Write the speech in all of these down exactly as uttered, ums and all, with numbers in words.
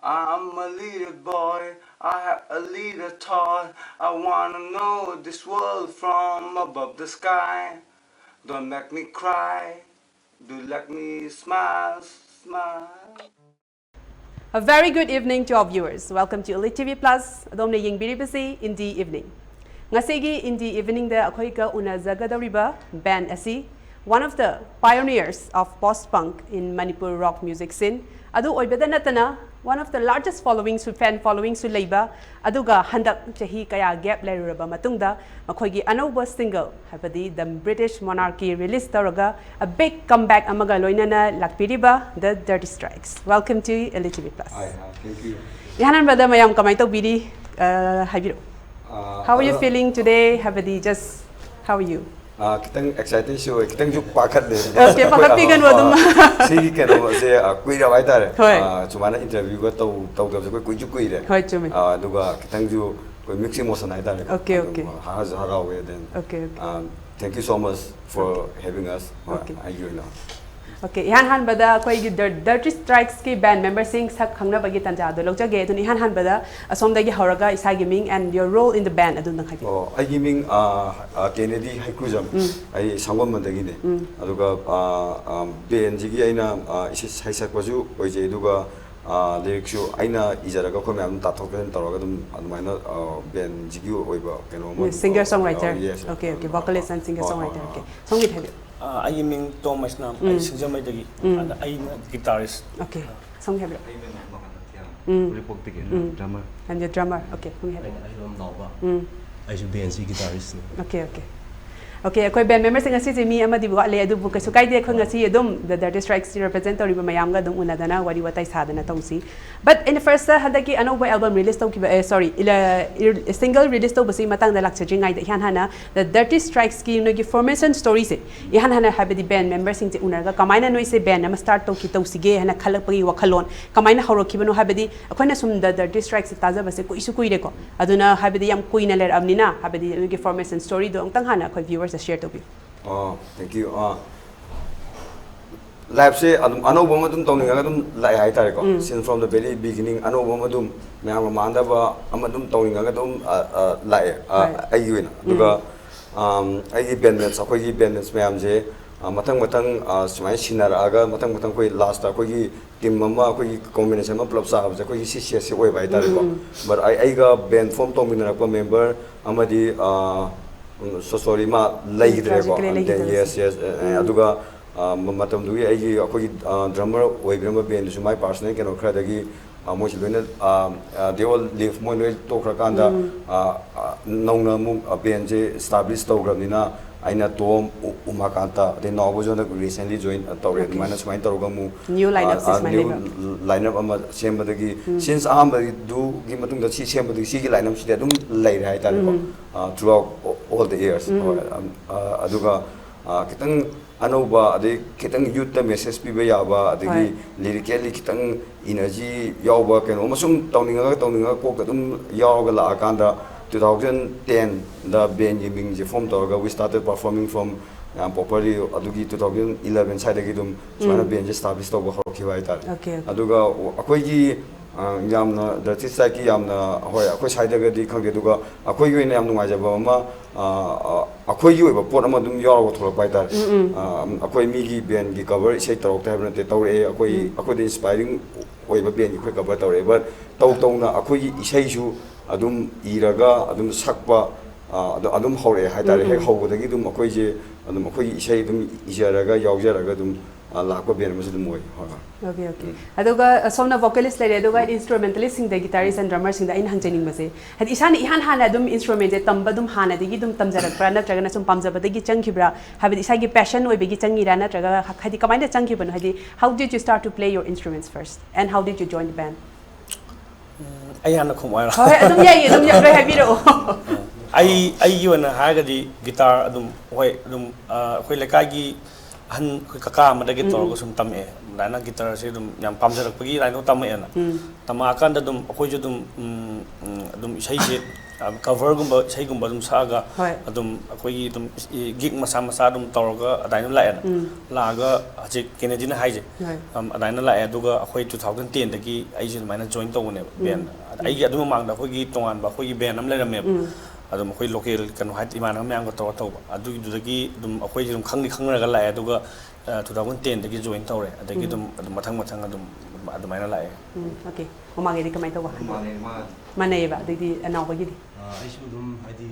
I'm a little boy, I have a little toy. I wanna know this world from above the sky. Don't make me cry, do let me smile, smile. A very good evening to our viewers. Welcome to Elite T V Plus. ꯑꯗꯣꯝꯅ ꯌꯦꯡꯕꯤꯔꯤꯕꯁꯤ Indie Evening. ꯉꯁꯤꯒꯤ Indie Evening ꯗ ꯑꯩꯈꯣꯏꯒ ꯎꯅꯖꯒꯗꯧꯔꯤꯕ band ꯑꯁꯤ one of the pioneers of post punk in Manipur rock music scene ꯑꯗꯨ ꯑꯣꯏꯕꯗ ꯅꯠꯇꯅ one of the largest following ꯁꯨ, fan following ꯁꯨ ꯂꯩꯕ, ꯑꯗꯨꯒ ꯍꯟꯗꯛ ꯆꯍꯤ ꯀꯌꯥ gap ꯂꯩꯔꯨꯔꯕ ꯃꯇꯨꯡꯗ ꯃꯈꯣꯏꯒꯤ ꯑꯅꯧꯕ single ꯍꯥꯏꯕꯗꯤ The British Monarchy release ꯇꯧꯔꯒ a big comeback ꯑꯃꯒ ꯂꯣꯏꯅꯅ ꯂꯥꯛꯄꯤꯔꯤꯕ The Dirty Strikes. Welcome to Elite T V Plus. Hi, thank you. ꯏꯍꯥꯟ ꯍꯥꯟꯕꯗ ꯃꯌꯥꯝ ꯀꯃꯥꯏꯅ ꯇꯧꯕꯤꯔꯤ? ꯑ, ꯍꯥꯏꯕꯤꯔꯛꯑꯣ. Uh, How are you uh, feeling today? ꯍꯥꯏꯕꯗꯤ just how are you? Uh, ꯈꯤꯇꯪ excited ꯁꯨ ꯑꯣꯏ, ꯈꯤꯇꯪꯁꯨ ꯄꯥꯈꯠꯂꯦ. Okay, ꯄꯥꯈꯠꯄꯤꯒꯅꯨ ꯑꯗꯨꯝ. ꯁꯤꯒꯤ ꯀꯩꯅꯣꯁꯦ uh, ꯀꯨꯏꯔꯕ ꯍꯥꯏꯇꯥꯔꯦ. ꯍꯣꯏ. Uh, ꯁꯨꯃꯥꯏꯅ interview ꯒ ꯇꯧ ꯇꯧꯗꯕꯁꯦ ꯑꯩꯈꯣꯏ ꯀꯨꯏꯁꯨ ꯀꯨꯏꯔꯦ. ꯍꯣꯏ, ꯆꯨꯝꯃꯦ. Uh, ꯑꯗꯨꯒ ꯈꯤꯇꯪꯁꯨ ꯑꯩꯈꯣꯏ mix emotion ꯍꯥꯏꯇꯥꯔꯦ. Okay, ꯑꯗꯨꯝ okay. ꯍꯔꯥꯁꯨ ꯍꯔꯥꯎꯋꯦ then. Okay, okay. Um, thank you so much for having us. ꯍꯣꯏ, Okay. ꯑꯩꯒꯤ ꯑꯣꯏꯅ. Okay, ꯏꯍꯥꯟ ꯍꯥꯟꯕꯗ ꯑꯩꯈꯣꯏꯒꯤ The Dirty Strikes ꯀꯤ band member ꯁꯤꯡ ꯁꯛ ꯈꯪꯅꯕꯒꯤ ꯇꯥꯟꯖꯥ ꯑꯗꯨ ꯂꯧꯖꯒꯦ꯫ ꯑꯗꯨꯅ ꯏꯍꯥꯟ ꯍꯥꯟꯕꯗ ꯑꯁꯣꯝꯗꯒꯤ ꯍꯧꯔꯒ ꯏꯁꯥꯒꯤ ꯃꯤꯡ and your role in the band ꯑꯗꯨꯝꯇꯪ ꯍꯥꯏꯕꯤꯌꯨ꯫ ꯑꯣ, ꯑꯩꯒꯤ ꯃꯤꯡ ꯑ, ꯑ, ꯀꯦꯅꯦꯗꯤ ꯍꯩꯀ꯭ꯔꯨꯖꯝ꯫ ꯑꯩ ꯁꯪꯒꯣꯝꯕꯟꯗꯒꯤꯅꯦ꯫ ꯑꯗꯨꯒ band ꯁꯤꯒꯤ ꯑꯩꯅ ꯑ, ꯏꯁꯩ ꯁꯩꯁꯛꯄꯁꯨ ꯑꯣꯏꯖꯩ, ꯑꯗꯨꯒ ꯑ, lyrics ꯁꯨ ꯑꯩꯅ ꯏꯖꯔꯒ ꯑꯩꯈꯣꯏ ꯃꯌꯥꯝ ꯇꯥꯊꯣꯛ ꯇꯥꯁꯤꯟ ꯇꯧꯔꯒ ꯑꯗꯨꯝ ꯑꯗꯨꯃꯥꯏꯅ band ꯁꯤꯒꯤ ꯑꯣꯏꯕ ꯀꯩꯅꯣ ꯑꯃ ꯑꯗꯨꯝ Singer ꯇꯧ-, songwriter. Yes, yes. Okay, okay. ꯑꯗꯨꯝ Vocalist and singer ꯍꯣꯏ, ꯍꯣꯏ, songwriter. ꯍꯣꯏ. Okay. ꯁꯣꯝꯒꯤ ꯍꯥꯏꯕꯤꯌꯨ꯫ ꯑ, ꯑꯩꯒꯤ ꯃꯤꯡ ꯇꯣꯝ ꯃꯩꯁꯅꯥꯝ꯫ ꯑꯩ ꯁꯤꯡꯖꯃꯩꯗꯒꯤ꯫ ꯑꯗ ꯑꯩꯅ guitarist꯫ Okay. ꯁꯣꯝꯒꯤ ꯍꯥꯏꯕꯤꯌꯨ꯫ ꯑꯩꯅ ꯃꯉꯥꯜ ꯊꯤꯌꯥꯝ, ꯎꯝ꯫ ꯎꯔꯤꯄꯣꯛꯇꯒꯤ ꯎꯝ꯫ Drummer꯫ And the drummer. Okay. ꯁꯣꯝꯒꯤ ꯍꯥꯏꯕꯤꯌꯨ꯫ ꯑꯩꯅ ꯑꯍꯤꯂꯣꯝ ꯅꯥꯎꯕ꯫ ꯎꯝ꯫ ꯑꯩꯁꯨ band ꯁꯤ guitarist ꯅꯤ꯫ Okay, okay. Okay, ꯑꯩꯈꯣꯏ band member ꯁꯤꯡ ꯉꯁꯤꯁꯦ ꯃꯤ ꯑꯃꯗꯤ ꯋꯥꯠꯂꯦ, ꯑꯗꯨꯕꯨ ꯀꯩꯁꯨ ꯀꯥꯏꯗꯦ꯫ ꯑꯩꯈꯣꯏ ꯉꯁꯤ ꯑꯗꯨꯝ The Dirty Strikes ꯁꯤ represent ꯇꯧꯔꯤꯕ ꯃꯌꯥꯝꯒ ꯑꯗꯨꯝ ꯎꯅꯗꯅ ꯋꯥꯔꯤ ꯋꯥꯇꯥꯏ ꯁꯥꯗꯅ ꯇꯧꯁꯤ꯫ But in first ꯍꯟꯗꯛꯀꯤ ꯑꯅꯧꯕ album release ꯇꯧꯈꯤꯕ, ꯑꯦ, sorry, single release ꯇꯧꯕꯁꯤ ꯃꯇꯥꯡꯗ ꯂꯥꯛꯆꯗ꯭ꯔꯤꯉꯩꯗ ꯏꯍꯥꯟ ꯍꯥꯟꯅ The Dirty Strikes ꯀꯤ ꯅꯣꯏꯒꯤ formation story ꯁꯦ ꯏꯍꯥꯟ ꯍꯥꯟꯅ ꯍꯥꯏꯕꯗꯤ band member ꯁꯤꯡꯁꯦ ꯎꯅꯔꯒ ꯀꯃꯥꯏꯅ ꯅꯣꯏꯁꯦ band ꯑꯃ start ꯇꯧꯈꯤ-, ꯇꯧꯁꯤꯒꯦ ꯍꯥꯏꯅ ꯈꯜꯂꯛꯄꯒꯤ ꯋꯥꯈꯜꯂꯣꯟ ꯀꯃꯥꯏꯅ ꯍꯧꯔꯛꯈꯤꯕꯅꯣ? ꯍꯥꯏꯕꯗꯤ ꯑꯩꯈꯣꯏꯅ ꯁꯨꯝ The Dirty Strikes ꯁꯦ ꯇꯥꯖꯕꯁꯦ ꯀꯨꯏꯁꯨ ꯀꯨꯏꯔꯦꯀꯣ, ꯑꯗꯨꯅ ꯍꯥꯏꯕꯗꯤ ꯌꯥꯝ ꯀꯨꯏꯅ ꯂꯩꯔꯛꯑꯕꯅꯤꯅ ꯍꯥꯏꯕꯗꯤ ꯅꯣꯏꯒꯤ formation story ꯗꯣ ꯑꯃꯨꯛꯇꯪ ꯍꯥꯟꯅ ꯑꯩꯈꯣꯏ viewers ꯇ share ꯇꯧꯕꯤꯌꯨ꯫ ꯑꯣ, thank you. ꯑꯥ, ꯂꯥꯏꯐꯁꯦ ꯑꯗꯨꯝ ꯑꯅꯧꯕ ꯑꯃ ꯑꯗꯨꯝ ꯇꯧꯅꯤꯡꯉꯒ ꯑꯗꯨꯝ ꯂꯥꯛꯑꯦ ꯍꯥꯏꯇꯥꯔꯦꯀꯣ꯫ Since from the very beginning ꯑꯅꯧꯕ ꯑꯃ ꯑꯗꯨꯝ, ꯃꯌꯥꯝꯒ ꯃꯥꯟꯅꯗꯕ ꯑꯃ ꯑꯗꯨꯝ ꯇꯧꯅꯤꯡꯉꯒ ꯑꯗꯨꯝ, ꯑ, ꯑ, ꯂꯥꯛꯑꯦ, ꯑ, ꯑꯩꯒꯤ ꯑꯣꯏꯅ꯫ ꯑꯗꯨꯒ, ꯑꯝ, ꯑꯩꯒꯤ ꯕꯦꯟꯃꯦꯠꯁ, ꯑꯩꯈꯣꯏꯒꯤ ꯕꯦꯟꯃꯦꯠꯁ ꯃꯌꯥꯝꯁꯦ, ꯑ, ꯃꯊꯪ ꯃꯊꯪ, ꯑ, ꯁꯨꯃꯥꯏꯅ ꯁꯤꯟꯅꯔꯛꯑꯒ ꯃꯊꯪ ꯃꯊꯪ ꯑꯩꯈꯣꯏ ꯂꯥꯁꯇ ꯑꯩꯈꯣꯏꯒꯤ ꯇꯤꯝ ꯑꯃ, ꯑꯩꯈꯣꯏꯒꯤ ꯀꯣꯝꯕꯤꯅꯦꯁꯟ ꯑꯃ ꯄꯨꯂꯞ ꯆꯥꯕꯁꯦ ꯑꯩꯈꯣꯏꯒꯤ ꯁꯤ ꯁꯤ ꯑꯦꯁ ꯁꯤ ꯑꯣꯏꯕ ꯍꯥꯏꯇꯥꯔꯦꯀꯣ꯫ But ꯑꯩ, ꯑꯩꯒ ꯕꯦꯟ ꯐꯣꯝ ꯇꯧꯃꯤꯟꯅꯔꯛꯄ ꯃꯦꯝꯕꯔ ꯑꯃꯗꯤ, ꯑ, ꯎꯝ, so sorry, ꯃꯥ ꯂꯩꯈꯤꯗ꯭ꯔꯦꯀꯣ꯫ Tragically ꯂꯩꯈꯤꯗ꯭ꯔꯦ꯫ Yes, yes, ꯑ, ꯑ, ꯑꯗꯨꯒ, ꯑ, ꯃ-, ꯃꯇꯝꯗꯨꯒꯤ ꯑꯩꯒꯤ, ꯑꯩꯈꯣꯏꯒꯤ, ꯑ, ꯗ꯭ꯔꯃꯔ ꯑꯣꯏꯕꯤꯔꯝꯕ ꯕꯦꯟꯗꯨꯁꯨ ꯃꯥꯏ ꯄꯥꯔꯁꯣꯅꯦꯜ ꯀꯩꯅꯣ ꯈꯔꯗꯒꯤ, ꯑ, ꯃꯣꯏꯁꯨ ꯂꯣꯏꯅ, ꯑ, ꯑ, they all leave, ꯃꯣꯏ ꯂꯣꯏ ꯇꯣꯛꯈ꯭ꯔꯀꯥꯟꯗ, ꯑ, ꯑ, ꯅꯧꯅ ꯑꯃꯨꯛ, ꯑ, ꯕꯦꯟꯁꯦ establish ꯇꯧꯈ꯭ꯔꯕꯅꯤꯅ ꯑꯩꯅ ꯇꯣꯝ, ꯎ-, ꯎꯃꯥꯀꯥꯟꯇ, ꯑꯗꯩ ꯅꯥꯎꯕꯁꯨ ꯍꯟꯗꯛ recently join, ꯑ, ꯇꯧꯔꯦ꯫ Okay. ꯑꯗꯨꯃꯥꯏꯅ ꯁꯨꯃꯥꯏꯅ ꯇꯧꯔꯒ ꯑꯃꯨꯛ, new lineup ꯑ, ꯁꯦ ꯑ, ꯁꯨꯃꯥꯏꯅ new ꯂꯩꯕ꯫ Lineup ꯑꯃ ꯁꯦꯝꯕꯗꯒꯤ, since ꯑꯍꯥꯟꯕꯗꯨꯒꯤ ꯃꯇꯨꯡꯗ ꯁꯤ ꯁꯦꯝꯕꯗꯒꯤ ꯁꯤꯒꯤ lineup ꯁꯤꯗꯤ ꯑꯗꯨꯝ ꯂꯩꯔꯦ ꯍꯥꯏꯇꯥꯔꯦꯀꯣ꯫ ꯑ, throughout all the years꯫ ꯍꯣꯏ, ꯑꯝ, ꯑ, ꯑꯗꯨꯒ, ꯑ, ꯈꯤꯇꯪ ꯑꯅꯧꯕ, ꯑꯗꯩ ꯈꯤꯇꯪ youth ꯇ message ꯄꯤꯕ ꯌꯥꯕ, ꯑꯗꯒꯤ ꯍꯣꯏ꯫ Lyrically ꯈꯤꯇꯪ energy ꯌꯥꯎꯕ ꯀꯩꯅꯣ ꯑꯃ ꯁꯨꯝ ꯇꯧꯅꯤꯡꯉꯒ, ꯇꯧꯅꯤꯡꯉꯒ ꯀꯣꯛꯇ ꯑꯗꯨꯝ ꯌꯥꯎꯔꯒ ꯂꯥꯛꯑꯀꯥꯟꯗ two thousand ten ꯗ ꯕꯦꯟꯒꯤ ꯃꯤꯡꯁꯦ ꯐꯣꯝ ꯇꯧꯔꯒ we started performing from ꯌꯥꯝ properly ꯑꯗꯨꯒꯤ two thousand eleven ꯁ꯭ꯋꯥꯏꯗꯒꯤ ꯑꯗꯨꯝ ꯁꯨꯃꯥꯏꯅ ꯎꯝ꯫ Band ꯁꯦ establish ꯇꯧꯕ ꯍꯧꯔꯛꯈꯤꯕ ꯍꯥꯏꯇꯥꯔꯦ꯫ Okay, okay. ꯑꯗꯨꯒ ꯑꯩꯈꯣꯏꯒꯤ, ꯑ, ꯌꯥꯝꯅ dirty side ꯀꯤ ꯌꯥꯝꯅ, ꯍꯣꯏ, ꯑꯩꯈꯣꯏ ꯁ꯭ꯋꯥꯏꯗꯒꯗꯤ ꯈꯪꯗꯦ, ꯑꯗꯨꯒ ꯑꯩꯈꯣꯏꯒꯤ ꯑꯣꯏꯅ ꯌꯥꯝ ꯅꯨꯡꯉꯥꯏꯖꯕ ꯑꯃ, ꯑ, ꯑ, ꯑꯩꯈꯣꯏꯒꯤ ꯑꯣꯏꯕ ꯄꯣꯠ ꯑꯃ ꯑꯗꯨꯝ ꯌꯥꯎꯔꯒ ꯊꯣꯛꯂꯛꯄ ꯍꯥꯏꯇꯥꯔꯦ꯫ ꯎꯝ, ꯎꯝ꯫ ꯑ, ꯑꯩꯈꯣꯏ ꯃꯤꯒꯤ band ꯒꯤ cover ꯏꯁꯩ ꯇꯧꯔꯛꯇꯦ ꯍꯥꯏꯕ ꯅꯠꯇꯦ, ꯇꯧꯔꯛꯑꯦ꯫ ꯑꯩꯈꯣꯏ, ꯎꯝ꯫ ꯑꯩꯈꯣꯏꯗ inspiring ꯑꯣꯏꯕ band ꯒꯤ ꯑꯩꯈꯣꯏ cover ꯇꯧꯔꯛꯑꯦ, but ꯇꯧ ꯇꯧꯅ ꯑꯩꯈꯣꯏꯒꯤ ꯏꯁꯩꯁꯨ ꯑꯗꯨꯝ ꯏꯔꯒ ꯑꯗꯨꯝ ꯁꯛꯄ, ꯑ, ꯑꯗꯨ ꯑꯗꯨꯝ ꯍꯧꯔꯛꯑꯦ ꯍꯥꯏꯇꯥꯔꯦ꯫ ꯎꯝ, ꯍꯦꯛ ꯎꯝ꯫ ꯍꯧꯕꯗꯒꯤ ꯑꯗꯨꯝ ꯑꯩꯈꯣꯏꯁꯦ ꯑꯗꯨꯝ ꯑꯩꯈꯣꯏꯒꯤ ꯏꯁꯩ ꯑꯗꯨꯝ ꯏꯖꯔꯒ ꯌꯥꯎꯖꯔꯒ ꯑꯗꯨꯝ, ꯑ, ꯂꯥꯛꯄ band ꯑꯃꯁꯨ ꯑꯗꯨꯝ ꯑꯣꯏ꯫ ꯍꯣꯏ, ꯍꯣꯏ꯫ Okay, okay. ꯎꯝ꯫ ꯑꯗꯨꯒ, ꯑ, ꯁꯣꯝꯅ vocalist ꯂꯩꯔꯦ, ꯑꯗꯨꯒ ꯎꯝ꯫ Instrumentalist ꯁꯤꯡꯗ, guitarist and drummer ꯁꯤꯡꯗ ꯑꯩꯅ ꯍꯪꯖꯅꯤꯡꯕꯁꯦ, ꯍꯥꯏꯗꯤ ꯏꯁꯥꯅ ꯏꯍꯥꯟ ꯍꯥꯟꯅ ꯑꯗꯨꯝ instrument ꯁꯦ ꯇꯝꯕ ꯑꯗꯨꯝ ꯍꯥꯟꯅꯗꯒꯤ ꯑꯗꯨꯝ ꯇꯝꯖꯔꯛꯄ꯭ꯔꯥ, ꯅꯠꯇ꯭ꯔꯒꯅ ꯁꯨꯝ ꯄꯥꯝꯖꯕꯗꯒꯤ ꯆꯪꯈꯤꯕ꯭ꯔꯥ? ꯍꯥꯏꯕꯗꯤ ꯏꯁꯥꯒꯤ passion ꯑꯣꯏꯕꯒꯤ ꯆꯪꯉꯤꯔꯥ, ꯅꯠꯇ꯭ꯔꯒ ꯍ-, ꯍꯥꯏꯗꯤ ꯀꯃꯥꯏꯅ ꯆꯪꯈꯤꯕꯅꯣ? ꯍꯥꯏꯗꯤ, how did you start to play your instruments first? And how did you join the band? ꯎꯝ, ꯑꯩ ꯍꯥꯟꯅ ꯈꯨꯝꯃꯛꯑꯣ ꯍꯥꯏꯔꯣ? ꯍꯣꯏ, ꯍꯣꯏ, ꯑꯗꯨꯝ ꯌꯥꯏꯌꯦ, ꯑꯗꯨꯝ ꯌꯥꯏ, ꯂꯣꯏ ꯍꯥꯏꯕꯤꯔꯛꯑꯣ꯫ ꯑꯩ, ꯑꯩꯒꯤ ꯑꯣꯏꯅ ꯍꯥꯏꯔꯒꯗꯤ guitar ꯑꯗꯨꯝ, ꯍꯣꯏ, ꯑꯗꯨꯝ, ꯑ, ꯑꯩꯈꯣꯏ ꯂꯩꯀꯥꯏꯒꯤ ꯑꯍꯟ, ꯑꯩꯈꯣꯏ ꯀꯀꯥ ꯑꯃꯗꯒꯤ ꯎꯝ, ꯇꯧꯔꯒ ꯎꯝ꯫ ꯁꯨꯝ ꯇꯝꯃꯛꯑꯦ꯫ ꯑꯗꯨꯃꯥꯏꯅ guitar ꯁꯦ ꯑꯗꯨꯝ ꯌꯥꯝ ꯄꯥꯝꯖꯔꯛꯄꯒꯤ line ꯗꯣ ꯇꯝꯃꯛꯑꯦꯅ꯫ ꯎꯝ꯫ ꯇꯝꯃꯛꯑꯀꯥꯟꯗ ꯑꯗꯨꯝ ꯑꯩꯈꯣꯏꯁꯨ ꯑꯗꯨꯝ, ꯎꯝ, ꯎꯝ, ꯑꯗꯨꯝ ꯏꯁꯩꯁꯦ ꯀꯚꯔꯒꯨꯝꯕ ꯏꯁꯩꯒꯨꯝꯕ ꯑꯗꯨꯝ ꯁꯛꯑꯒ ꯍꯣꯏ ꯑꯗꯨꯝ ꯑꯩꯈꯣꯏꯒꯤ ꯑꯗꯨꯝ ꯒꯤꯛ ꯃꯆꯥ ꯃꯆꯥ ꯑꯗꯨꯝ ꯇꯧꯔꯒ ꯑꯗꯨꯃꯥꯏꯅ ꯂꯥꯛꯑꯦꯅ ꯎꯝ ꯂꯥꯛꯑꯒ ꯍꯧꯖꯤꯛ ꯀꯦꯅꯦꯗꯤꯅ ꯍꯥꯏꯁꯦ ꯍꯣꯏ ꯑꯝ, ꯑꯗꯨꯃꯥꯏꯅ ꯂꯥꯛꯑꯦ꯫ ꯑꯗꯨꯒ ꯑꯩꯈꯣꯏ ꯇꯨ ꯊꯥꯎꯖꯟ ꯇꯦꯟꯗꯒꯤ ꯑꯩꯁꯦ ꯑꯗꯨꯃꯥꯏꯅ ꯖꯣꯏꯟ ꯇꯧꯕꯅꯦꯕ ꯎꯝ ꯕꯦꯟ꯫ ꯑꯩꯒꯤ ꯑꯗꯨ ꯃꯃꯥꯡꯗ ꯑꯩꯈꯣꯏꯒꯤ ꯇꯣꯉꯥꯟꯕ ꯑꯩꯈꯣꯏꯒꯤ ꯕꯦꯟ ꯑꯃ ꯂꯩꯔꯝꯃꯦꯕ꯫ ꯎꯝ ꯑꯗꯨꯝ ꯑꯩꯈꯣꯏ ꯂꯣꯀꯦꯜ ꯀꯩꯅꯣ ꯍꯥꯏ ꯏꯃꯥꯟꯅꯕ ꯃꯌꯥꯝꯒ ꯇꯧꯔꯒ ꯇꯧꯕ꯫ ꯑꯗꯨꯒꯤꯗꯨꯗꯒꯤ ꯑꯗꯨꯝ ꯑꯩꯈꯣꯏꯁꯦ ꯑꯗꯨꯝ ꯈꯪꯗꯤ ꯈꯪꯅꯔꯒ ꯂꯥꯛꯑꯦ꯫ ꯑꯗꯨꯒ ꯇꯨ ꯊꯥꯎꯖꯟ ꯇꯦꯟꯗꯒꯤ ꯖꯣꯏꯟ ꯇꯧꯔꯦ꯫ ꯑꯗꯒꯤ ꯎꯝ ꯑꯗꯨꯝ ꯑꯗꯨꯝ ꯃꯊꯪ ꯃꯊꯪ ꯑꯗꯨꯝ ꯑꯗꯨꯃꯥꯏꯅ ꯂꯥꯛꯑꯦ꯫ ꯎꯝ ꯑꯣꯀꯦ꯫ ꯃꯃꯥꯡꯒꯤꯗꯤ ꯀꯃꯥꯏꯅ ꯇꯧꯕ? ꯃꯥꯅꯦ ꯃꯥ ꯃꯥꯟꯅꯩꯌꯦꯕ꯫ ꯑꯗꯩꯗꯤ ꯑꯅꯥꯎꯕꯒꯤꯗꯤ? ꯑꯩꯁꯨ ꯑꯗꯨꯝ ꯍꯥꯏꯗꯤ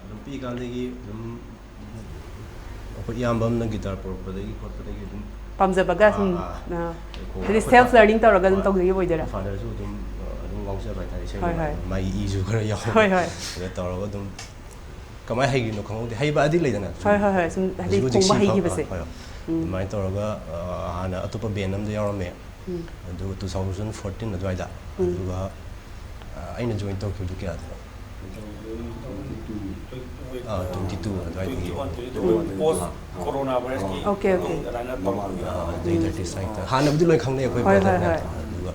ꯑꯗꯨꯝ ꯄꯤꯛꯏꯀꯥꯟꯗꯒꯤ ꯑꯗꯨꯝ ꯑꯩꯈꯣꯏ ꯏꯌꯥꯝꯕ ꯑꯃꯅ ꯒꯤꯇꯥꯔ ꯄꯨꯔꯛꯄꯗꯒꯤ ꯈꯣꯠꯄꯗꯒꯤ ꯑꯗꯨꯝ ꯄꯥꯝꯖꯕꯒ ꯁꯨꯝ ꯑꯥ, ꯑꯥ, ꯑꯩꯈꯣꯏ ꯍꯥꯏꯗꯤ ꯐꯥ- ꯁꯦꯜꯐ ꯂꯔꯅꯤꯡ ꯇꯧꯔꯒ ꯑꯗꯨꯝ ꯍꯣꯏ꯫ ꯇꯧꯖꯈꯤꯕ ꯑꯣꯏꯗꯣꯏꯔꯥ? ꯐꯥꯗꯔꯁꯨ ꯑꯗꯨꯝ ꯑ, ꯑꯗꯨꯝ ꯉꯥꯎꯖꯕ ꯍꯥꯏꯇꯥꯔꯦ ꯏꯁꯩ ꯍꯣꯏ, ꯍꯣꯏ꯫ ꯃꯥꯒꯤ ꯏꯁꯨ ꯈꯔ ꯌꯥꯎꯋꯦ꯫ ꯍꯣꯏ ꯍꯣꯏ ꯑꯗꯨꯗ ꯇꯧꯔꯒ ꯑꯗꯨꯝ ꯀꯃꯥꯏꯅ ꯍꯩꯈꯤꯕꯅꯣ ꯈꯪꯍꯧꯗꯦ꯫ ꯍꯩꯕꯗꯤ ꯂꯩꯗꯅ ꯁꯨꯝ ꯍꯣꯏ ꯍꯣꯏ ꯍꯣꯏ꯫ ꯁꯨꯝ ꯍꯥꯏꯗꯤ ꯍꯧꯖꯤꯛ ꯍꯧꯖꯤꯛ ꯆꯣꯡꯕ ꯁꯤꯟꯐꯝ- ꯍꯩꯈꯤꯕꯁꯦ꯫ ꯍꯣꯏ, ꯍꯣꯏ꯫ ꯎꯝ ꯑꯗꯨꯃꯥꯏꯅ ꯇꯧꯔꯒ ꯑ, ꯍꯥꯟꯅ ꯑꯇꯣꯞꯄ ꯕꯦꯟ ꯑꯃꯗ ꯌꯥꯎꯔꯝꯃꯦ꯫ ꯎꯝ ꯑꯗꯨꯒ ꯇꯨ ꯊꯥꯎꯖꯟ ꯐꯣꯔꯇꯤꯟ ꯑꯗꯨꯋꯥꯏꯗ ꯎꯝ꯫ ꯑꯗꯨꯒ ꯑ, ꯑꯩꯅ ꯖꯣꯏꯟ ꯇꯧꯈꯤꯕꯗꯨ ꯀꯌꯥꯗꯅꯣ? ꯑꯥ, twenty two ꯑꯗꯨꯋꯥꯏꯗꯒꯤ꯫ ꯄꯣꯁ ꯀꯣꯔꯣꯅꯥ ꯚꯥꯏꯔꯁꯀꯤ ꯑꯣꯀꯦ, ꯑꯣꯀꯦ꯫ ꯑꯗꯨꯃꯥꯏꯅ ꯑ, ꯇꯧꯔꯛꯄꯅꯦ꯫ ꯑꯗꯩꯗꯤ artist ꯍꯥꯏꯇꯥꯔꯦ꯫ ꯍꯥꯟꯅꯕꯨꯗꯤ ꯂꯣꯏ ꯈꯪꯅꯩ ꯑꯩꯈꯣꯏ ꯍꯣꯏ, ꯍꯣꯏ, brother ꯍꯣꯏ꯫ ꯍꯥꯏꯇꯥꯔꯦ꯫ ꯑꯗꯨꯒ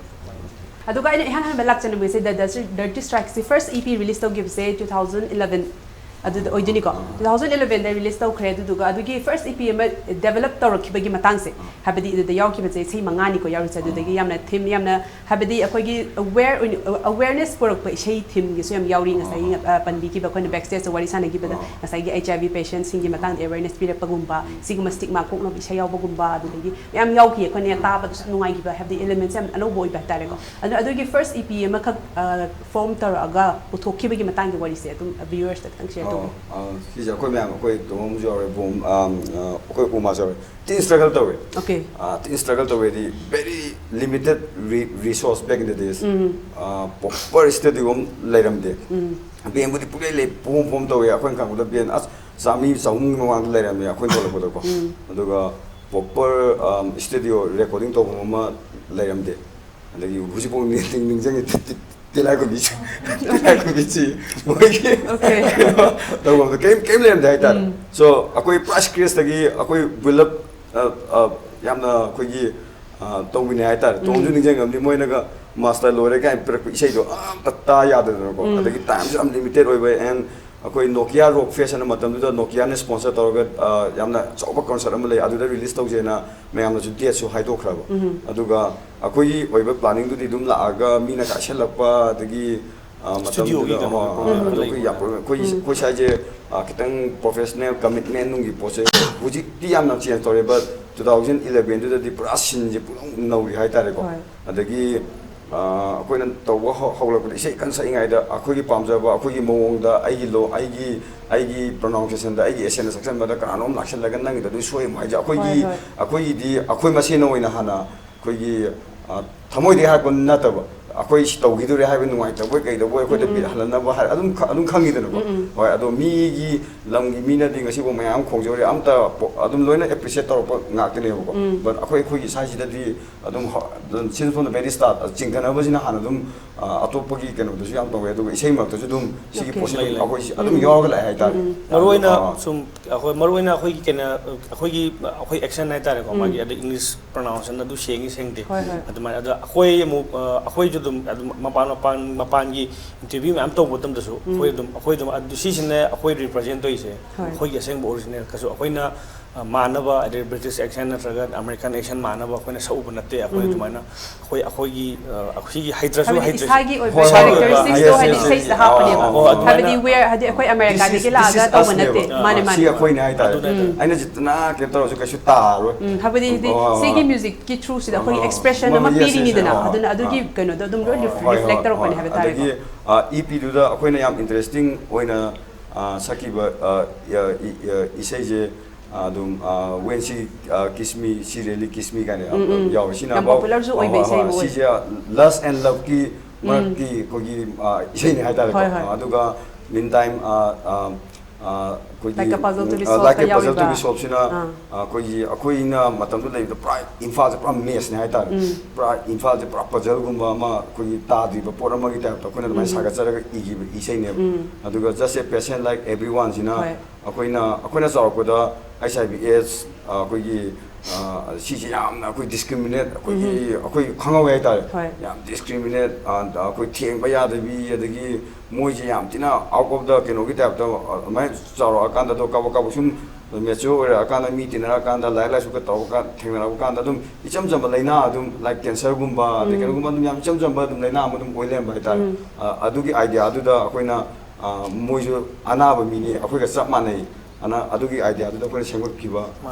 ꯑꯗꯨꯒ ꯑꯩꯅ ꯏꯍꯥꯟ ꯍꯥꯟꯕ ꯂꯥꯛꯆꯅꯤꯡꯕꯁꯦ ꯗ ꯗꯔꯇꯤ ꯁ꯭ꯇ꯭ꯔꯥꯏꯛꯁꯤ ꯐꯥꯔꯁ ꯏ ꯄꯤ ꯔꯤꯂꯤꯁ ꯇꯧꯈꯤꯕꯁꯦ ꯇꯨ ꯊꯥꯎꯖꯟ ꯏꯂꯚꯦꯟ ꯑꯗꯨꯗ ꯑꯣꯏꯗꯣꯏꯅꯤꯀꯣ꯫ ꯇꯨ ꯊꯥꯎꯖꯟ ꯏꯂꯚꯦꯟꯗ ꯔꯤꯂꯤꯁ ꯇꯧꯈ꯭ꯔꯦ꯫ ꯑꯗꯨꯗꯨꯒ ꯑꯗꯨꯒꯤ ꯐꯥꯔꯁ ꯏ ꯄꯤ ꯑꯃ ꯗꯦꯕꯂꯞ ꯇꯧꯔꯛꯈꯤꯕꯒꯤ ꯃꯇꯥꯡꯁꯦ, ꯍꯥꯏꯕꯗꯤ ꯑꯗꯨꯗ ꯌꯥꯎꯈꯤꯕꯁꯦ ꯏꯁꯩ ꯃꯉꯥꯅꯤꯀꯣ ꯌꯥꯎꯔꯤꯁꯦ꯫ ꯑꯗꯨꯗꯒꯤ ꯌꯥꯝꯅ ꯊꯤꯝ ꯌꯥꯝꯅ ꯍꯥꯏꯕꯗꯤ ꯑꯩꯈꯣꯏꯒꯤ ꯑꯋꯦꯔ ꯑꯣꯏꯅ ꯑꯋꯦꯔꯅꯦꯁ ꯄꯨꯔꯛꯄ ꯏꯁꯩ ꯊꯤꯝꯒꯤꯁꯨ ꯌꯥꯝ ꯌꯥꯎꯔꯤ꯫ ꯉꯁꯥꯏꯒꯤ ꯑ, ꯄꯟꯕꯤꯈꯤꯕ ꯑꯩꯈꯣꯏꯅ ꯕꯦꯛ ꯁ꯭ꯇꯦꯖꯇ ꯋꯥꯔꯤ ꯁꯥꯟꯅꯈꯤꯕꯗ ꯉꯁꯥꯏꯒꯤ ꯑꯩꯆ ꯑꯥꯏ ꯚꯤ ꯄꯦꯁꯦꯟꯁꯤꯡꯒꯤ ꯃꯇꯥꯡꯗ ꯑꯋꯦꯔꯅꯦꯁ ꯄꯤꯔꯛꯄꯒꯨꯝꯕ, ꯁꯤꯒꯨꯝꯕ ꯁ꯭ꯇꯤꯛꯃꯥ ꯀꯣꯛꯅꯕ ꯏꯁꯩ ꯌꯥꯎꯕꯒꯨꯝꯕ, ꯑꯗꯨꯗꯒꯤ ꯃꯌꯥꯝ ꯌꯥꯎꯈꯤ꯫ ꯑꯩꯈꯣꯏꯅ ꯇꯥꯕꯗꯁꯨ ꯌꯥꯝ ꯅꯨꯡꯉꯥꯏꯈꯤꯕ, ꯍꯥꯏꯕꯗꯤ ꯏꯂꯤꯃꯦꯟꯁ ꯌꯥꯝ ꯑꯅꯧꯕ ꯑꯣꯏꯕ ꯍꯥꯏꯇꯥꯔꯦꯀꯣ꯫ ꯑꯗꯨꯅ ꯑꯗꯨꯒꯤ ꯐꯥꯔꯁ ꯏ ꯄꯤ ꯑꯃꯈꯛ ꯐꯣꯔꯝ ꯇꯧꯔꯛꯑꯒ ꯄꯨꯊꯣꯛꯈꯤꯕꯒꯤ ꯃꯇꯥꯡꯒꯤ ꯋꯥꯔꯤꯁꯦ ꯑꯗꯨꯝ ꯚ꯭ꯌꯨꯋꯔꯁꯇ ꯈꯤꯇꯪ ꯁꯤꯌꯔ ꯇꯧꯕꯤꯌꯨ꯫ ꯑ, ꯁꯤꯁꯦ ꯑꯩꯈꯣꯏ ꯃꯌꯥꯝ, ꯑꯩꯈꯣꯏ ꯇꯣꯝ ꯑꯃꯁꯨ ꯌꯥꯎꯔꯦ, ꯕꯣꯝ, ꯑ, ꯑ, ꯑꯩꯈꯣꯏ ꯎꯃꯥꯁꯨ ꯌꯥꯎꯔꯦ꯫ ꯊꯤ ꯏꯁꯇ꯭ꯔꯒꯜ ꯇꯧꯋꯦ꯫ ꯑꯣꯀꯦ꯫ ꯑ, ꯊꯤ ꯏꯁꯇ꯭ꯔꯒꯜ ꯇꯧꯋꯦꯗꯤ, very limited re- resource back in the days. ꯎꯝ ꯄ꯭ꯔꯣꯄꯔ ꯁ꯭ꯇꯨꯗꯤꯑꯣ ꯑꯃ ꯂꯩꯔꯝꯗꯦ꯫ ꯎꯝ ꯕꯦꯟꯕꯨꯗꯤ ꯄꯨꯡꯂꯩ ꯂꯩ, ꯄꯨꯝ ꯄꯨꯝ ꯇꯧꯋꯦ꯫ ꯑꯩꯈꯣꯏꯅ ꯈꯪꯕꯗ ꯕꯦꯟ ꯑꯁ ꯆꯥꯝꯃꯔꯤ ꯆꯍꯨꯝꯒꯤ ꯃꯃꯥꯡꯗ ꯂꯩꯔꯝꯃꯦ ꯑꯩꯈꯣꯏꯅ ꯊꯣꯛꯂꯛꯄꯗꯀꯣ꯫ ꯎꯝ ꯑꯗꯨꯒ ꯄ꯭ꯔꯣꯄꯔ ꯁ꯭ꯇꯨꯗꯤꯑꯣ ꯔꯦꯀꯣꯔꯗꯤꯡ ꯇꯧꯐꯝ ꯑꯃ ꯂꯩꯔꯝꯗꯦ꯫ ꯑꯗꯒꯤ ꯍꯧꯖꯤꯛꯐꯥꯎ ꯅꯤꯡ- ꯅꯤꯡ- ꯅꯤꯡꯁꯤꯡꯉꯤ ꯇꯤ- ꯇꯤ- ꯇꯤꯂꯥꯏꯈꯨꯝꯕꯤ ꯆꯤ- ꯇꯤꯂꯥꯏꯈꯨꯝꯕꯤ ꯆꯤ ꯃꯣꯏꯒꯤ Okay. ꯇꯧꯐꯝꯗꯣ ꯀꯔꯤꯝ ꯀꯔꯤꯝ ꯂꯩꯔꯝꯗꯦ ꯍꯥꯏꯇꯥꯔꯦ꯫ ꯎꯝ ꯁꯣ ꯑꯩꯈꯣꯏ ꯄꯨꯔꯥ ꯁ꯭ꯀ꯭ꯔꯦꯁꯇꯒꯤ ꯑꯩꯈꯣꯏ ꯕꯤꯜ ꯑꯞ ꯌꯥꯝꯅ ꯑꯩꯈꯣꯏꯒꯤ ꯑ, ꯇꯧꯕꯤꯅꯦ ꯍꯥꯏꯇꯥꯔꯦ꯫ ꯇꯣꯝꯁꯨ ꯅꯤꯡꯁꯤꯡꯉꯝꯅꯤ, ꯃꯣꯏꯅꯒ ꯃꯥꯁꯇꯔ ꯂꯣꯏꯔꯦ ꯀꯥꯏꯅ ꯄꯤꯔꯛꯄ ꯏꯁꯩꯗꯣ ꯑꯝꯇ ꯇꯥ ꯌꯥꯗꯗꯅꯀꯣ꯫ ꯑꯗꯒꯤ ꯇꯥꯏꯝꯁꯨ ꯌꯥꯝ ꯂꯤꯃꯤꯇꯦꯠ ꯑꯣꯏꯕ꯫ ꯑꯦꯟ ꯑꯩꯈꯣꯏ ꯅꯣꯀꯤꯌꯥ ꯔꯣꯛ ꯐꯦꯁ ꯍꯥꯏꯅ ꯃꯇꯝꯗꯨꯗ ꯅꯣꯀꯤꯌꯥꯅ ꯁ꯭ꯄꯣꯟꯁꯔ ꯇꯧꯔꯒ, ꯑ, ꯌꯥꯝꯅ ꯑꯆꯧꯕ ꯀꯟꯁꯔꯠ ꯑꯃ ꯂꯩ, ꯑꯗꯨꯗ ꯔꯤꯂꯤꯁ ꯇꯧꯁꯦꯅ ꯃꯌꯥꯝꯅꯁꯨ ꯗꯦꯠꯁꯨ ꯍꯥꯏꯗꯣꯛꯈ꯭ꯔꯕ꯫ ꯑꯗꯨꯒ ꯑꯩꯈꯣꯏꯒꯤ ꯑꯣꯏꯕ ꯄ꯭ꯂꯥꯅꯤꯡꯗꯨꯗꯤ ꯑꯗꯨꯝ ꯂꯥꯛꯑꯒ ꯃꯤꯅ ꯀꯥꯏꯁꯜꯂꯛꯄ, ꯑꯗꯒꯤ, ꯑ, ꯃꯇꯝꯗꯨꯗ, ꯁ꯭ꯇꯨꯗꯤꯑꯣꯒꯤ ꯀꯩꯅꯣ, ꯑ, ꯑ, ꯄ꯭ꯔꯣꯕ꯭ꯂꯦꯝ ꯑꯗꯨꯒꯤ ꯂꯩꯕꯅꯤꯅ꯫ ꯌꯥꯝ ꯄ꯭ꯔꯣꯕ꯭ꯂꯦꯝ꯫ ꯑꯩꯈꯣꯏ, ꯑꯩꯈꯣꯏ ꯁ꯭ꯋꯥꯏꯁꯦ, ꯑ, ꯈꯤꯇꯪ ꯄ꯭ꯔꯣꯐꯦꯁꯅꯦꯜ ꯀꯃꯤꯠꯃꯦꯟ ꯅꯨꯡꯒꯤ ꯄꯣꯠꯁꯦ ꯍꯧꯖꯤꯛꯇꯤ ꯌꯥꯝꯅ ꯆꯦꯟꯖ ꯇꯧꯔꯦ, ꯕꯠ ꯇꯨ ꯊꯥꯎꯖꯟ ꯏꯂꯚꯦꯟꯗꯨꯗꯗꯤ ꯄꯨꯔꯥ ꯁꯤꯟꯁꯦ ꯄꯨꯡꯅꯧ ꯅꯧꯔꯤ ꯍꯥꯏꯇꯥꯔꯦꯀꯣ꯫ ꯍꯣꯏ꯫ ꯑꯗꯒꯤ, ꯑ, ꯑꯩꯈꯣꯏꯅ ꯇꯧꯕ ꯍꯧ-, ꯍꯧꯔꯛꯄꯗ ꯏꯁꯩ ꯀꯟꯅ ꯁꯛꯏꯉꯩꯗ ꯑꯩꯈꯣꯏꯒꯤ ꯄꯥꯝꯖꯕ, ꯑꯩꯈꯣꯏꯒꯤ ꯃꯑꯣꯡꯗ, ꯑꯩꯒꯤ ꯂꯣ-, ꯑꯩꯒꯤ, ꯑꯩꯒꯤ ꯄ꯭ꯔꯣꯅꯥꯎꯟꯁꯤꯌꯦꯁꯟꯗ, ꯑꯩꯒꯤ ꯑꯦꯁꯦꯟꯗ ꯁꯛꯆꯟꯕꯗ ꯀꯅꯥꯅꯣꯝ ꯂꯥꯛꯁꯜꯂꯒ "ꯅꯪꯒꯤꯗ ꯑꯗꯨ ꯁꯣꯏ ꯑꯃꯨꯛ" ꯍꯥꯏꯁꯦ ꯑꯩꯈꯣꯏꯒꯤ, ꯍꯣꯏ, ꯍꯣꯏ꯫ ꯑꯩꯈꯣꯏꯒꯤꯗꯤ ꯑꯩꯈꯣꯏ ꯃꯁꯦꯟ ꯑꯣꯏꯅ ꯍꯥꯟꯅ ꯑꯩꯈꯣꯏꯒꯤ, ꯑ, ꯊꯃꯣꯏꯗꯒꯤ ꯍꯥꯏꯔꯛꯄ ꯅꯠꯇꯕ, ꯑꯩꯈꯣꯏ ꯁꯤ ꯇꯧꯈꯤꯗꯣꯔꯦ ꯍꯥꯏꯕ ꯅꯨꯡꯉꯥꯏꯇꯕꯣꯏ ꯀꯩꯗꯧꯕꯣꯏ ꯑꯩꯈꯣꯏꯗ ꯕꯤꯠ ꯍꯜꯂꯛꯅꯕ ꯍꯥꯏ-, ꯑꯗꯨꯝ ꯈ-, ꯑꯗꯨꯝ ꯈꯪꯉꯤꯗꯅꯀꯣ꯫ ꯍꯣꯏ, ꯑꯗꯣ ꯃꯤꯒꯤ ꯂꯝꯒꯤ ꯃꯤꯅꯗꯤ ꯉꯁꯤꯐꯥꯎ ꯃꯌꯥꯝ ꯈꯣꯡꯖꯧꯔꯦ, ꯑꯝꯇ ꯄꯣ-, ꯑꯗꯨꯝ ꯂꯣꯏꯅ ꯑꯦꯄ꯭ꯔꯤꯁꯤꯌꯦꯠ ꯇꯧꯔꯛꯄ ꯉꯥꯛꯇꯅꯦꯕꯀꯣ꯫ But ꯑꯩꯈꯣꯏ, ꯑꯩꯈꯣꯏꯒꯤ ꯁ꯭ꯋꯥꯏꯁꯤꯗꯗꯤ ꯑꯗꯨꯝ ꯍ-, ꯑꯗꯨꯝ since from the very start, ꯆꯤꯡꯊꯅꯕꯁꯤꯅ ꯍꯥꯟꯅ ꯑꯗꯨꯝ, ꯑ, ꯑꯇꯣꯞꯄꯒꯤ ꯀꯩꯅꯣꯗꯁꯨ ꯌꯥꯝ ꯇꯧꯋꯦ, ꯑꯗꯨꯒ ꯏꯁꯩ ꯃꯔꯛꯇꯁꯨ ꯑꯗꯨꯝ ꯁꯤꯒꯤ Okay. ꯄꯣꯠꯁꯤꯅ ꯂꯩ, ꯑꯗꯨꯝ ꯂꯩ꯫ ꯑꯩꯈꯣꯏ ꯑꯗꯨꯝ ꯌꯥꯎꯔꯒ ꯂꯥꯛꯑꯦ ꯍꯥꯏꯇꯥꯔꯦ꯫ ꯃꯔꯨ ꯑꯣꯏꯅ ꯑꯗꯨꯒ, ꯑ, ꯁꯨꯝ ꯑꯩꯈꯣꯏ, ꯃꯔꯨ ꯑꯣꯏꯅ ꯑꯩꯈꯣꯏꯒꯤ ꯀꯩꯅꯣ, ꯑꯩꯈꯣꯏꯒꯤ, ꯑꯩꯈꯣꯏ ꯑꯦꯛꯁꯦꯟ ꯍꯥꯏꯇꯥꯔꯦꯀꯣ, ꯃꯥꯒꯤ ꯑꯗꯩ ꯏꯪꯂꯤꯁ ꯄ꯭ꯔꯣꯅꯥꯎꯟꯁꯤꯌꯦꯁꯟ ꯑꯗꯨ ꯁꯦꯡꯉꯤ ꯁꯦꯡꯗꯦ꯫ ꯍꯣꯏ, ꯍꯣꯏ꯫ ꯑꯗꯨꯃꯥꯏꯅ꯫ ꯑꯗꯣ ꯑꯩꯈꯣꯏ ꯑꯃꯨꯛ, ꯑ, ꯑꯩꯈꯣꯏꯁꯨ ꯑꯗꯨꯝ, ꯑꯗꯨꯝ ꯃꯄꯥꯟ, ꯃꯄꯥꯟ, ꯃꯄꯥꯟꯒꯤ ꯏꯟꯇꯔꯚ꯭ꯌꯨ ꯃꯌꯥꯝ ꯇꯧꯕ ꯃꯇꯝꯗꯁꯨ ꯑꯩꯈꯣꯏ ꯑꯗꯨꯝ, ꯑꯩꯈꯣꯏ ꯑꯗꯨꯝ, ꯑꯗꯨ ꯁꯤꯁꯤꯅ ꯑꯩꯈꯣꯏ ꯔꯤꯄ꯭ꯔꯖꯦꯟ ꯇꯧꯔꯤꯁꯦ, ꯍꯣꯏ꯫ ꯑꯩꯈꯣꯏꯒꯤ ꯑꯁꯦꯡꯕ ꯑꯣꯔꯤꯖꯤꯅꯦꯜ ꯀꯩꯁꯨ ꯑꯩꯈꯣꯏꯅ, ꯑ, ꯃꯥꯟꯅꯕ, ꯑꯗꯩ ꯕ꯭ꯔꯤꯇꯤꯁ ꯑꯦꯛꯁꯦꯟ ꯅꯠꯇ꯭ꯔꯒ ꯑꯃꯦꯔꯤꯀꯟ ꯑꯦꯛꯁꯦꯟ ꯃꯥꯟꯅꯕ ꯑꯩꯈꯣꯏꯅ ꯁꯛꯎꯕ ꯅꯠꯇꯦ꯫ ꯑꯩꯈꯣꯏ ꯑꯗꯨꯃꯥꯏꯅ ꯑꯩꯈꯣꯏ, ꯑꯩꯈꯣꯏꯒꯤ, ꯑ, ꯑꯩꯈꯣꯏꯒꯤ ꯍꯩꯇ꯭ꯔꯁꯨ ꯍꯥꯏꯕꯗꯤ ꯍꯩꯇ꯭ꯔꯁꯨ ꯏꯁꯥꯒꯤ ꯑꯣꯏꯕ ꯍꯣꯏ, ꯍꯣꯏ, ꯍꯣꯏ, ꯍꯣꯏ, ꯀꯦꯔꯦꯛꯇꯔꯤꯁꯇꯤꯛꯁꯇꯣ yes, ꯍꯥꯏꯗꯤ yes, yes, ꯏꯁꯩꯁꯤꯗ yes. ꯍꯥꯞꯄꯅꯦꯕ꯫ ꯑꯥ, ꯑꯥ, ꯑꯥ, ꯍꯥꯏꯕꯗꯤ ꯑꯗꯨꯃꯥꯏꯅ ꯋꯦꯌꯔ ꯍꯥꯏꯗꯤ ꯑꯩꯈꯣꯏ ꯑꯃꯦꯔꯤꯀꯥꯗꯒꯤ ꯂꯥꯛꯑꯒ ꯇꯧꯕ ꯅꯠꯇꯦ꯫ This is ꯃꯥꯅꯦ, ꯃꯥꯅꯦ꯫ ꯁꯤ ꯑꯩꯈꯣꯏꯅꯦ ꯍꯥꯏꯇꯥꯔꯦ꯫ ꯑꯗꯨꯅꯦ, ꯑꯗꯨꯅꯦ꯫ ꯑꯩꯅ ꯖꯤꯠꯇꯅ ꯀꯩꯅꯣ ꯇꯧꯔꯁꯨ ꯀꯩꯁꯨ ꯇꯥꯔꯣꯏ꯫ ꯎꯝ, ꯍꯥꯏꯕꯗꯤ ꯍꯥꯏꯗꯤ ꯑꯣ, ꯑꯣ, ꯁꯤꯒꯤ ꯑꯣ꯫ ꯃ꯭ꯌꯨꯖꯤꯛꯀꯤ ꯊ꯭ꯔꯨꯁꯤꯗ ꯑꯩꯈꯣꯏꯒꯤ ꯑꯣ, ꯑꯦꯛꯁꯄ꯭ꯔꯦꯁꯟ ꯑꯃ ꯃꯃꯜ, yes, yes, yes, ꯄꯤꯔꯤꯅꯤꯗꯅ꯫ ꯑꯣ, ꯑꯗꯨꯅ ꯑꯗꯨꯒꯤ ꯑꯥ꯫ ꯀꯩꯅꯣꯗꯣ ꯑꯗꯨꯝ ꯂꯣꯏ ꯍꯣꯏ, ꯍꯣꯏ, ꯔꯤꯐ꯭ꯂꯦꯛ ꯍꯣꯏ, ꯇꯧꯔꯛꯄꯅꯦ ꯍꯣꯏ꯫ ꯍꯥꯏꯕ ꯇꯥꯔꯦꯀꯣ꯫ ꯑꯗꯒꯤ, ꯑ, ꯏ ꯄꯤꯗꯨꯗ ꯑꯩꯈꯣꯏꯅ ꯌꯥꯝ ꯏꯟꯇꯔꯦꯁꯇꯤꯡ ꯑꯣꯏꯅ, ꯑ, ꯁꯛꯈꯤꯕ, ꯑ, ꯑ, ꯏ-, ꯑ, ꯏꯁꯩꯁꯦ, ꯑ, ꯑꯗꯨꯝ, ꯑ, When She, ꯑ, Kiss Me, She Really Kiss Me ꯀꯥꯏꯅ ꯌꯥꯝ, ꯎꯝ, ꯎꯝ꯫ ꯌꯥꯎꯋꯦ꯫ ꯁꯤꯅ ꯌꯥꯝ about, popular ꯁꯨ ꯍꯣꯏ, ꯑꯣꯏꯕ ꯍꯣꯏ, ꯏꯁꯩ ꯍꯣꯏ꯫ ꯑꯃ ꯑꯣꯏ꯫ ꯁꯤꯁꯦ lust and love ꯀꯤ ꯎꯝ꯫ ꯃꯔꯛꯀꯤ ꯑꯩꯈꯣꯏꯒꯤ, ꯑ, ꯏꯁꯩꯅꯦ ꯍꯥꯏꯇꯥꯔꯦꯀꯣ꯫ ꯍꯣꯏ, ꯍꯣꯏ꯫ ꯑ, ꯑꯗꯨꯒ meantime, ꯑ, ꯑ, ꯑ, ꯑꯩꯈꯣꯏꯒꯤ, Like a Puzzle to Be ꯎꯝ, ꯑ, Solved Like ꯀ a Puzzle to ꯌꯥꯎꯔꯤꯕ꯫ Be Solved ꯁꯤꯅ, ꯑꯥ꯫ ꯑ, ꯑꯩꯈꯣꯏꯒꯤ, ꯑꯩꯈꯣꯏꯅ ꯃꯇꯝꯗꯨꯗ ꯂꯩꯕꯗ ꯄꯨꯔꯥ ꯏꯝꯐꯥꯜꯁꯦ ꯄꯨꯔꯥ ꯃꯦꯁꯅꯦ ꯍꯥꯏꯇꯥꯔꯦ꯫ ꯎꯝ꯫ ꯄꯨꯔꯥ ꯏꯝꯐꯥꯜꯁꯦ ꯄꯨꯔꯥ ꯄꯖꯜꯒꯨꯝꯕ ꯑꯃ ꯑꯩꯈꯣꯏꯒꯤ ꯇꯥꯗ꯭ꯔꯤꯕ ꯄꯣꯠ ꯑꯃꯒꯤ ꯇꯥꯏꯞꯇ ꯑꯩꯈꯣꯏꯅ ꯑꯗꯨꯃꯥꯏꯅ ꯎꯝ꯫ ꯁꯥꯒꯠꯆꯔꯒ ꯏꯈꯤꯕ ꯏꯁꯩꯅꯦꯕ꯫ ꯎꯝ꯫ ꯑꯗꯨꯒ Just a Patient Like Everyone ꯁꯤꯅ ꯍꯣꯏ꯫ ꯑꯩꯈꯣꯏꯅ, ꯑꯩꯈꯣꯏꯅ ꯆꯥꯎꯔꯛꯄꯗ HIV AIDS, ꯑ, ꯑꯩꯈꯣꯏꯒꯤ, ꯑ, ꯁꯤꯁꯦ ꯌꯥꯝꯅ ꯑꯩꯈꯣꯏ ꯗꯤꯁꯀ꯭ꯔꯤꯃꯤꯅꯦꯠ, ꯑꯩꯈꯣꯏꯒꯤ, ꯑꯩꯈꯣꯏ ꯈꯪꯍꯧꯋꯦ ꯍꯥꯏꯇꯥꯔꯦ꯫ ꯍꯣꯏ꯫ ꯌꯥꯝ ꯗꯤꯁꯀ꯭ꯔꯤꯃꯤꯅꯦꯠ, ꯑ, ꯑꯩꯈꯣꯏ ꯊꯦꯡꯕ ꯌꯥꯗꯕꯤ, ꯑꯗꯒꯤ ꯃꯣꯏꯁꯦ ꯌꯥꯝ ꯊꯤꯅ ꯑꯥꯎꯠ ꯑꯣꯐ ꯗ ꯀꯩꯅꯣꯒꯤ ꯇꯥꯏꯞꯇ, ꯑ, ꯑꯗꯨꯃꯥꯏꯅ ꯆꯥꯎꯔꯛꯑꯀꯥꯟꯗ, ꯑꯗꯣ ꯀꯥꯕꯛ ꯀꯥꯕꯛ ꯁꯨꯝ ꯃꯦꯆ꯭ꯌꯣꯔ ꯑꯣꯏꯔꯛꯑꯀꯥꯟꯗ, ꯃꯤ ꯇꯤꯟꯅꯔꯛꯑꯀꯥꯟꯗ, ꯂꯥꯏꯔꯤꯛ ꯂꯥꯏꯁꯨꯒ ꯇꯧꯔꯒ ꯊꯦꯡꯅꯔꯛꯄ ꯀꯥꯟꯗ, ꯑꯗꯨꯝ ꯏꯆꯝ ꯆꯝꯕ ꯂꯥꯏꯅꯥ, ꯑꯗꯨꯝ ꯂꯥꯏꯛ ꯀꯦꯟꯁꯔꯒꯨꯝꯕ, ꯑꯗꯩ ꯀꯩꯅꯣꯒꯨꯝꯕ, ꯑꯗꯨꯝ ꯌꯥꯝ ꯏꯆꯝ ꯆꯝꯕ ꯑꯗꯨꯝ ꯂꯥꯏꯅꯥ ꯑꯃ ꯑꯗꯨꯝ ꯑꯣꯏ ꯂꯩꯔꯝꯕ ꯍꯥꯏꯇꯥꯔꯦ꯫ ꯑ, ꯑꯗꯨꯒꯤ ꯑꯥꯏꯗꯤꯌꯥꯗꯨꯗ ꯑꯩꯈꯣꯏꯅ, ꯑ, ꯃꯣꯏꯁꯨ ꯑꯅꯥꯕ ꯃꯤꯅꯤ, ꯑꯩꯈꯣꯏꯒ ꯆꯞ ꯃꯥꯟꯅꯩ꯫ ꯑꯗꯨꯅ ꯑꯗꯨꯒꯤ ꯑꯥꯏꯗꯤꯌꯥꯗꯨꯗ ꯑꯩꯈꯣꯏꯅ ꯁꯦꯝꯒꯠꯈꯤꯕ,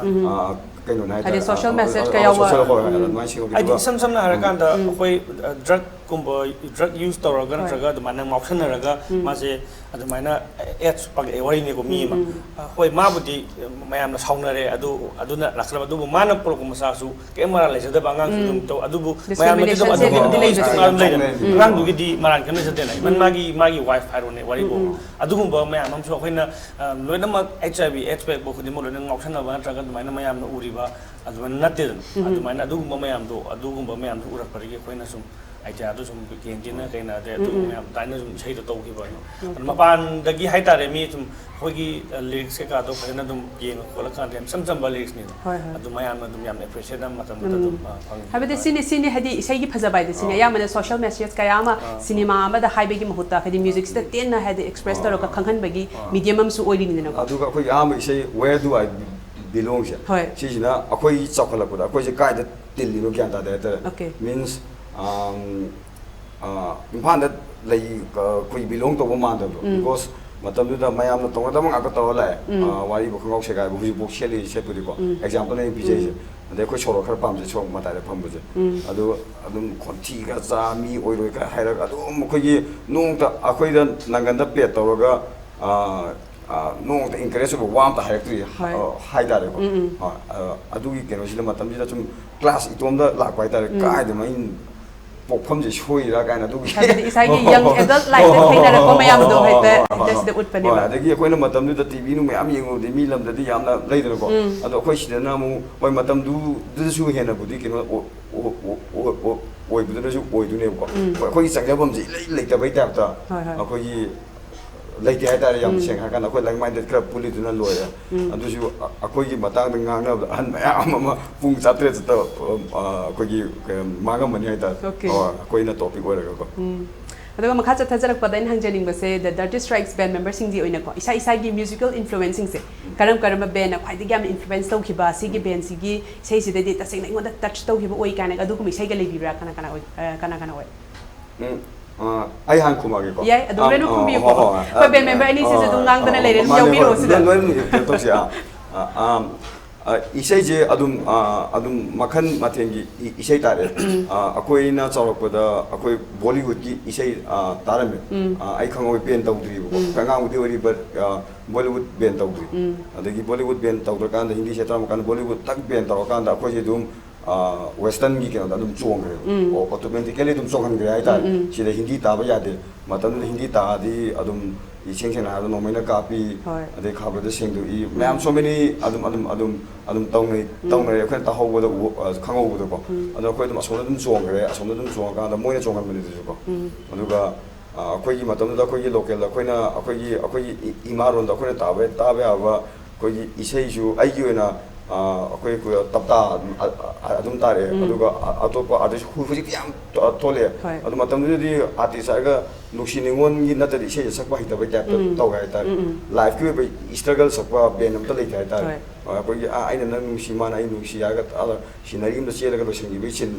ꯑ, ꯀꯩꯅꯣꯅꯦ ꯍꯥꯏꯗꯤ ꯍꯥꯏꯇꯥꯔꯦ꯫ social ꯑ, message ꯑ, ꯀꯌꯥ ꯌꯥꯎꯕ꯫ social, ꯍꯣꯏ, ꯍꯣꯏ, ꯑꯗꯨꯃꯥꯏꯅ ꯍꯥꯏꯗꯤ ꯁꯦꯝꯒꯠꯈꯤꯕ꯫ ꯏꯁꯝ ꯁꯝꯅ ꯍꯥꯏꯔꯀꯥꯟꯗ ꯑꯩꯈꯣꯏ ꯗ꯭ꯔꯒꯀꯨꯝꯕ, ꯗ꯭ꯔꯒ ꯌꯨꯁ ꯇꯧꯔꯒ ꯅꯠꯇ꯭ꯔꯒ ꯑꯗꯨꯃꯥꯏꯅ ꯉꯥꯎꯁꯟꯅꯔꯒ ꯃꯥꯁꯦ ꯑꯗꯨꯃꯥꯏꯅ ꯑꯦꯠꯁ ꯄꯥꯛꯂꯛꯑꯦ ꯋꯥꯔꯤꯅꯤꯀꯣ꯫ ꯃꯤ ꯑꯃ, ꯑ, ꯍꯣꯏ, ꯃꯥꯕꯨꯗꯤ ꯃꯌꯥꯝꯅ ꯁꯥꯎꯅꯔꯦ, ꯑꯗꯨ, ꯑꯗꯨꯅ ꯂꯥꯛꯆꯔꯕ, ꯑꯗꯨꯕꯨ ꯃꯥꯅ ꯄꯨꯔꯛꯄ ꯃꯆꯥꯁꯨ ꯀꯩꯝ ꯃꯔꯥꯜ ꯂꯩꯖꯗꯕ ꯑꯉꯥꯡꯁꯨ ꯑꯗꯨꯝ ꯇꯧ, ꯑꯗꯨꯕꯨ ꯃꯌꯥꯝꯅꯗꯤ ꯑꯗꯨꯝ Discrimination ꯁꯦ ꯑꯗꯨꯒꯤ ꯑꯗꯨꯝꯗꯤ ꯑꯗꯨꯒꯤ ꯂꯩꯕꯅꯦ꯫ ꯆꯥꯎꯅ ꯂꯩꯔꯦ꯫ ꯑꯉꯥꯡꯗꯨꯒꯤꯗꯤ ꯃꯔꯥꯜ ꯀꯩꯝ ꯂꯩꯖꯗꯦꯅ, ꯏꯚꯟ ꯃꯥꯒꯤ, ꯃꯥꯒꯤ ꯋꯥꯏꯐ ꯍꯥꯏꯔꯣꯅꯦ ꯋꯥꯔꯤꯕꯨ꯫ ꯑꯗꯨꯒꯨꯝꯕ ꯃꯌꯥꯝ ꯑꯃꯁꯨ ꯑꯩꯈꯣꯏꯅ, ꯑ, ꯂꯣꯏꯅꯃꯛ ꯑꯩꯆ ꯑꯥꯏ ꯚꯤ ꯑꯦꯠꯁ ꯄꯦꯛꯄ ꯈꯨꯗꯤꯡꯃꯛ ꯂꯣꯏꯅ ꯉꯥꯎꯁꯟꯅꯕ ꯅꯠꯇ꯭ꯔꯒ ꯑꯗꯨꯃꯥꯏꯅ ꯃꯌꯥꯝꯅ ꯎꯔꯤꯕ ꯑꯗꯨꯃꯥꯏꯅ ꯅꯠꯇꯦꯗꯅ꯫ ꯑꯗꯨꯃꯥꯏꯅ ꯑꯗꯨꯒꯨꯝꯕ ꯃꯌꯥꯝꯗꯣ, ꯑꯗꯨꯒꯨꯝꯕ ꯃꯌꯥꯝꯗꯣ ꯎꯔꯛꯄꯗꯒꯤ ꯑꯩꯈꯣꯏꯅ ꯁꯨꯝ ꯑꯥꯏꯗꯤꯌꯥꯗꯣ ꯁꯨꯝ ꯀꯦꯟꯖꯤꯅ ꯀꯩꯅ ꯑꯗꯩ ꯑꯗꯨꯒꯨꯝꯕ ꯃꯌꯥꯝ ꯑꯗꯨꯃꯥꯏꯅ ꯁꯨꯝ ꯏꯁꯩꯗꯣ ꯇꯧꯈꯤꯕ꯫ ꯑꯗꯨ ꯃꯄꯥꯟꯗꯒꯤ ꯍꯥꯏꯇꯥꯔꯦ, ꯃꯤ ꯁꯨꯝ ꯑꯩꯈꯣꯏꯒꯤ, ꯑ, ꯂꯤꯔꯤꯛꯁ ꯀꯩꯀꯥꯗꯣ ꯐꯖꯅ ꯑꯗꯨꯝ ꯌꯦꯡꯉ ꯈꯣꯠꯂꯀꯥꯟꯗ ꯌꯥꯝ ꯏꯆꯝ ꯆꯝꯕ ꯂꯤꯔꯤꯛꯁꯅꯤꯗ꯫ ꯍꯣꯏ, ꯍꯣꯏ꯫ ꯑꯗꯨ ꯃꯌꯥꯝꯅ ꯑꯗꯨꯝ ꯌꯥꯝ ꯑꯦꯄ꯭ꯔꯤꯁꯤꯌꯦꯠ ꯑꯃ ꯃꯇꯝꯗꯨꯗ ꯑꯗꯨꯝ, ꯑ, ꯐꯪꯈꯤ꯫ ꯍꯥꯏꯕꯗꯤ ꯁꯤꯅꯤ, ꯁꯤꯅꯤ ꯍꯥꯏꯗꯤ ꯏꯁꯩꯒꯤ ꯐꯖꯕ ꯍꯥꯏꯗꯤ ꯁꯤꯅꯤ꯫ ꯑꯌꯥꯝꯕꯅ ꯁꯣꯁꯤꯌꯦꯜ ꯃꯦꯁꯦꯖ ꯀꯌꯥ ꯑꯃ ꯁꯤꯅꯦꯃꯥ ꯑꯃꯗ ꯍꯥꯏꯕꯒꯤ ꯃꯍꯨꯠꯇ ꯍꯥꯏꯗꯤ ꯃ꯭ꯌꯨꯖꯤꯛꯁꯤꯗ ꯇꯦꯟꯅ ꯍꯥꯏꯗꯤ ꯑꯦꯛꯁꯄ꯭ꯔꯦꯁ ꯇꯧꯔꯒ ꯈꯪꯍꯟꯕꯒꯤ ꯃꯤꯗꯤꯌꯝ ꯑꯃꯁꯨ ꯑꯣꯏꯔꯤꯅꯤꯗꯅꯀꯣ꯫ ꯑꯗꯨꯒ ꯑꯩꯈꯣꯏꯒꯤ ꯑꯍꯥꯟꯕ ꯏꯁꯩ Where Do I Belong ꯁꯦ, ꯍꯣꯏ꯫ ꯁꯤꯁꯤꯅ ꯑꯩꯈꯣꯏ ꯆꯥꯎꯈꯠꯂꯛꯄꯗ ꯑꯩꯈꯣꯏꯁꯦ ꯀꯥꯏꯗ ꯇꯤꯜꯂꯤꯅꯣ ꯒ꯭ꯌꯥꯟ ꯇꯥꯗꯦ ꯍꯥꯏꯇꯥꯔꯦ꯫ Okay. Means, ꯑꯝ, ꯑ, ꯏꯝꯐꯥꯜꯗ ꯂꯩ, ꯑ, ꯑꯩꯈꯣꯏ ꯕꯤꯂꯣꯡ ꯇꯧꯕ ꯃꯥꯟꯗꯕꯗꯣ꯫ Because ꯃꯇꯝꯗꯨꯗ ꯃꯌꯥꯝꯅ ꯇꯧꯅꯗꯕ ꯉꯥꯛꯇ ꯇꯧꯔ ꯂꯥꯛꯑꯦ꯫ ꯑ, ꯋꯥꯔꯤꯕꯨ ꯈꯣꯡꯒ꯭ꯔꯥꯎ ꯁꯦꯒꯥꯏꯕ ꯍꯧꯖꯤꯛꯐꯥꯎ ꯁꯦꯠꯂꯤ ꯁꯦꯠꯄꯨꯗꯤꯀꯣ꯫ ꯑꯦꯛꯖꯥꯝꯄꯜ ꯑꯩꯅ ꯄꯤꯖꯩꯁꯦ꯫ ꯑꯗꯩ ꯑꯩꯈꯣꯏ ꯁꯣꯔꯣꯛ ꯈꯔ ꯄꯥꯝꯖꯩ, ꯁꯣꯔꯣꯛ ꯃꯇꯥꯏꯗ ꯐꯝꯕꯁꯦ꯫ ꯑꯗꯨ ꯑꯗꯨꯝ ꯈꯣꯟꯊꯤꯒ ꯆꯥ, ꯃꯤ ꯑꯣꯏꯔꯣꯏ ꯈꯔ ꯍꯥꯏꯔꯒ ꯑꯗꯨꯝ ꯑꯩꯈꯣꯏꯒꯤ ꯅꯣꯡꯃꯇ ꯑꯩꯈꯣꯏꯗ ꯅꯪꯒꯟꯗ ꯄꯦꯠ ꯇꯧꯔꯒ, ꯑ, ꯑ, ꯅꯣꯡꯃꯇ ꯏꯟꯀꯔꯦꯖ ꯑꯣꯏꯕ ꯋꯥ ꯑꯝꯇ ꯍꯥꯏꯔꯛꯇ꯭ꯔꯤ, ꯍꯣꯏ꯫ ꯑ, ꯍꯥꯏꯇꯥꯔꯦꯀꯣ꯫ ꯑ, ꯑ, ꯑꯗꯨꯒꯤ ꯀꯩꯅꯣꯁꯤꯗ ꯃꯇꯝꯁꯤꯗ ꯁꯨꯝ ꯀ꯭ꯂꯥꯁ ꯏꯇꯣꯝꯗ ꯂꯥꯛꯄ ꯍꯥꯏꯇꯥꯔꯦ꯫ ꯀꯥꯏꯗꯅꯣ ꯑꯩꯅ ꯄꯣꯛꯐꯝꯁꯦ ꯁꯣꯏꯔꯤꯔꯥ ꯀꯥꯏꯅ ꯑꯗꯨꯒꯤ ꯍꯥꯏꯕꯗꯤ ꯏꯁꯥꯒꯤ young adult life ꯇ ꯊꯦꯡꯅꯔꯛꯄ ꯃꯌꯥꯝꯗꯣ ꯍꯥꯏꯐꯦꯠ ꯍꯥꯏꯐꯦꯠ ꯁꯤꯗ ꯎꯠꯄꯅꯦꯕ꯫ ꯍꯣꯏ, ꯑꯗꯒꯤ ꯑꯩꯈꯣꯏꯅ ꯃꯇꯝꯗꯨꯗ ꯇꯤ ꯚꯤ ꯅꯨꯡ ꯃꯌꯥꯝ ꯌꯦꯡꯉꯨꯕꯗꯤ ꯃꯤ ꯂꯝꯗꯗꯤ ꯌꯥꯝꯅ ꯂꯩꯗꯅꯀꯣ꯫ ꯑꯗꯣ ꯑꯩꯈꯣꯏ ꯁꯤꯗꯅ ꯑꯃꯨꯛ, ꯍꯣꯏ, ꯃꯇꯝꯗꯨꯗꯁꯨ ꯍꯦꯟꯅꯕꯨꯗꯤ ꯀꯩꯅꯣ ꯑꯣ-, ꯑꯣ-, ꯑꯣ-, ꯑꯣ-, ꯑꯣꯏꯕꯗꯨꯅꯁꯨ ꯑꯣꯏꯗꯣꯏꯅꯦꯕꯀꯣ꯫ ꯍꯣꯏ, ꯑꯩꯈꯣꯏꯒꯤ ꯆꯪꯖꯐꯝꯁꯦ ꯏꯂꯩ ꯂꯩꯇꯕꯩ ꯇꯥꯏꯞꯇ ꯍꯣꯏ, ꯍꯣꯏ꯫ ꯑꯩꯈꯣꯏꯒꯤ ꯂꯩꯇꯦ ꯍꯥꯏꯇꯥꯔꯦ꯫ ꯌꯥꯝ ꯁꯦꯡꯅ ꯍꯥꯏꯔꯀꯥꯟꯗ ꯑꯩꯈꯣꯏ ꯂꯥꯏꯛ ꯃꯥꯏꯟꯗꯦꯠ ꯈꯔ ꯄꯨꯜꯂꯤꯗꯨꯅ ꯂꯣꯏꯔꯦ꯫ ꯑꯗꯨꯁꯨ ꯑ- ꯑꯩꯈꯣꯏꯒꯤ ꯃꯇꯥꯡꯗ ꯉꯥꯡꯅꯕꯗ ꯑꯍꯟ ꯃꯌꯥꯝ ꯑꯃ ꯄꯨꯡ ꯆꯥꯇ꯭ꯔꯦꯠ ꯆꯠꯇ ꯑ, ꯑꯩꯈꯣꯏꯒꯤ ꯀ- ꯃꯥꯡꯉꯝꯃꯅꯤ ꯍꯥꯏꯇꯥꯔꯦ꯫ Okay. ꯑ, ꯑꯩꯈꯣꯏꯅ ꯇꯣꯄꯤꯛ ꯑꯣꯏꯔꯒꯀꯣ꯫ ꯑꯗꯨꯒ ꯃꯈꯥ ꯆꯠꯊꯖꯔꯛꯄꯗ ꯑꯩꯅ ꯍꯪꯖꯅꯤꯡꯕꯁꯦ, ꯗ ꯗꯔꯇꯤ ꯁ꯭ꯇ꯭ꯔꯥꯏꯛꯁ ꯕꯦꯟ ꯃꯦꯝꯕꯔꯁꯤꯡꯗꯤ ꯑꯣꯏꯅꯀꯣ, ꯏꯁꯥ ꯏꯁꯥꯒꯤ ꯃ꯭ꯌꯨꯖꯤꯀꯦꯜ ꯏꯟꯐ꯭ꯂꯨꯋꯦꯟꯁꯁꯤꯡꯁꯦ ꯀꯔꯝ ꯀꯔꯝꯕ ꯕꯦꯟꯅ ꯈ꯭ꯋꯥꯏꯗꯒꯤ ꯌꯥꯝꯅ ꯏꯟꯐ꯭ꯂꯨꯋꯦꯟꯁ ꯇꯧꯈꯤꯕ, ꯁꯤꯒꯤ ꯕꯦꯟꯁꯤꯒꯤ ꯏꯁꯩꯁꯤꯗꯗꯤ ꯇꯁꯦꯡꯅ ꯑꯩꯉꯣꯟꯗ ꯇꯆ ꯇꯧꯈꯤꯕ ꯑꯣꯏ ꯀꯥꯏꯅ ꯑꯗꯨꯒꯨꯝꯕ ꯏꯁꯩꯒ ꯂꯩꯕꯤꯕ꯭ꯔꯥ? ꯀꯅꯥ ꯀꯅꯥ ꯑꯣꯏ? ꯑ, ꯀꯅꯥ ꯀꯅꯥ ꯑꯣꯏ? ꯎꯝ, ꯑ, ꯑꯩ ꯍꯥꯟꯅ ꯈꯨꯝꯃꯛꯑꯒꯦꯀꯣ꯫ ꯌꯥꯏ, ꯑꯗꯨꯝ ꯑꯝ, ꯂꯣꯏꯅ ꯑ, ꯈꯨꯝꯕꯤꯌꯨꯀꯣ꯫ ꯍꯣꯏ, ꯍꯣꯏ, ꯍꯣꯏ꯫ ꯑꯩꯈꯣꯏ ꯕꯦꯟ ꯃꯦꯝꯕꯔ ꯑꯅꯤꯁꯤꯁꯨ ꯑꯗꯨꯝ ꯑ, ꯉꯥꯡꯗꯅ ꯑ, ꯂꯩꯔꯦ, ꯑꯗꯨꯝ ꯃꯥꯅꯦ, ꯌꯥꯎꯕꯤꯔꯛꯑꯣ ꯍꯣꯏ꯫ ꯁꯤꯗ꯫ ꯂꯣꯏ-, ꯂꯣꯏꯅꯃꯛ ꯀꯩꯅꯣ ꯇꯧꯁꯦ꯫ ꯑ, ꯑ, ꯑꯝ, ꯑ, ꯏꯁꯩꯁꯦ ꯑꯗꯨꯝ, ꯑ, ꯑꯗꯨꯝ ꯃꯈꯜ ꯃꯊꯦꯜꯒꯤ ꯏ-, ꯏꯁꯩ ꯇꯥꯔꯦ꯫ ꯑ, ꯑꯩꯈꯣꯏꯅ ꯆꯥꯎꯔꯛꯄꯗ ꯑꯩꯈꯣꯏ ꯕꯣꯂꯤꯋꯨꯗꯀꯤ ꯏꯁꯩ, ꯑ, ꯇꯥꯔꯝꯃꯦ꯫ ꯑ, ꯑꯩ ꯈꯪꯍꯧꯋꯤ, ꯕꯦꯟ ꯇꯧꯗ꯭ꯔꯤꯕꯀꯣ꯫ ꯑꯩꯈꯣꯏ ꯑꯉꯥꯡꯕꯨꯗꯤ ꯑꯣꯏꯔꯤ, but, ꯑ, ꯕꯣꯂꯤꯋꯨꯗ ꯕꯦꯟ ꯇꯧꯗ꯭ꯔꯤ꯫ ꯑꯗꯒꯤ ꯕꯣꯂꯤꯋꯨꯗ ꯕꯦꯟ ꯇꯧꯗ꯭ꯔꯀꯥꯟꯗ ꯍꯤꯟꯗꯤ ꯏꯁꯩ ꯇꯥꯔꯝꯃꯀꯥꯟꯗ ꯕꯣꯂꯤꯋꯨꯗ ꯇꯛ ꯕꯦꯟ ꯇꯧꯔꯀꯥꯟꯗ ꯑꯩꯈꯣꯏꯁꯦ ꯑꯗꯨꯝ, ꯑ, ꯋꯦꯁꯇꯔꯟꯒꯤ ꯀꯩꯅꯣꯗ ꯑꯗꯨꯝ ꯆꯣꯡꯈ꯭ꯔꯦꯕ꯫ ꯑꯣ-, automatically ꯑꯗꯨꯝ ꯆꯣꯡꯍꯟꯈ꯭ꯔꯦ ꯍꯥꯏꯇꯥꯔꯦ꯫ ꯁꯤꯗ ꯍꯤꯟꯗꯤ ꯇꯥꯕ ꯌꯥꯗꯦ꯫ ꯃꯇꯝꯗꯨꯗ ꯍꯤꯟꯗꯤ ꯇꯥꯔꯗꯤ ꯑꯗꯨꯝ ꯏꯁꯦꯡ ꯁꯦꯡꯅ ꯍꯥꯏꯔꯕꯗ ꯅꯣꯡꯃꯩꯅ ꯀꯥꯞꯄꯤ, ꯍꯣꯏ꯫ ꯑꯗꯩ ꯈꯥꯕꯗ ꯁꯦꯡꯗꯣꯛꯏ, ꯃꯌꯥꯝ so many ꯑꯗꯨꯝ, ꯑꯗꯨꯝ, ꯑꯗꯨꯝ, ꯑꯗꯨꯝ ꯇꯧꯅꯩ, ꯇꯧꯅꯔꯦ꯫ ꯑꯩꯈꯣꯏꯅ ꯇꯥꯍꯧꯕꯗ ꯎ-, ꯑ, ꯈꯪꯍꯧꯕꯗꯀꯣ꯫ ꯑꯗꯣ ꯑꯩꯈꯣꯏ ꯑꯗꯨꯝ ꯑꯁꯣꯝꯗ ꯑꯗꯨꯝ ꯆꯣꯡꯈ꯭ꯔꯦ, ꯑꯁꯣꯝꯗ ꯑꯗꯨꯝ ꯆꯣꯡꯉꯀꯥꯟꯗ ꯃꯣꯏꯅ ꯆꯣꯡꯍꯟꯕꯅꯤ ꯑꯗꯨꯁꯨꯀꯣ꯫ ꯑꯗꯨꯒ, ꯑ, ꯑꯩꯈꯣꯏꯒꯤ ꯃꯇꯝꯗꯨꯗ ꯑꯩꯈꯣꯏꯒꯤ ꯂꯣꯀꯦꯜꯗ ꯑꯩꯈꯣꯏꯅ, ꯑꯩꯈꯣꯏꯒꯤ, ꯑꯩꯈꯣꯏꯒꯤ ꯏ-, ꯏꯃꯥꯔꯣꯟꯗ ꯑꯩꯈꯣꯏꯅ ꯇꯥꯕ, ꯇꯥꯕ ꯌꯥꯕ ꯑꯩꯈꯣꯏꯒꯤ ꯏꯁꯩꯁꯨ ꯑꯩꯒꯤ ꯑꯣꯏꯅ, ꯑ, ꯑꯩꯈꯣꯏ ꯀ-, ꯇꯞꯇꯥ ꯑꯗꯨꯝ, ꯑ, ꯑ, ꯑꯗꯨꯝ ꯇꯥꯔꯛꯑꯦ꯫ ꯑꯗꯨꯒ ꯑ-, ꯑꯇꯣꯞꯄ ꯑꯥꯔꯇꯤꯁ ꯍꯧ-, ꯍꯧꯖꯤꯛꯇꯤ ꯌꯥꯝ ꯊꯣꯛꯂꯛꯑꯦ꯫ ꯍꯣꯏ꯫ ꯑꯗꯨ ꯃꯇꯝꯗꯨꯗꯗꯤ ꯑꯥꯔꯇꯤꯁ ꯍꯥꯏꯔꯒ ꯅꯨꯡꯁꯤ ꯅꯤꯉꯣꯟꯒꯤ ꯅꯠꯇ꯭ꯔꯗꯤ ꯏꯁꯩꯁꯦ ꯁꯛꯄ ꯍꯩꯇꯕꯩ ꯇꯥꯏꯞꯇ ꯇꯧꯋꯦ ꯍꯥꯏꯇꯥꯔꯦ꯫ ꯂꯥꯏꯐꯀꯤ ꯑꯣꯏꯕ ꯏꯁꯇ꯭ꯔꯒꯜ ꯁꯛꯄ ꯕꯦꯟ ꯑꯝꯇ ꯂꯩꯇꯦ ꯍꯥꯏꯇꯥꯔꯦ꯫ ꯍꯣꯏ꯫ ꯑ, ꯑꯩꯈꯣꯏꯒꯤ, "ꯑ, ꯑꯩꯅ ꯅꯪ ꯅꯨꯡꯁꯤ, ꯃꯥꯅ ꯑꯩ ꯅꯨꯡꯁꯤ" ꯍꯥꯏꯔꯒ ꯇꯥꯛꯑꯒ ꯁꯤꯅꯔꯤ ꯑꯃꯗ ꯆꯦꯜꯂꯒ ꯂꯣꯏꯁꯤꯟꯈꯤꯕꯒꯤ ꯁꯤꯟ,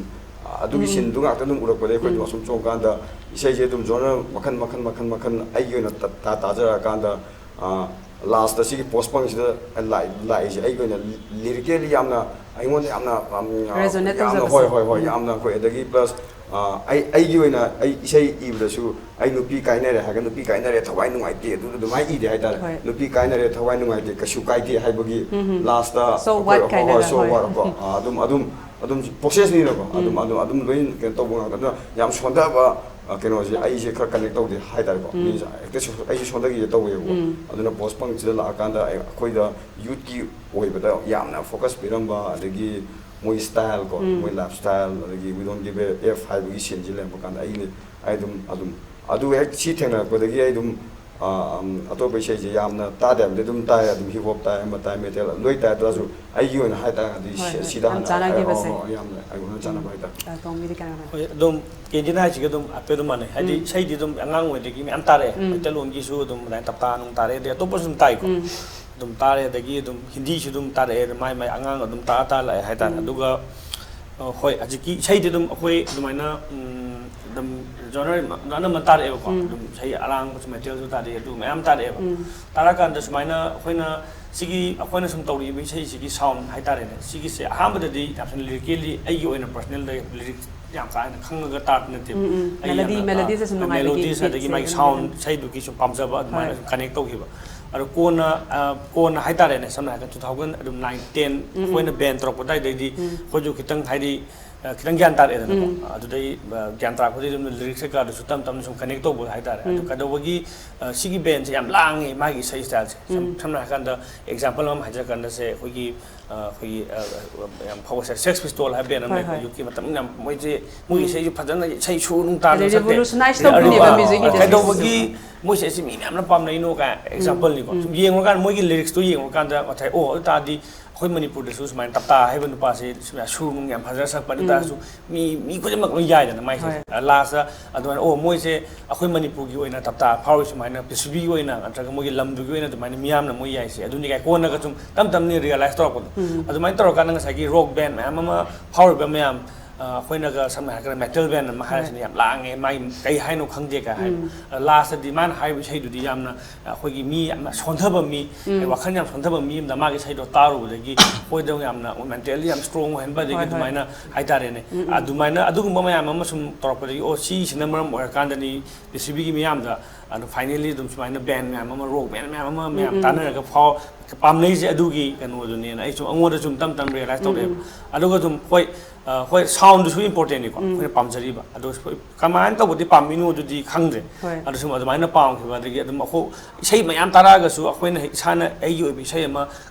ꯑꯗꯨꯒꯤ ꯁꯤꯟꯗꯨ ꯉꯥꯛꯇ ꯑꯗꯨꯝ ꯎꯔꯛꯄꯗꯒꯤ ꯑꯩꯈꯣꯏ ꯑꯗꯨꯝ ꯑꯁꯨꯝ ꯆꯣꯡꯀꯥꯟꯗ ꯏꯁꯩꯁꯦ ꯑꯗꯨꯝ ꯖꯣꯅꯔ ꯃꯈꯜ, ꯃꯈꯜ, ꯃꯈꯜ, ꯃꯈꯜ ꯑꯩꯒꯤ ꯑꯣꯏꯅ ꯇ-, ꯇꯥ-, ꯇꯥꯖꯔꯛꯑꯀꯥꯟꯗ, ꯑ, ꯂꯥꯁꯇ ꯁꯤꯒꯤ ꯄꯣꯁ ꯄꯪꯁꯤꯗ ꯂꯥꯛ-, ꯂꯥꯛꯏꯁꯦ ꯑꯩꯒꯤ ꯑꯣꯏꯅ ꯂꯤꯔꯤꯀꯦꯜꯂꯤ ꯌꯥꯝꯅ ꯑꯩꯉꯣꯟꯗ ꯌꯥꯝꯅ, ꯌꯥꯝ, Resonate ꯌꯥꯝꯅ, ꯇꯧꯖꯕꯁꯦ꯫ ꯍꯣꯏ, ꯍꯣꯏ, ꯍꯣꯏ, ꯌꯥꯝꯅ ꯑꯩꯈꯣꯏ꯫ ꯑꯗꯒꯤ ꯄ꯭ꯂꯁ, ꯑ, ꯑꯩ, ꯑꯩꯒꯤ ꯑꯣꯏꯅ ꯑꯩ ꯏꯁꯩ ꯏꯕꯗꯁꯨ ꯑꯩ ꯅꯨꯄꯤ ꯀꯥꯏꯅꯔꯦ ꯍꯥꯏꯔꯒ ꯅꯨꯄꯤ ꯀꯥꯏꯅꯔꯦ ꯊꯋꯥꯏ ꯅꯨꯡꯉꯥꯏꯇꯦ ꯑꯗꯨ ꯑꯗꯨꯃꯥꯏꯅ ꯏꯗꯦ ꯍꯥꯏꯇꯥꯔꯦ꯫ ꯍꯣꯏ꯫ ꯅꯨꯄꯤ ꯀꯥꯏꯅꯔꯦ ꯊꯋꯥꯏ ꯅꯨꯡꯉꯥꯏꯇꯦ ꯀꯩꯁꯨ ꯀꯥꯏꯗꯦ ꯍꯥꯏꯕꯒꯤ ꯎꯝ꯫ ꯂꯥꯁꯇ So ꯑꯩꯈꯣꯏ, what ꯍꯣꯏ, ꯀꯥꯏꯅ, ꯍꯣꯏ, so ꯍꯣꯏ꯫ what ꯀꯣ꯫ ꯑ, ꯑꯗꯨꯝ, ꯑꯗꯨꯝ, ꯑꯗꯨꯝ ꯄ꯭ꯔꯣꯁꯦꯁꯅꯤꯅꯀꯣ꯫ ꯑꯗꯨꯝ, ꯑꯗꯨꯝ, ꯑꯗꯨꯝ ꯂꯣꯏ ꯀꯩꯅꯣ ꯇꯧꯕ ꯉꯥꯛꯇ꯫ ꯑꯗꯨꯅ ꯌꯥꯝ ꯁꯣꯟꯊꯕ, ꯑ, ꯀꯩꯅꯣꯁꯦ ꯑꯩꯁꯦ ꯈꯔ ꯀꯅꯦꯛ ꯇꯧꯗꯦ ꯍꯥꯏꯇꯥꯔꯦꯀꯣ꯫ ꯃꯤꯁꯦ ꯍꯦꯛꯇ ꯁꯣ-, ꯑꯩꯁꯨ ꯁꯣꯟꯊꯈꯤꯒꯦ ꯇꯧꯋꯦꯕꯀꯣ꯫ ꯑꯗꯨꯅ ꯄꯣꯁ ꯄꯪꯁꯤꯗ ꯂꯥꯛꯑꯀꯥꯟꯗ ꯑꯩ, ꯑꯩꯈꯣꯏꯗ ꯌꯨꯠꯀꯤ ꯑꯣꯏꯕꯗ ꯌꯥꯝꯅ ꯐꯣꯀꯁ ꯄꯤꯔꯝꯕ, ꯑꯗꯒꯤ ꯃꯣꯏ ꯁ꯭ꯇꯥꯏꯜ ꯀꯣ, ꯃꯣꯏ ꯂꯥꯏꯐ ꯁ꯭ꯇꯥꯏꯜ, ꯑꯗꯒꯤ "We don't give a F" ꯍꯥꯏꯕꯒꯤ ꯁꯤꯟꯁꯤ ꯂꯩꯔꯝꯕ ꯀꯥꯟꯗ ꯑꯩꯅ, ꯑꯩ ꯑꯗꯨꯝ, ꯑꯗꯨꯝ, ꯑꯗꯨ ꯍꯦꯛ ꯁꯤ ꯊꯦꯡꯅꯔꯛꯄꯗꯒꯤ ꯑꯩ ꯑꯗꯨꯝ ꯑꯥ, ꯎꯝ, ꯑꯇꯣꯞꯄ ꯏꯁꯩꯁꯦ ꯌꯥꯝꯅ ꯇꯥꯗꯦ ꯍꯥꯏꯕꯗꯤ ꯑꯗꯨꯝ ꯇꯥꯏ, ꯑꯗꯨꯝ ꯍꯤꯞ ꯍꯣꯞ ꯇꯥꯏ, ꯑꯃ ꯇꯥꯏ, ꯃꯦꯇꯦꯜ ꯂꯣꯏ ꯇꯥꯏ꯫ ꯑꯗꯨ ꯑꯣꯏꯔꯁꯨ ꯑꯩꯒꯤ ꯑꯣꯏꯅ ꯍꯥꯏꯇꯥꯔꯒꯗꯤ ꯍꯣꯏ, ꯁꯤ- ꯍꯣꯏ, ꯁꯤꯗ ꯌꯥꯝ ꯍꯥꯟꯅ ꯆꯥꯟꯅꯈꯤꯕꯁꯦ꯫ ꯑꯣ, ꯑꯣ, ꯌꯥꯝꯅ ꯑꯩꯉꯣꯟꯗ ꯆꯥꯟꯅꯕ ꯍꯥꯏꯇꯥꯔꯦ꯫ ꯑ, ꯇꯣꯝꯕꯤꯗꯤ ꯀꯅꯥ ꯀꯅꯥ? ꯍꯣꯏ, ꯑꯗꯨꯝ ꯀꯦꯟꯗꯤꯅ ꯍꯥꯏꯁꯤꯒ ꯑꯗꯨꯝ ꯍꯥꯏꯐꯦꯠ ꯑꯗꯨꯝ ꯃꯥꯟꯅꯩ꯫ ꯍꯥꯏꯗꯤ ꯎꯝ꯫ ꯏꯁꯩꯗꯤ ꯑꯗꯨꯝ ꯑꯉꯥꯡ ꯑꯣꯏꯗꯒꯤ ꯃꯌꯥꯝ ꯇꯥꯔꯛꯑꯦ꯫ ꯎꯝ꯫ ꯃꯩꯇꯩꯂꯣꯟꯒꯤꯁꯨ ꯑꯗꯨꯝ ꯑꯗꯨꯃꯥꯏꯅ ꯇꯞꯇꯥ ꯅꯨꯡ ꯇꯥꯔꯛꯑꯦ, ꯑꯗꯩ ꯑꯇꯣꯞꯄꯁꯨ ꯑꯗꯨꯝ ꯇꯥꯏꯀꯣ꯫ ꯎꯝ꯫ ꯑꯗꯨꯝ ꯇꯥꯔꯦ, ꯑꯗꯒꯤ ꯑꯗꯨꯝ ꯍꯤꯟꯗꯤꯁꯨ ꯑꯗꯨꯝ ꯇꯥꯔꯛꯑꯦ꯫ ꯑꯗꯨꯝ ꯃꯥꯏ ꯃꯥꯏ ꯑꯉꯥꯡ ꯑꯗꯨꯝ ꯇꯥꯔ ꯇꯥꯔ ꯂꯥꯛꯑꯦ ꯍꯥꯏꯇꯥꯔꯦ꯫ ꯎꯝ꯫ ꯑꯗꯨꯒ ꯑ, ꯍꯣꯏ, ꯍꯧꯖꯤꯛꯀꯤ ꯏꯁꯩꯗꯤ ꯑꯗꯨꯝ ꯑꯩꯈꯣꯏ ꯑꯗꯨꯃꯥꯏꯅ, ꯎꯝ, ꯑꯗꯨꯝ ꯖꯣꯅꯔ ꯑꯅꯝꯕ ꯇꯥꯔꯛꯑꯦꯕꯀꯣ꯫ ꯎꯝ꯫ ꯑꯗꯨꯝ ꯏꯁꯩ ꯑꯔꯥꯡꯕꯁꯨ, ꯃꯦꯇꯦꯜꯁꯨ ꯇꯥꯔꯛꯑꯦ, ꯑꯗꯨ ꯃꯌꯥꯝ ꯇꯥꯔꯛꯑꯦꯕ꯫ ꯎꯝ꯫ ꯇꯥꯔꯛꯑꯀꯥꯟꯗ ꯁꯨꯃꯥꯏꯅ ꯑꯩꯈꯣꯏꯅ ꯁꯤꯒꯤ, ꯑꯩꯈꯣꯏꯅ ꯁꯨꯝ ꯇꯧꯔꯛꯏꯕ ꯏꯁꯩꯁꯤꯒꯤ ꯁꯥꯎꯟ ꯍꯥꯏꯇꯥꯔꯦꯅꯦ, ꯁꯤꯒꯤꯁꯦ ꯑꯍꯥꯟꯕꯗꯗꯤ ꯌꯥꯝ ꯊꯤꯅ ꯂꯤꯔꯤꯀꯦꯜꯂꯤ ꯑꯩꯒꯤ ꯑꯣꯏꯅ ꯄꯔꯁꯅꯦꯜꯗ ꯂꯤꯔꯤꯛꯁ ꯌꯥꯝ ꯀꯥ ꯍꯦꯟꯅ ꯈꯪꯉꯒ ꯇꯥꯔꯛꯄ ꯅꯠꯇꯦꯕ꯫ ꯎꯝ, ꯎꯝ꯫ ꯑꯩ ꯃꯦꯂꯣꯗꯤ, ꯌꯥꯝꯅ, ꯑ, ꯃꯦꯂꯣꯗꯤꯁꯦ ꯁꯨꯝ ꯅꯨꯡꯉꯥꯏꯕꯒꯤ ꯃꯦꯂꯣꯗꯤꯁ, ꯕꯤꯠꯁꯦ ꯑꯗꯒꯤ ꯃꯥꯒꯤ ꯑꯗꯨꯝ ꯁꯥꯎꯟ, ꯂꯩꯕꯅꯦ꯫ ꯏꯁꯩꯗꯨꯒꯤ ꯁꯨꯝ ꯄꯥꯝꯖꯕ ꯑꯗꯨꯃꯥꯏꯅ ꯍꯣꯏ꯫ ꯁꯨꯝ ꯀꯅꯦꯛ ꯇꯧꯈꯤꯕ꯫ ꯑꯗꯣ ꯀꯣꯟꯅ, ꯑ, ꯀꯣꯟꯅ ꯍꯥꯏꯇꯥꯔꯦꯅꯦ, ꯁꯝꯅ ꯍꯥꯏꯔꯒ two thousand ꯑꯗꯨꯝ nine, ten ꯎꯝ, ꯎꯝ꯫ ꯑꯩꯈꯣꯏꯅ ꯕꯦꯟ ꯇꯧꯔꯛꯄ ꯑꯗꯨꯋꯥꯏꯗꯩꯗꯤ ꯎꯝ꯫ ꯑꯩꯈꯣꯏꯁꯨ ꯈꯤꯇꯪ ꯍꯥꯏꯗꯤ, ꯑ, ꯈꯤꯇꯪ ꯒ꯭ꯌꯥꯟ ꯇꯥꯔꯛꯑꯦꯗꯅꯀꯣ꯫ ꯎꯝ꯫ ꯑꯗꯨꯗꯩ, ꯑ, ꯒ꯭ꯌꯥꯟ ꯇꯥꯔꯛꯄꯗꯩ ꯑꯗꯨꯝ ꯂꯤꯔꯤꯛꯁ ꯀꯩꯀꯥꯗꯨꯁꯨ ꯇꯞ ꯇꯞꯅ ꯁꯨꯝ ꯀꯅꯦꯛ ꯇꯧꯕ ꯍꯥꯏꯇꯥꯔꯦ꯫ ꯑꯗꯨ ꯎꯝ꯫ ꯀꯩꯗꯧꯕꯒꯤ, ꯑ, ꯁꯤꯒꯤ ꯕꯦꯟꯁꯦ ꯌꯥꯝ ꯂꯥꯡꯉꯦ ꯃꯥꯒꯤ ꯏꯁꯩ ꯁ꯭ꯇꯥꯏꯜꯁꯦ꯫ ꯁꯝ-, ꯎꯝ꯫ ꯁꯝꯅ ꯍꯥꯏꯔꯀꯥꯟꯗ ꯑꯦꯛꯖꯥꯝꯄꯜ ꯑꯃ ꯍꯥꯏꯖꯔꯀꯥꯟꯗ ꯁꯦ ꯑꯩꯈꯣꯏꯒꯤ, ꯑ, ꯑꯩꯈꯣꯏꯒꯤ, ꯑ, ꯌꯥꯝ ꯐꯥꯎꯕ ꯁꯦ ꯁꯦꯛꯁ ꯄꯤꯁꯇꯣꯜ ꯍꯥꯏꯕ ꯕꯦꯟ ꯑꯃ ꯍꯣꯏ, ꯂꯩꯀꯣ꯫ ꯍꯣꯏ꯫ ꯌꯨꯠꯀꯤ ꯃꯇꯝ ꯌꯥꯝ ꯃꯣꯏꯁꯦ, ꯃꯣꯏꯒꯤ ꯎꯝ꯫ ꯏꯁꯩꯁꯦ ꯐꯖꯅ ꯏꯁꯩ ꯁꯨꯔ ꯅꯨꯡ ꯇꯥꯔ ꯑꯗꯩ ꯅꯨꯡ ꯁꯛꯇꯦ꯫ revolutionize ꯑꯗꯩ ꯑꯔꯨꯕ, ꯇꯧꯗꯣꯏꯅꯦꯕ ꯑ, music industry ꯁꯤꯁꯨ꯫ ꯀꯩꯗꯧꯕꯒꯤ ꯃꯣꯏꯁꯦ ꯑꯁꯤ ꯃꯤ ꯃꯌꯥꯝꯅ ꯄꯥꯝꯅꯩꯅꯣ ꯀꯥꯏ ꯑꯦꯛꯖꯥꯝꯄꯜꯅꯤꯀꯣ꯫ ꯎꯝ꯫ ꯁꯨꯝ ꯌꯦꯡꯉꯨꯔꯀꯥꯟꯗ ꯃꯣꯏꯒꯤ ꯂꯤꯔꯤꯛꯁꯇꯣ ꯌꯦꯡꯉꯨꯔꯀꯥꯟꯗ ꯉꯁꯥꯏ, ꯑꯣ, ꯑꯗꯨ ꯇꯥꯔꯗꯤ ꯑꯩꯈꯣꯏ ꯃꯅꯤꯄꯨꯔꯗꯁꯨ ꯁꯨꯃꯥꯏꯅ ꯇꯞꯇꯥ ꯍꯥꯏꯕ ꯅꯨꯄꯥꯁꯦ ꯁꯨꯃꯥꯏꯅ ꯁꯨꯔ ꯅꯨꯡ ꯌꯥꯝ ꯐꯖꯅ ꯁꯛꯄ ꯑꯗꯨ ꯎꯝ꯫ ꯇꯥꯔꯁꯨ ꯃꯤ, ꯃꯤ ꯈꯨꯗꯤꯡꯃꯛ ꯂꯣꯏ ꯌꯥꯏꯗꯅ ꯃꯥꯏꯁꯦ꯫ ꯍꯣꯏ꯫ ꯂꯥꯁꯇ ꯑꯗꯨꯃꯥꯏꯅ, ꯑꯣ, ꯃꯣꯏꯁꯦ ꯑꯩꯈꯣꯏ ꯃꯅꯤꯄꯨꯔꯒꯤ ꯑꯣꯏꯅ ꯇꯞꯇꯥ ꯐꯥꯎꯔꯤ ꯁꯨꯃꯥꯏꯅ ꯄ꯭ꯔꯤꯊꯤꯕꯤꯒꯤ ꯑꯣꯏꯅ ꯅꯠꯇ꯭ꯔꯒ ꯃꯣꯏꯒꯤ ꯂꯝꯗꯨꯒꯤ ꯑꯣꯏꯅ ꯑꯗꯨꯃꯥꯏꯅ ꯃꯤꯌꯥꯝꯅ ꯃꯣꯏ ꯌꯥꯏꯁꯦ꯫ ꯑꯗꯨꯅꯤ ꯀꯥꯏ ꯀꯣꯟꯅꯒ ꯁꯨꯝ ꯇꯞ ꯇꯞꯅ ꯔꯤꯌꯦꯂꯥꯏꯁ ꯇꯧꯔꯛꯄꯗꯣ꯫ ꯎꯝ꯫ ꯑꯗꯨꯃꯥꯏꯅ ꯇꯧꯔꯀꯥꯟꯗ ꯉꯁꯥꯏꯒꯤ ꯔꯣꯛ ꯕꯦꯟ ꯃꯌꯥꯝ ꯑꯃ ꯐꯥꯎꯔꯤꯕ ꯃꯌꯥꯝ, ꯑ, ꯑꯩꯈꯣꯏꯅꯒ ꯁꯝꯅ ꯍꯥꯏꯔꯀꯥꯟꯗ ꯃꯦꯇꯦꯜ ꯕꯦꯟ ꯑꯃ ꯍꯣꯏ꯫ ꯍꯥꯏꯔꯁꯤꯅꯦ, ꯌꯥꯝ ꯂꯥꯡꯉꯦ, ꯃꯥꯒꯤ ꯀꯩ ꯍꯥꯏꯅꯣ ꯈꯪꯗꯦ ꯀꯥꯏ ꯍꯥꯏꯕ꯫ ꯎꯝ꯫ ꯑ, ꯂꯥꯁꯇꯗꯤ ꯃꯥꯅ ꯍꯥꯏꯔꯤꯕ ꯏꯁꯩꯗꯨꯗꯤ ꯌꯥꯝꯅ ꯑꯩꯈꯣꯏꯒꯤ ꯃꯤ ꯌꯥꯝꯅ ꯁꯣꯟꯊꯕ ꯃꯤ, ꯎꯝ꯫ ꯋꯥꯈꯜ ꯌꯥꯝ ꯁꯣꯟꯊꯕ ꯃꯤ ꯑꯃꯗ ꯃꯥꯒꯤ ꯏꯁꯩꯗꯣ ꯇꯥꯔꯨꯕꯗꯒꯤ ꯑꯩꯈꯣꯏꯗ ꯌꯥꯝꯅ ꯃꯦꯟꯇꯦꯜꯂꯤ ꯌꯥꯝ ꯁ꯭ꯇꯔꯣꯡ ꯑꯣꯏꯍꯟꯕ, ꯑꯗꯒꯤ ꯍꯣꯏ, ꯍꯣꯏ꯫ ꯑꯗꯨꯃꯥꯏꯅ ꯍꯥꯏꯇꯥꯔꯦꯅꯦ꯫ ꯎꯝ, ꯎꯝ꯫ ꯑꯗꯨꯃꯥꯏꯅ ꯑꯗꯨꯒꯨꯝꯕ ꯃꯌꯥꯝ ꯑꯃ ꯁꯨꯝ ꯇꯧꯔꯛꯄꯗꯒꯤ, ꯑꯣ, ꯁꯤꯁꯤꯅ ꯃꯔꯝ ꯑꯣꯏꯔꯀꯥꯟꯗꯅꯤ ꯄ꯭ꯔꯤꯊꯤꯕꯤꯒꯤ ꯃꯤꯌꯥꯝꯗ ꯑꯗꯨ ꯐꯥꯏꯅꯦꯜꯂꯤ ꯑꯗꯨꯝ ꯁꯨꯃꯥꯏꯅ ꯕꯦꯟ ꯃꯌꯥꯝ ꯑꯃ, ꯔꯣꯛ ꯕꯦꯟ ꯃꯌꯥꯝ ꯑꯃ, ꯃꯌꯥꯝ ꯎꯝ, ꯎꯝ꯫ ꯇꯥꯟꯅꯔꯒ ꯐꯥꯎ ꯄꯥꯝꯅꯩꯁꯦ ꯑꯗꯨꯒꯤ ꯀꯩꯅꯣꯗꯨꯅꯦꯅ ꯑꯩ ꯁꯨꯝ ꯑꯩꯉꯣꯟꯗ ꯁꯨꯝ ꯇꯞ ꯇꯞꯅ ꯔꯤꯌꯦꯂꯥꯏꯁ ꯎꯝ, ꯇꯧꯔꯛꯑꯦꯕ꯫ ꯎꯝ꯫ ꯑꯗꯨꯒ ꯁꯨꯝ, ꯍꯣꯏ, ꯑ, ꯍꯣꯏ, ꯁꯥꯎꯟꯗꯨꯁꯨ ꯏꯝꯄꯣꯔꯇꯦꯟꯅꯤꯀꯣ, ꯑꯩꯈꯣꯏꯅ ꯄꯥꯝꯖꯔꯤꯕ꯫ ꯑꯗꯣ ꯁꯣꯏ-, ꯀꯃꯥꯏꯅ ꯇꯧꯕꯗꯤ ꯄꯥꯝꯃꯤꯅꯣ ꯑꯗꯨꯗꯤ ꯈꯪꯗ꯭ꯔꯦ꯫ ꯍꯣꯏ꯫ ꯑꯗꯨꯁꯨ ꯑꯗꯨꯃꯥꯏꯅ ꯄꯥꯝꯈꯤꯕ꯫ ꯑꯗꯒꯤ ꯑꯗꯨꯝ ꯑꯩꯈꯣꯏ ꯏꯁꯩ ꯃꯌꯥꯝ ꯇꯥꯔꯛꯑꯒꯁꯨ ꯑꯩꯈꯣꯏꯅ ꯍꯦꯛ ꯏꯁꯥꯅ ꯑꯩꯒꯤ ꯑꯣꯏꯕ ꯏꯁꯩ ꯑꯃ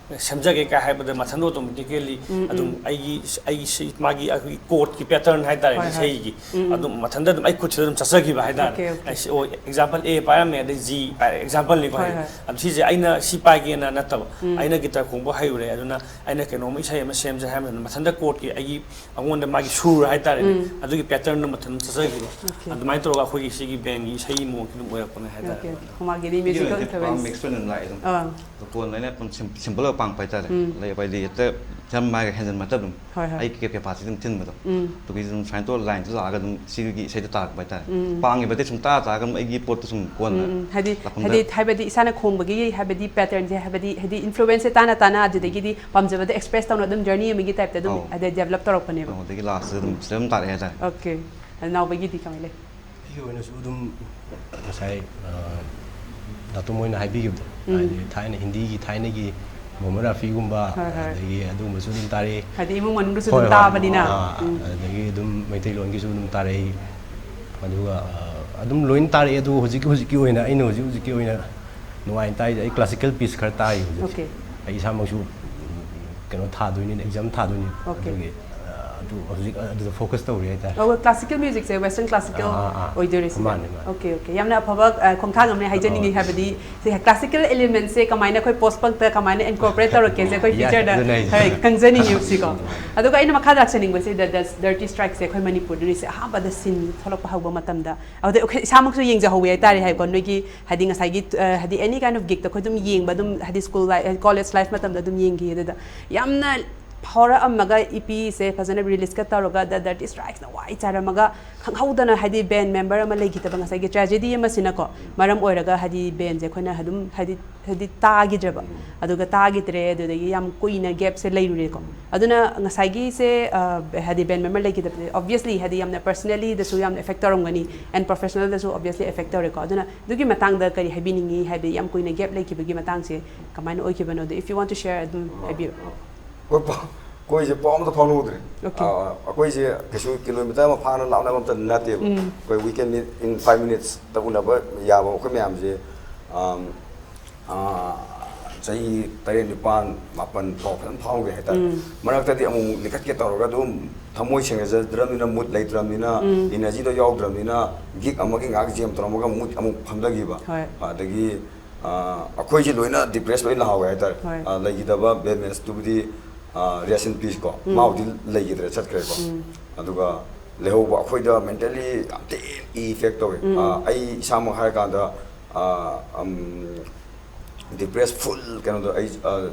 ꯁꯦꯝꯖꯒꯦ ꯀꯥꯏ ꯍꯥꯏꯕꯗ ꯃꯊꯟꯇ ꯑꯣꯇꯣꯃꯦꯇꯤꯀꯦꯜꯂꯤ ꯑꯗꯨꯝ ꯑꯩꯒꯤ, ꯑꯩꯒꯤ ꯁꯤ-, ꯃꯥꯒꯤ ꯑꯩꯈꯣꯏꯒꯤ ꯀꯣꯔꯠꯀꯤ ꯄꯦꯇꯔꯟ ꯍꯥꯏꯇꯥꯔꯦ,ꯍꯣꯏ, ꯍꯣꯏ꯫ ꯏꯁꯩꯒꯤ ꯑꯗꯨꯝ ꯃꯊꯟꯇ ꯑꯗꯨꯝ ꯑꯩ ꯈꯨꯠꯁꯤꯗ ꯑꯗꯨꯝ ꯆꯠꯆꯈꯤꯕ ꯍꯥꯏꯇꯥꯔꯦ꯫ Okay, okay. ꯑꯩ ꯁꯤ, ꯑꯣ, ꯑꯦꯛꯖꯥꯝꯄꯜ ꯑꯦ ꯄꯥꯏꯔꯝꯃꯦ, ꯑꯗꯩ ꯖꯤ ꯄꯥꯏꯔꯦ, ꯑꯦꯛꯖꯥꯝꯄꯜꯅꯤꯀꯣ ꯍꯣꯏ, ꯍꯥꯏꯗꯤ꯫ ꯍꯣꯏ꯫ ꯑꯗꯨ ꯁꯤꯁꯦ ꯑꯩꯅ ꯁꯤ ꯄꯥꯏꯒꯦꯅ ꯅꯠꯇꯕ, ꯑꯩꯅ ꯒꯤꯇꯔ ꯈꯣꯡꯕ ꯍꯩꯔꯨꯔꯦ, ꯑꯗꯨꯅ ꯑꯩꯅ ꯀꯩꯅꯣꯝꯃ ꯏꯁꯩ ꯑꯃ ꯁꯦꯝꯁꯦ ꯍꯥꯏꯕ ꯃꯇꯝꯗ ꯃꯊꯟꯇ ꯀꯣꯔꯠꯀꯤ ꯑꯩꯒꯤ ꯑꯩꯉꯣꯟꯗ ꯃꯥꯒꯤ ꯁꯨꯔ ꯍꯥꯏꯇꯥꯔꯦꯅꯦ, ꯑꯗꯨꯒꯤ ꯄꯦꯇꯔꯟꯗꯣ ꯃꯊꯟꯇ ꯆꯠꯆꯈꯤꯕ꯫ Okay. ꯑꯗꯨꯃꯥꯏꯅ ꯇꯧꯔꯒ ꯑꯩꯈꯣꯏꯒꯤ ꯁꯤꯒꯤ ꯕꯦꯟꯒꯤ ꯏꯁꯩꯒꯤ ꯃꯑꯣꯡꯁꯦ ꯑꯗꯨꯝ ꯑꯣꯏꯔꯛꯄꯅꯦ ꯍꯥꯏꯇꯥꯔꯦ꯫ Okay, okay. ꯈꯣꯃꯥꯒꯤꯗꯤ ꯑꯩꯒꯤ musical ꯑꯣꯏꯅꯗꯤ ꯄꯨꯔꯥ influence꯫ ꯃꯤꯛꯁ ꯑꯣꯏꯅ ꯂꯥꯛꯑꯦ ꯑꯗꯨꯝ꯫ ꯑꯥ꯫ ꯑꯗꯣ ꯀꯣꯟꯅ ꯑꯩꯅ ꯑꯗꯨꯝ ꯁꯤꯝ-, ꯁꯤꯝꯄꯜ ꯑꯣꯏꯕ ꯄꯥꯡꯕ ꯍꯥꯏꯇꯥꯔꯦ꯫ ꯂꯩꯕ ꯍꯥꯏꯗꯤ ꯍꯦꯛꯇ ꯌꯥꯝ ꯃꯥꯏꯒ ꯍꯦꯟꯖꯟꯕ ꯅꯠꯇꯕ ꯑꯗꯨꯝ꯫ ꯍꯣꯏ, ꯍꯣꯏ꯫ ꯑꯩ ꯀꯦ-, ꯀꯦꯄꯥꯁꯤꯇꯤ ꯑꯗꯨꯝ ꯊꯤꯟꯕꯗꯣ꯫ ꯎꯝ꯫ ꯑꯗꯨꯒꯤ ꯑꯗꯨꯝ ꯁꯨꯃꯥꯏꯅ ꯇꯧꯔ ꯂꯥꯏꯟꯁꯦ ꯂꯥꯛꯑꯒ ꯑꯗꯨꯝ ꯁꯤꯒꯤ ꯏꯁꯩꯗꯣ ꯇꯥꯔꯛꯄ ꯍꯥꯏꯇꯥꯔꯦ꯫ ꯎꯝ꯫ ꯄꯥꯡꯉꯤꯕꯗꯤ ꯁꯨꯝ ꯇꯥ ꯇꯥꯔꯒ ꯑꯗꯨꯝ ꯑꯩꯒꯤ ꯄꯣꯠꯇꯣ ꯁꯨꯝ ꯀꯣꯟꯅ ꯎꯝ, ꯎꯝ꯫ ꯍꯥꯏꯗꯤ ꯂꯥꯛꯐꯝꯗ ꯍꯥꯏꯗꯤ ꯍꯥꯏꯕꯗꯤ ꯏꯁꯥꯅ ꯈꯣꯡꯕꯒꯤ ꯍꯥꯏꯕꯗꯤ ꯄꯦꯇꯔꯟꯁꯦ ꯍꯥꯏꯕꯗꯤ ꯍꯥꯏꯗꯤ ꯏꯟꯐ꯭ꯂꯨꯋꯦꯟꯁꯁꯦ ꯇꯥꯅ ꯇꯥꯅ ꯑꯗꯨꯗꯒꯤꯗꯤ ꯄꯥꯝꯖꯕꯗ ꯑꯦꯛꯁꯄ꯭ꯔꯦꯁ ꯇꯧꯅ ꯑꯗꯨꯝ ꯖꯔꯅꯤ ꯑꯃꯒꯤ ꯇꯥꯏꯞꯇ ꯑꯗꯨꯝ ꯑꯧ꯫ ꯍꯥꯏꯗꯤ ꯗꯦꯕꯂꯞ ꯇꯧꯔꯛꯄꯅꯦꯕ꯫ ꯑꯗꯒꯤ ꯂꯥꯁꯇ ꯑꯗꯨꯝ ꯁꯤꯗ ꯑꯗꯨꯝ ꯇꯥꯔꯛꯑꯦ ꯍꯥꯏꯇꯥꯔꯦ꯫ Okay꯫ ꯑꯗꯣ ꯅꯥꯎꯕꯒꯤꯗꯤ ꯀꯃꯥꯏꯅ ꯂꯩ? ꯑꯩꯒꯤ ꯑꯣꯏꯅꯁꯨ ꯑꯗꯨꯝ ꯉꯁꯥꯏ ꯑ, ꯗꯥꯇꯣ ꯃꯣꯏꯅ ꯍꯥꯏꯕꯤꯈꯤꯕꯗꯣ ꯎꯝ꯫ ꯍꯥꯏꯗꯤ ꯊꯥꯏꯅ ꯍꯤꯟꯗꯤꯒꯤ ꯊꯥꯏꯅꯒꯤ ꯃꯣꯍꯝꯃꯗ ꯔꯥꯐꯤꯒꯨꯝꯕ ꯍꯣꯏ, ꯍꯣꯏ꯫ ꯑꯗꯒꯤ ꯑꯗꯨꯒꯨꯝꯕꯁꯨ ꯑꯗꯨꯝ ꯇꯥꯔꯛꯏ꯫ ꯍꯥꯏꯗꯤ ꯏꯃꯨꯡ ꯃꯅꯨꯡꯗꯁꯨ ꯍꯣꯏ, ꯑꯗꯨꯝ ꯍꯣꯏ꯫ ꯇꯥꯕꯅꯤꯅ꯫ ꯑꯥ, ꯎꯝ꯫ ꯑꯗꯒꯤ ꯑꯗꯨꯝ ꯃꯩꯇꯩꯂꯣꯟꯒꯤꯁꯨ ꯑꯗꯨꯝ ꯇꯥꯔꯛꯏ꯫ ꯑꯗꯨꯒ ꯑ, ꯑꯗꯨꯝ ꯂꯣꯏꯅ ꯇꯥꯔꯛꯑꯦ, ꯑꯗꯨꯕꯨ ꯍꯧꯖꯤꯛ ꯍꯧꯖꯤꯛꯀꯤ ꯑꯣꯏꯅ ꯑꯩꯅ ꯍꯧꯖꯤꯛ ꯍꯧꯖꯤꯛꯀꯤ ꯑꯣꯏꯅ ꯅꯨꯡꯉꯥꯏꯅ ꯇꯥꯔꯤꯁꯦ ꯑꯩ ꯀ꯭ꯂꯥꯁꯤꯀꯦꯜ ꯄꯤꯁ ꯈꯔ ꯇꯥꯔꯤ ꯍꯧꯖꯤꯛ꯫ Okay꯫ ꯑꯩ ꯏꯁꯥꯃꯛꯁꯨ ꯀꯩꯅꯣ ꯊꯥꯗꯣꯏꯅꯤꯅ, ꯑꯦꯛꯖꯥꯝ ꯊꯥꯗꯣꯏꯅꯤ꯫ Okay꯫ ꯑꯗꯨꯒꯤ ꯑ, ꯑꯗꯨ ꯍꯧꯖꯤꯛ ꯑꯗꯨꯗ ꯐꯣꯀꯁ ꯇꯧꯔꯤ ꯍꯥꯏꯇꯥꯔꯦ꯫ ꯑꯣ, ꯀ꯭ꯂꯥꯁꯤꯀꯦꯜ ꯃ꯭ꯌꯨꯖꯤꯛꯁꯦ ꯋꯦꯁꯇꯔꯟ ꯀ꯭ꯂꯥꯁꯤꯀꯦꯜ ꯑꯥ, ꯑꯥ, ꯑꯥ꯫ ꯑꯣꯏꯗꯣꯏꯔꯦ ꯁꯤꯗ? ꯃꯥꯅꯦ, ꯃꯥꯅꯦ꯫ Okay, okay꯫ ꯌꯥꯝꯅ ꯑꯐꯕ ꯑ, ꯈꯣꯡꯊꯥꯡ ꯑꯃꯅꯦ ꯍꯥꯏꯖꯅꯤꯡꯉꯤ꯫ ꯑꯣ꯫ ꯍꯥꯏꯕꯗꯤ ꯁꯤ ꯀ꯭ꯂꯥꯁꯤꯀꯦꯜ ꯑꯦꯂꯤꯃꯦꯟꯠꯁꯦ ꯀꯃꯥꯏꯅ ꯑꯩꯈꯣꯏ ꯄꯣꯁ ꯄꯪꯇ ꯀꯃꯥꯏꯅ ꯏꯟꯀꯣꯔꯄꯣꯔꯦꯠ ꯇꯧꯔꯛꯀꯦꯁꯦ ꯑꯩꯈꯣꯏ ꯌꯥꯏ, ꯐ꯭ꯌꯨꯆꯔꯗ ꯑꯗꯨꯅꯦ ꯍꯥꯏꯁꯦ꯫ ꯈꯔ ꯈꯪꯖꯅꯤꯡꯉꯦꯕ ꯁꯤꯀꯣ꯫ ꯑꯗꯨꯒ ꯑꯩꯅ ꯃꯈꯥ ꯂꯥꯛꯆꯅꯤꯡꯕꯁꯤꯗ ꯗꯔꯇꯤ ꯁ꯭ꯇ꯭ꯔꯥꯏꯛꯁꯦ ꯑꯩꯈꯣꯏ ꯃꯅꯤꯄꯨꯔꯗ ꯁꯤ ꯑꯍꯥꯟꯕꯗ ꯁꯤꯟ ꯊꯣꯛꯂꯛꯄ ꯍꯧꯕ ꯃꯇꯝꯗ ꯑꯗꯨꯗꯩ ꯑꯩꯈꯣꯏ ꯏꯁꯥꯃꯛꯁꯨ ꯌꯦꯡꯖꯍꯧꯋꯦ ꯍꯥꯏꯇꯥꯔꯦ ꯍꯥꯏꯀꯣ꯫ ꯅꯣꯏꯒꯤ ꯍꯥꯏꯗꯤ ꯉꯁꯥꯏꯒꯤ ꯑ, ꯍꯥꯏꯗꯤ ꯑꯦꯅꯤ ꯀꯥꯏꯟ ꯑꯣꯐ ꯒꯤꯛꯇ ꯑꯩꯈꯣꯏ ꯑꯗꯨꯝ ꯌꯦꯡꯕ ꯑꯗꯨꯝ ꯍꯥꯏꯗꯤ ꯁ꯭ꯀꯨꯜ ꯂꯥꯏꯐ, ꯀꯣꯂꯦꯖ ꯂꯥꯏꯐ ꯃꯇꯝꯗ ꯑꯗꯨꯝ ꯌꯦꯡꯈꯤ꯫ ꯑꯗꯨꯗ ꯌꯥꯝꯅ ꯐꯥꯎꯔꯛꯑꯝꯃꯒ ꯏ ꯄꯤꯁꯦ ꯐꯖꯅ ꯔꯤꯂꯤꯁꯀ ꯇꯧꯔꯒ ꯗ ꯗꯔꯇꯤ ꯁ꯭ꯇ꯭ꯔꯥꯏꯛꯁꯅ ꯋꯥꯏ ꯆꯥꯏꯔꯝꯃꯒ ꯈꯪꯍꯧꯗꯅ ꯍꯥꯏꯗꯤ ꯕꯦꯟ ꯃꯦꯝꯕꯔ ꯑꯃ ꯂꯩꯈꯤꯗꯕ ꯉꯁꯥꯏꯒꯤ ꯇ꯭ꯔꯦꯖꯦꯗꯤ ꯑꯃꯁꯤꯅꯀꯣ ꯃꯔꯝ ꯑꯣꯏꯔꯒ ꯍꯥꯏꯗꯤ ꯕꯦꯟꯁꯦ ꯑꯩꯈꯣꯏꯅ ꯑꯗꯨꯝ ꯍꯥꯏꯗꯤ ꯍꯥꯏꯗꯤ ꯇꯥꯈꯤꯗ꯭ꯔꯦꯕ꯫ ꯑꯗꯨꯒ ꯇꯥꯈꯤꯗ꯭ꯔꯦ, ꯑꯗꯨꯗꯒꯤ ꯌꯥꯝ ꯀꯨꯏꯅ ꯒꯦꯞꯁꯦ ꯂꯩꯔꯨꯔꯦꯀꯣ꯫ ꯑꯗꯨꯅ ꯉꯁꯥꯏꯒꯤꯁꯦ ꯑ, ꯍꯥꯏꯗꯤ ꯕꯦꯟ ꯃꯦꯝꯕꯔ ꯂꯩꯈꯤꯗꯕꯁꯦ ꯑꯣꯕꯤꯌꯁꯂꯤ ꯍꯥꯏꯗꯤ ꯌꯥꯝꯅ ꯄꯔꯁꯅꯦꯂꯤꯗꯁꯨ ꯌꯥꯝꯅ ꯑꯦꯐꯦꯛ ꯇꯧꯔꯝꯒꯅꯤ ꯑꯦꯟ ꯄ꯭ꯔꯣꯐꯦꯁꯅꯦꯜꯗꯁꯨ ꯑꯣꯕꯤꯌꯁꯂꯤ ꯑꯦꯐꯦꯛ ꯇꯧꯔꯦꯀꯣ꯫ ꯑꯗꯨꯅ ꯑꯗꯨꯒꯤ ꯃꯇꯥꯡꯗ ꯀꯔꯤ ꯍꯥꯏꯕꯤꯅꯤꯡꯉꯤ? ꯍꯥꯏꯕꯗꯤ ꯌꯥꯝ ꯀꯨꯏꯅ ꯒꯦꯞ ꯂꯩꯈꯤꯕꯒꯤ ꯃꯇꯥꯡꯁꯦ ꯀꯃꯥꯏꯅ ꯑꯣꯏꯈꯤꯕꯅꯣꯗꯣ, if you want to share ꯑꯗꯨꯝ ꯍꯥꯏꯕꯤꯌꯨ꯫ ꯍꯣꯏ, ꯄꯥ-, ꯑꯩꯈꯣꯏꯁꯦ ꯄꯥꯎ ꯑꯝꯇ ꯐꯥꯎꯅꯍꯧꯗ꯭ꯔꯦ꯫ Okay. ꯑꯥ, ꯑꯩꯈꯣꯏꯁꯦ ꯀꯩꯁꯨ ꯀꯤꯂꯣꯃꯤꯇꯔ ꯑꯃ ꯐꯥꯅ ꯂꯥꯞꯅꯕ ꯑꯝꯇ ꯅꯠꯇꯦꯕ꯫ ꯎꯝ. ꯑꯩꯈꯣꯏ we can meet in five minutes ꯇ ꯎꯅꯕ ꯌꯥꯕ ꯑꯩꯈꯣꯏ ꯃꯌꯥꯝꯁꯦ, ꯑꯝ, ꯑꯥ, ꯆꯍꯤ ꯇꯔꯦꯠ, ꯅꯤꯄꯥꯟ, ꯃꯥꯄꯟ ꯐꯥꯎ ꯐꯖꯅ ꯐꯥꯎꯒꯦ ꯍꯥꯏꯇꯥꯔꯦ꯫ ꯎꯝ. ꯃꯔꯛꯇꯗꯤ ꯑꯃꯨꯛ ꯂꯤꯈꯠꯀꯦ ꯇꯧꯔꯒ ꯑꯗꯨꯝ ꯊꯃꯣꯏ ꯁꯦꯡꯅꯖꯗ꯭ꯔꯕꯅꯤꯅ, ꯃꯨꯠ ꯂꯩꯇ꯭ꯔꯕꯅꯤꯅ, ꯎꯝ. ꯏꯅꯔꯖꯤꯗꯣ ꯌꯥꯎꯗ꯭ꯔꯕꯅꯤꯅ, ꯒꯤꯛ ꯑꯃꯒꯤ ꯉꯥꯏꯍꯥꯛ ꯖꯦꯝ ꯇꯧꯔꯝꯃꯒ ꯃꯨꯠ ꯑꯃꯨꯛ ꯐꯝꯊꯈꯤꯕ꯫ ꯍꯣꯏ. ꯑꯗꯒꯤ ꯑꯥ, ꯑꯩꯈꯣꯏꯁꯦ ꯂꯣꯏꯅ ꯗꯤꯄ꯭ꯔꯦꯁ ꯂꯣꯏ ꯂꯥꯛꯍꯧꯋꯦ ꯍꯥꯏꯇꯥꯔꯦ꯫ ꯍꯣꯏ. ꯑꯥ, ꯂꯩꯈꯤꯗꯕ ꯕꯦꯟꯃꯦꯁꯇꯨꯕꯨꯗꯤ ꯔꯦꯁ ꯏꯟ ꯄꯤꯁ ꯀꯣ, ꯎꯝ. ꯃꯥꯕꯨꯗꯤ ꯂꯩꯈꯤꯗ꯭ꯔꯦ, ꯆꯠꯈ꯭ꯔꯦꯀꯣ꯫ ꯎꯝ. ꯑꯗꯨꯒ ꯂꯩꯍꯧꯕ ꯑꯩꯈꯣꯏꯗ ꯃꯦꯟꯇꯦꯜꯂꯤ ꯌꯥꯝ ꯊꯤꯅ ꯏꯐꯦꯛ ꯇꯧꯋꯤ꯫ ꯎꯝ. ꯑꯥ, ꯑꯩ ꯏꯁꯥꯃꯛ ꯍꯥꯏꯔꯀꯥꯟꯗ, ꯑꯥ, ꯑꯝ, ꯗꯤꯄ꯭ꯔꯦꯁ ꯐꯨꯜ ꯀꯩꯅꯣꯗꯣ ꯑꯩ, ꯑꯥ,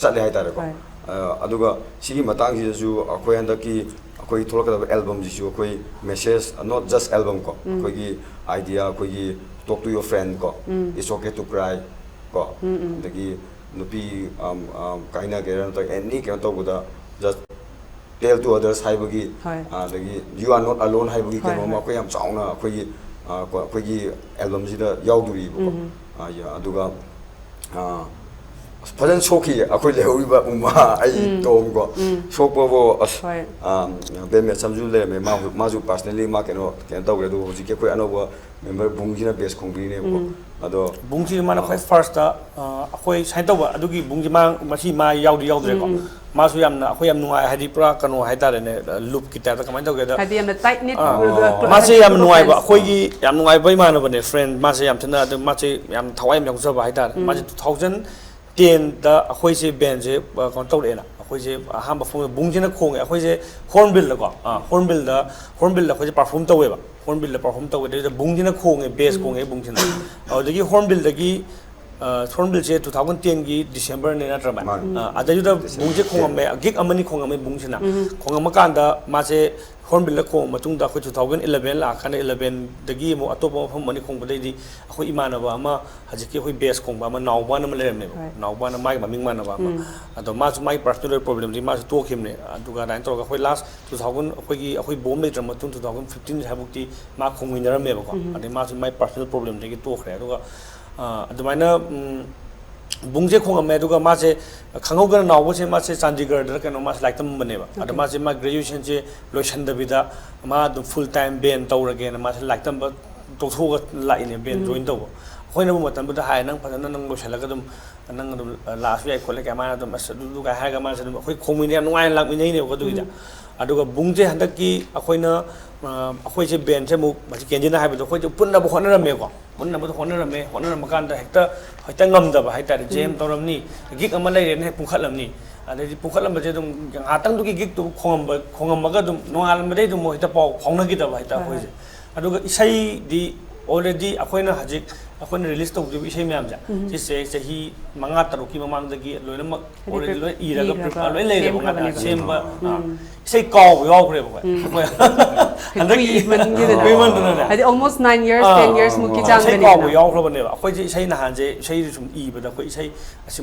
ꯆꯠꯂꯦ ꯍꯥꯏꯇꯥꯔꯦꯀꯣ꯫ ꯍꯣꯏ. ꯑꯥ, ꯑꯗꯨꯒ ꯁꯤꯒꯤ ꯃꯇꯥꯡꯁꯤꯗꯁꯨ ꯑꯩꯈꯣꯏ ꯍꯟꯗꯛꯀꯤ ꯑꯩꯈꯣꯏ ꯊꯣꯛꯂꯛꯀꯗꯕ ꯑꯦꯜꯕꯝꯁꯤꯁꯨ ꯑꯩꯈꯣꯏ ꯃꯦꯁꯦꯖ, not just album ꯀꯣ, ꯎꯝ. ꯑꯩꯈꯣꯏꯒꯤ ꯑꯥꯏꯗꯤꯌꯥ, ꯑꯩꯈꯣꯏꯒꯤ talk to your friend ꯀꯣ, ꯎꯝ. it's okay to cry ꯀꯣ, ꯎꯝ, ꯎꯝ. ꯑꯗꯒꯤ ꯅꯨꯄꯤ, ꯑꯝ, ꯑꯝ, ꯀꯥꯏꯅꯒꯦꯔꯥ ꯅꯠꯇ꯭ꯔꯒ ꯑꯦꯅꯤ ꯀꯩꯅꯣ ꯇꯧꯕꯗ, just tell to others ꯍꯥꯏꯕꯒꯤ, ꯍꯣꯏ. ꯑꯗꯒꯤ you are not alone ꯍꯥꯏꯕꯒꯤ ꯍꯣꯏ, ꯀꯩꯅꯣ ꯑꯃ ꯍꯣꯏ. ꯑꯩꯈꯣꯏ ꯌꯥꯝ ꯆꯥꯎꯅ ꯑꯩꯈꯣꯏꯒꯤ, ꯑ, ꯀꯣ-, ꯑꯩꯈꯣꯏꯒꯤ ꯑꯦꯜꯕꯝꯁꯤꯗ ꯌꯥꯎꯗꯣꯔꯤꯕꯀꯣ꯫ ꯎꯝ. ꯑ, ꯌꯥ-, ꯑꯗꯨꯒ, ꯑ, ꯑꯁ, ꯐꯖꯅ ꯁꯣꯛꯈꯤꯌꯦ ꯑꯩꯈꯣꯏ ꯂꯩꯍꯧꯔꯤꯕ ꯎꯃꯥ, ꯑꯩ, ꯎꯝ. ꯇꯣꯝ ꯀꯣ꯫ ꯎꯝ. ꯁꯣꯛꯄꯕꯨ ꯑꯁ, ꯍꯣꯏ. ꯑ, ꯕꯦꯟ ꯃꯦꯠꯁꯝꯁꯨ ꯂꯩꯔꯝꯃꯦ, ꯃꯥꯁꯨ, ꯃꯥꯁꯨ personally ꯃꯥ ꯀꯩꯅꯣ, ꯀꯩꯅꯣ ꯇꯧꯈ꯭ꯔꯦ꯫ ꯑꯗꯨꯒ ꯍꯧꯖꯤꯛꯀꯤ ꯑꯩꯈꯣꯏ ꯑꯅꯧꯕ ꯃꯦꯝꯕꯔ ꯕꯨꯡꯁꯤꯅ ꯕꯦꯁ ꯈꯣꯡꯕꯤꯅꯦꯕꯀꯣ꯫ ꯎꯝ. ꯑꯗꯣ ꯕꯨꯡꯁꯤ ꯃꯥꯅ ꯈ꯭ꯋꯥꯏ ꯐꯥꯔꯁꯇ ꯑꯩꯈꯣꯏ ꯁꯨꯃꯥꯏꯅ ꯇꯧꯕ ꯑꯗꯨꯒꯤ ꯕꯨꯡꯁꯤ ꯃꯥ, ꯃꯁꯤ ꯃꯥ ꯌꯥꯎꯗꯤ ꯌꯥꯎꯗ꯭ꯔꯦꯀꯣ꯫ ꯎꯝ. ꯃꯥꯁꯨ ꯌꯥꯝꯅ ꯑꯩꯈꯣꯏ ꯌꯥꯝ ꯅꯨꯡꯉꯥꯏ, ꯍꯥꯏꯗꯤ ꯄꯨꯔꯥ ꯀꯩꯅꯣ ꯍꯥꯏꯇꯥꯔꯦꯅꯦ, ꯂꯨꯞꯀꯤ ꯇꯥꯏꯞꯇ꯫ ꯀꯃꯥꯏꯅ ꯇꯧꯒꯦꯗ, ꯍꯥꯏꯗꯤ ꯌꯥꯝꯅ tight knit ꯑꯥ, ꯑꯣꯏꯕ close ꯃꯥꯁꯦ knit ꯌꯥꯝ ꯑꯣꯏꯕ ꯅꯨꯡꯉꯥꯏꯕ, friends. ꯑꯩꯈꯣꯏꯒꯤ ꯌꯥꯝ ꯅꯨꯡꯉꯥꯏꯕ ꯏꯃꯥꯟꯅꯕꯅꯦ, ꯐ꯭ꯔꯦꯟ꯫ ꯃꯥꯁꯦ ꯌꯥꯝ ꯊꯤꯅ ꯑꯗꯨꯝ, ꯃꯥꯁꯦ ꯌꯥꯝ ꯊꯋꯥꯏ ꯌꯥꯝ ꯌꯥꯎꯖꯕ ꯍꯥꯏꯇꯥꯔꯦ꯫ ꯎꯝ. ꯃꯥꯁꯦ two thousand ten ꯗ ꯑꯩꯈꯣꯏꯁꯦ ꯕꯦꯟꯁꯦ, ꯑ, ꯀꯩꯅꯣ ꯇꯧꯔꯛꯑꯦꯅ, ꯑꯩꯈꯣꯏꯁꯦ ꯑꯍꯥꯟꯕ ꯐꯣꯡꯉꯦ, ꯕꯨꯡꯁꯤꯅ ꯈꯣꯡꯉꯦ꯫ ꯑꯩꯈꯣꯏꯁꯦ ꯍꯣꯔꯟꯕꯤꯜꯗꯀꯣ, ꯑꯥ, ꯍꯣꯔꯟꯕꯤꯜꯗ, ꯍꯣꯔꯟꯕꯤꯜꯗ ꯑꯩꯈꯣꯏꯁꯦ ꯄꯔꯐꯣꯔꯝ ꯇꯧꯋꯦꯕ꯫ ꯍꯣꯔꯟꯕꯤꯜꯗ ꯄꯔꯐꯣꯔꯝ ꯇꯧꯕꯗꯩꯗ ꯕꯨꯡꯁꯤꯅ ꯈꯣꯡꯉꯦ, ꯕꯦꯁ ꯈꯣꯡꯉꯦ ꯕꯨꯡꯁꯤꯅ꯫ ꯑꯗꯨꯗꯒꯤ ꯍꯣꯔꯟꯕꯤꯜꯗꯒꯤ, ꯑ, ꯍꯣꯔꯟꯕꯤꯜꯁꯦ two thousand ten ꯒꯤ ꯗꯤꯁꯦꯝꯕꯔꯅꯦ ꯅꯠꯇ꯭ꯔ ꯚꯥꯏ? ꯃꯥꯅꯦ. ꯑ, ꯑꯗꯩꯗꯨꯗ ꯗꯤꯁꯦꯝꯕꯔ ꯕꯨꯡꯁꯦ ꯈꯣꯡꯉꯝꯃꯦ, ꯒꯤꯛ ꯑꯃꯅꯤ ꯈꯣꯡꯉꯝꯃꯦ ꯕꯨꯡꯁꯤꯅ꯫ ꯈꯣꯡꯉꯝꯃꯀꯥꯟꯗ ꯃꯥꯁꯦ ꯍꯣꯔꯟꯕꯤꯜꯗ ꯈꯣꯡꯉ ꯃꯇꯨꯡꯗ ꯑꯩꯈꯣꯏ two thousand eleven ꯂꯥꯛꯑꯀꯥꯟꯗ eleven ꯗꯒꯤ ꯑꯃꯨꯛ ꯑꯇꯣꯞꯄ ꯃꯐꯝ ꯑꯅꯤ ꯈꯣꯡꯕꯗꯩꯗꯤ ꯑꯩꯈꯣꯏ ꯏꯃꯥꯟꯅꯕ ꯑꯃ, ꯍꯧꯖꯤꯛꯀꯤ ꯑꯩꯈꯣꯏ ꯕꯦꯁ ꯈꯣꯡꯕ ꯑꯃ, ꯅꯥꯎꯕꯥꯅ ꯑꯃ ꯂꯩꯔꯝꯃꯦꯕ꯫ Right. ꯅꯥꯎꯕꯥꯅ ꯃꯥꯒꯤ ꯃꯃꯤꯡ ꯃꯥꯟꯅꯕ ꯑꯃ꯫ ꯑꯗꯣ ꯃꯥꯁꯨ ꯃꯥꯒꯤ personal problemꯗꯒꯤ ꯃꯥꯁꯨ ꯇꯣꯛꯈꯤꯕꯅꯦ꯫ ꯑꯗꯨꯒ ꯑꯗꯨꯃꯥꯏꯅ ꯇꯧꯔꯒ ꯑꯩꯈꯣꯏ last two thousand, ꯑꯩꯈꯣꯏꯒꯤ, ꯑꯩꯈꯣꯏ ꯕꯣꯝ ꯂꯩꯇ꯭ꯔ ꯃꯇꯨꯡ two thousand fifteen ꯍꯥꯏꯕꯨꯛꯇꯤ ꯃꯥ ꯈꯣꯡꯃꯤꯟꯅꯔꯝꯃꯦꯕꯀꯣ꯫ ꯑꯗꯩ ꯃꯥꯁꯨ ꯃꯥꯒꯤ personal problemꯗꯒꯤ ꯇꯣꯛꯈ꯭ꯔꯦ꯫ ꯑꯗꯨꯒ, ꯑ, ꯑꯗꯨꯃꯥꯏꯅ, ꯎꯝ, ꯕꯨꯡꯁꯦ ꯈꯣꯡꯉꯝꯃꯦ, ꯑꯗꯨꯒ ꯃꯥꯁꯦ ꯈꯪꯍꯧꯗꯅ ꯅꯥꯎꯕꯁꯦ ꯃꯥꯁꯦ ꯆꯥꯟꯗꯤꯒꯔꯗꯔ ꯀꯩꯅꯣ ꯃꯥꯁꯦ ꯂꯥꯏꯔꯤꯛ ꯇꯝꯕꯅꯦꯕ꯫ ꯑꯗꯣ ꯃꯥꯁꯦ ꯃꯥ ꯒ꯭ꯔꯦꯖꯨꯑꯦꯁꯟꯁꯦ ꯂꯣꯏꯁꯟꯗꯕꯤꯗ ꯃꯥ ꯑꯗꯨꯝ ꯐꯨꯜ ꯇꯥꯏꯝ ꯕꯦꯟ ꯇꯧꯔꯒꯦꯅ ꯃꯥꯁꯦ ꯂꯥꯏꯔꯤꯛ ꯇꯝꯕ ꯇꯣꯛꯊꯣꯛꯑꯒ ꯂꯥꯛꯏꯅꯦ, ꯕꯦꯟ ꯖꯣꯏꯟ ꯇꯧꯕ꯫ ꯑꯩꯈꯣꯏꯅꯕꯨ ꯃꯇꯝꯗꯨꯗ ꯍꯥꯏ, "ꯅꯪ ꯐꯖꯅ ꯅꯪ ꯂꯣꯏꯁꯤꯜꯂꯒ ꯑꯗꯨꯝ ꯅꯪ ꯑꯗꯨꯝ ꯂꯥꯛꯑꯁꯨ ꯌꯥꯏ ꯈꯣꯠꯂꯦ" ꯀꯥꯏ ꯃꯥꯅ ꯑꯗꯨꯝ ꯑꯁ ꯑꯗꯨꯗꯨ ꯀꯥꯏ ꯍꯥꯏꯔꯒ ꯃꯥꯁꯦ ꯑꯗꯨꯝ ꯑꯩꯈꯣꯏ ꯈꯣꯡꯃꯤꯅ ꯌꯥꯝ ꯅꯨꯡꯉꯥꯏꯅ ꯂꯥꯛꯃꯤꯟꯅꯩꯅꯦꯕꯀꯣ ꯑꯗꯨꯒꯤꯗ꯫ ꯑꯗꯨꯒ ꯕꯨꯡꯁꯦ ꯍꯟꯗꯛꯀꯤ ꯑꯩꯈꯣꯏꯅ ꯑꯩꯈꯣꯏꯁꯦ ꯕꯦꯟꯁꯦ ꯑꯃꯨꯛ ꯃꯁꯤ ꯀꯦꯟꯖꯤꯅ ꯍꯥꯏꯕꯗꯣ ꯑꯩꯈꯣꯏꯁꯦ ꯄꯨꯟꯅꯕ ꯍꯣꯠꯅꯔꯝꯃꯦꯀꯣ꯫ ꯄꯨꯟꯅꯕꯗ ꯍꯣꯠꯅꯔꯝꯃꯦ꯫ ꯍꯣꯠꯅꯔꯝꯕ ꯀꯥꯟꯗ ꯍꯦꯛꯇ ꯍꯦꯛꯇ ꯉꯝꯗꯕ ꯍꯥꯏꯇꯥꯔꯦ꯫ ꯖꯦꯝ ꯇꯧꯔꯝꯅꯤ, ꯒꯤꯛ ꯑꯃ ꯂꯩꯔꯦꯅ ꯍꯦꯛ ꯄꯨꯡꯈꯠꯂꯝꯅꯤ꯫ ꯑꯗꯩꯗꯤ ꯄꯨꯡꯈꯠꯂꯝꯕꯁꯦ ꯑꯗꯨꯝ ꯉꯥꯏꯍꯥꯛꯇꯪꯗꯨꯒꯤ ꯒꯤꯛꯇꯨ ꯈꯣꯡꯉꯝꯕ ꯈꯣꯡꯉꯝꯃꯒ ꯑꯗꯨꯝ ꯅꯣꯡꯉꯥꯜꯂꯝꯕꯗꯩ ꯑꯗꯨꯝ ꯍꯦꯛꯇ ꯄꯥꯎ ꯐꯥꯎꯅꯈꯤꯗꯕ ꯍꯥꯏꯇꯥꯔꯦ ꯑꯩꯈꯣꯏꯁꯦ꯫ ꯑꯗꯨꯒ ꯏꯁꯩꯗꯤ already ꯑꯩꯈꯣꯏꯅ ꯍꯧꯖꯤꯛ ꯑꯩꯈꯣꯏꯅ ꯔꯤꯂꯤꯁ ꯇꯧꯈꯤꯕ ꯏꯁꯩ ꯃꯌꯥꯝꯁꯦ ꯁꯤꯁꯦ ꯆꯍꯤ ꯃꯉꯥ ꯇꯔꯨꯛꯀꯤ ꯃꯃꯥꯡꯗꯒꯤ ꯂꯣꯏꯅꯃꯛ already ꯂꯣꯏ ꯏꯔꯒ ꯂꯣꯏ ꯂꯩꯔꯦꯕ ꯉꯥꯛꯇ ꯁꯦꯝꯕ꯫ ꯏꯁꯩ ꯀꯥꯎꯕ ꯌꯥꯎꯈ꯭ꯔꯦꯕ ꯑꯩꯈꯣꯏ꯫ ꯍꯟꯗꯛꯀꯤ ꯀꯨꯏꯃꯟꯈꯤꯗꯅ꯫ ꯀꯨꯏꯃꯟꯗꯅꯅꯦ꯫ ꯍꯥꯏꯗꯤ almost nine years, ten years ꯃꯨꯛꯀꯤ ꯏꯁꯩ ꯆꯥꯡꯗꯅꯤꯗꯅ꯫ ꯀꯥꯎꯕ ꯌꯥꯎꯈ꯭ꯔꯕꯅꯦꯕ꯫ ꯑꯩꯈꯣꯏꯁꯦ ꯏꯁꯩ ꯅꯍꯥꯟꯁꯦ ꯏꯁꯩ ꯁꯨꯝ ꯏꯕꯗ ꯑꯩꯈꯣꯏ ꯏꯁꯩ ꯑꯁꯤ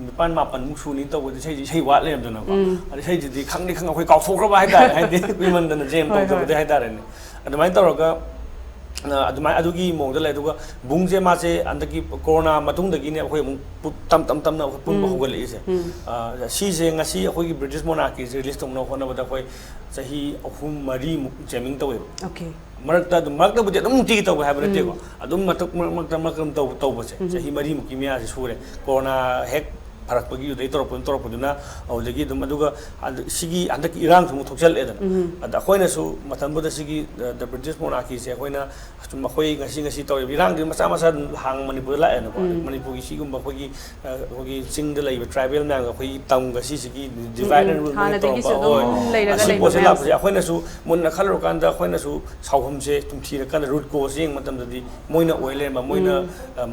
ꯅꯤꯄꯥꯟ ꯃꯥꯄꯟꯃꯨꯛ ꯁꯨꯅꯤ ꯇꯧꯕꯗ ꯏꯁꯩꯁꯦ ꯏꯁꯩ ꯋꯥꯠ ꯂꯩꯔꯝꯗꯅꯀꯣ꯫ ꯑꯗ ꯏꯁꯩꯁꯤꯗꯤ ꯈꯪꯗꯤ ꯈꯪ ꯑꯩꯈꯣꯏ ꯀꯥꯎꯊꯣꯛꯈ꯭ꯔꯕ ꯍꯥꯏꯇꯥꯔꯦ꯫ ꯍꯥꯏꯗꯤ ꯀꯨꯏꯃꯟꯗꯅ ꯖꯦꯝ ꯇꯧꯗꯕꯗꯤ ꯍꯥꯏꯇꯥꯔꯦꯅꯦ꯫ ꯑꯗꯨꯃꯥꯏꯅ ꯇꯧꯔꯒ ꯑꯗꯨꯃꯥꯏꯅ ꯑꯗꯨꯒꯤ ꯃꯑꯣꯡꯗ ꯂꯩ꯫ ꯑꯗꯨꯒ ꯕꯨꯡꯁꯦ ꯃꯥꯁꯦ ꯍꯟꯗꯛꯀꯤ ꯀꯣꯔꯣꯅꯥ ꯃꯇꯨꯡꯗꯒꯤꯅꯦ ꯑꯩꯈꯣꯏ ꯑꯃꯨꯛ ꯇꯞ ꯇꯞ ꯇꯞꯅ ꯑꯩꯈꯣꯏ ꯄꯨꯟꯕ ꯍꯧꯒꯠꯂꯛꯏꯁꯦ꯫ ꯁꯤꯁꯦ ꯉꯁꯤ ꯑꯩꯈꯣꯏꯒꯤ ꯕ꯭ꯔꯤꯇꯤꯁ ꯃꯣꯅꯥꯔꯀꯤꯁꯦ ꯔꯤꯂꯤꯁ ꯇꯧꯅꯕ ꯍꯣꯠꯅꯕꯗ ꯑꯩꯈꯣꯏ ꯆꯍꯤ ꯑꯍꯨꯝ ꯃꯔꯤꯃꯨꯛ ꯖꯦꯃꯤꯡ ꯇꯧꯋꯦꯕ꯫ ꯃꯔꯛꯇ ꯑꯗꯨꯝ ꯃꯔꯛꯇꯕꯨꯗꯤ ꯑꯗꯨꯝ ꯅꯨꯡꯇꯤꯒꯤ ꯇꯧꯕ ꯍꯥꯏꯕ ꯅꯠꯇꯦꯀꯣ꯫ ꯑꯗꯨꯝ ꯃꯔꯛ ꯃꯔꯛ ꯃꯔꯛꯇ ꯃꯔꯛꯇ ꯑꯗꯨꯝ ꯇꯧꯕꯁꯦ ꯆꯍꯤ ꯃꯔꯤꯃꯨꯛꯀꯤ ꯃꯌꯥꯁꯦ ꯁꯨꯔꯦ꯫ ꯀꯣꯔꯣꯅꯥ ꯍꯦꯛ ꯐꯔꯛꯄꯒꯤ ꯑꯗꯨꯗꯩ ꯇꯧꯔꯛꯄꯗꯨꯅ ꯇꯧꯔꯛꯄꯗꯨꯅ ꯑꯗꯨꯗꯒꯤ ꯑꯗꯨꯝ꯫ ꯑꯗꯨꯒ ꯁꯤꯒꯤ ꯍꯟꯗꯛꯀꯤ ꯏꯔꯥꯡꯁꯨ ꯑꯃꯨꯛ ꯊꯣꯛꯆꯜꯂꯛꯑꯦꯗꯅ꯫ ꯑꯗ ꯑꯩꯈꯣꯏꯅꯁꯨ ꯃꯇꯝꯗꯨꯗ ꯁꯤꯒꯤ ꯗ ꯕ꯭ꯔꯤꯇꯤꯁ ꯃꯣꯅꯥꯔꯀꯤꯁꯦ ꯑꯩꯈꯣꯏꯅ ꯁꯨꯝ ꯑꯩꯈꯣꯏ ꯉꯁꯤ ꯉꯁꯤ ꯇꯧꯔꯤꯕ ꯏꯔꯥꯡꯗꯤ ꯃꯆꯥ ꯃꯆꯥ ꯑꯗꯨꯝ ꯍꯥꯡ ꯃꯅꯤꯄꯨꯔꯗ ꯂꯥꯛꯑꯦꯅꯀꯣ꯫ ꯃꯅꯤꯄꯨꯔꯒꯤ ꯁꯤꯒꯨꯝꯕ ꯑꯩꯈꯣꯏꯒꯤ ꯑꯩꯈꯣꯏꯒꯤ ꯆꯤꯡꯗ ꯂꯩꯕ ꯇ꯭ꯔꯥꯏꯕꯦꯜ ꯃꯌꯥꯝꯒ ꯑꯩꯈꯣꯏꯒꯤ ꯇꯝꯒ ꯁꯤꯁꯤꯒꯤ ꯗꯤꯚꯥꯏꯠ ꯑꯦꯟ ꯔꯨꯜ ꯃꯣꯏꯅ ꯇꯧꯔꯝꯕ꯫ ꯍꯣꯏ꯫ ꯑꯁꯤ ꯄꯣꯠꯁꯦ ꯂꯥꯛꯄꯁꯦ ꯑꯩꯈꯣꯏꯅꯁꯨ ꯃꯨꯟꯅ ꯈꯜꯂꯨꯔꯀꯥꯟꯗ ꯑꯩꯈꯣꯏꯅꯁꯨ ꯁꯥꯎꯐꯝꯁꯦ ꯁꯨꯝ ꯊꯤꯔꯀꯥꯟꯗ ꯔꯨꯠ ꯀꯣꯁ ꯌꯦꯡꯕ ꯃꯇꯝꯗꯗꯤ ꯃꯣꯏꯅ ꯑꯣꯏ ꯂꯩꯔꯝꯕ꯫ ꯃꯣꯏꯅ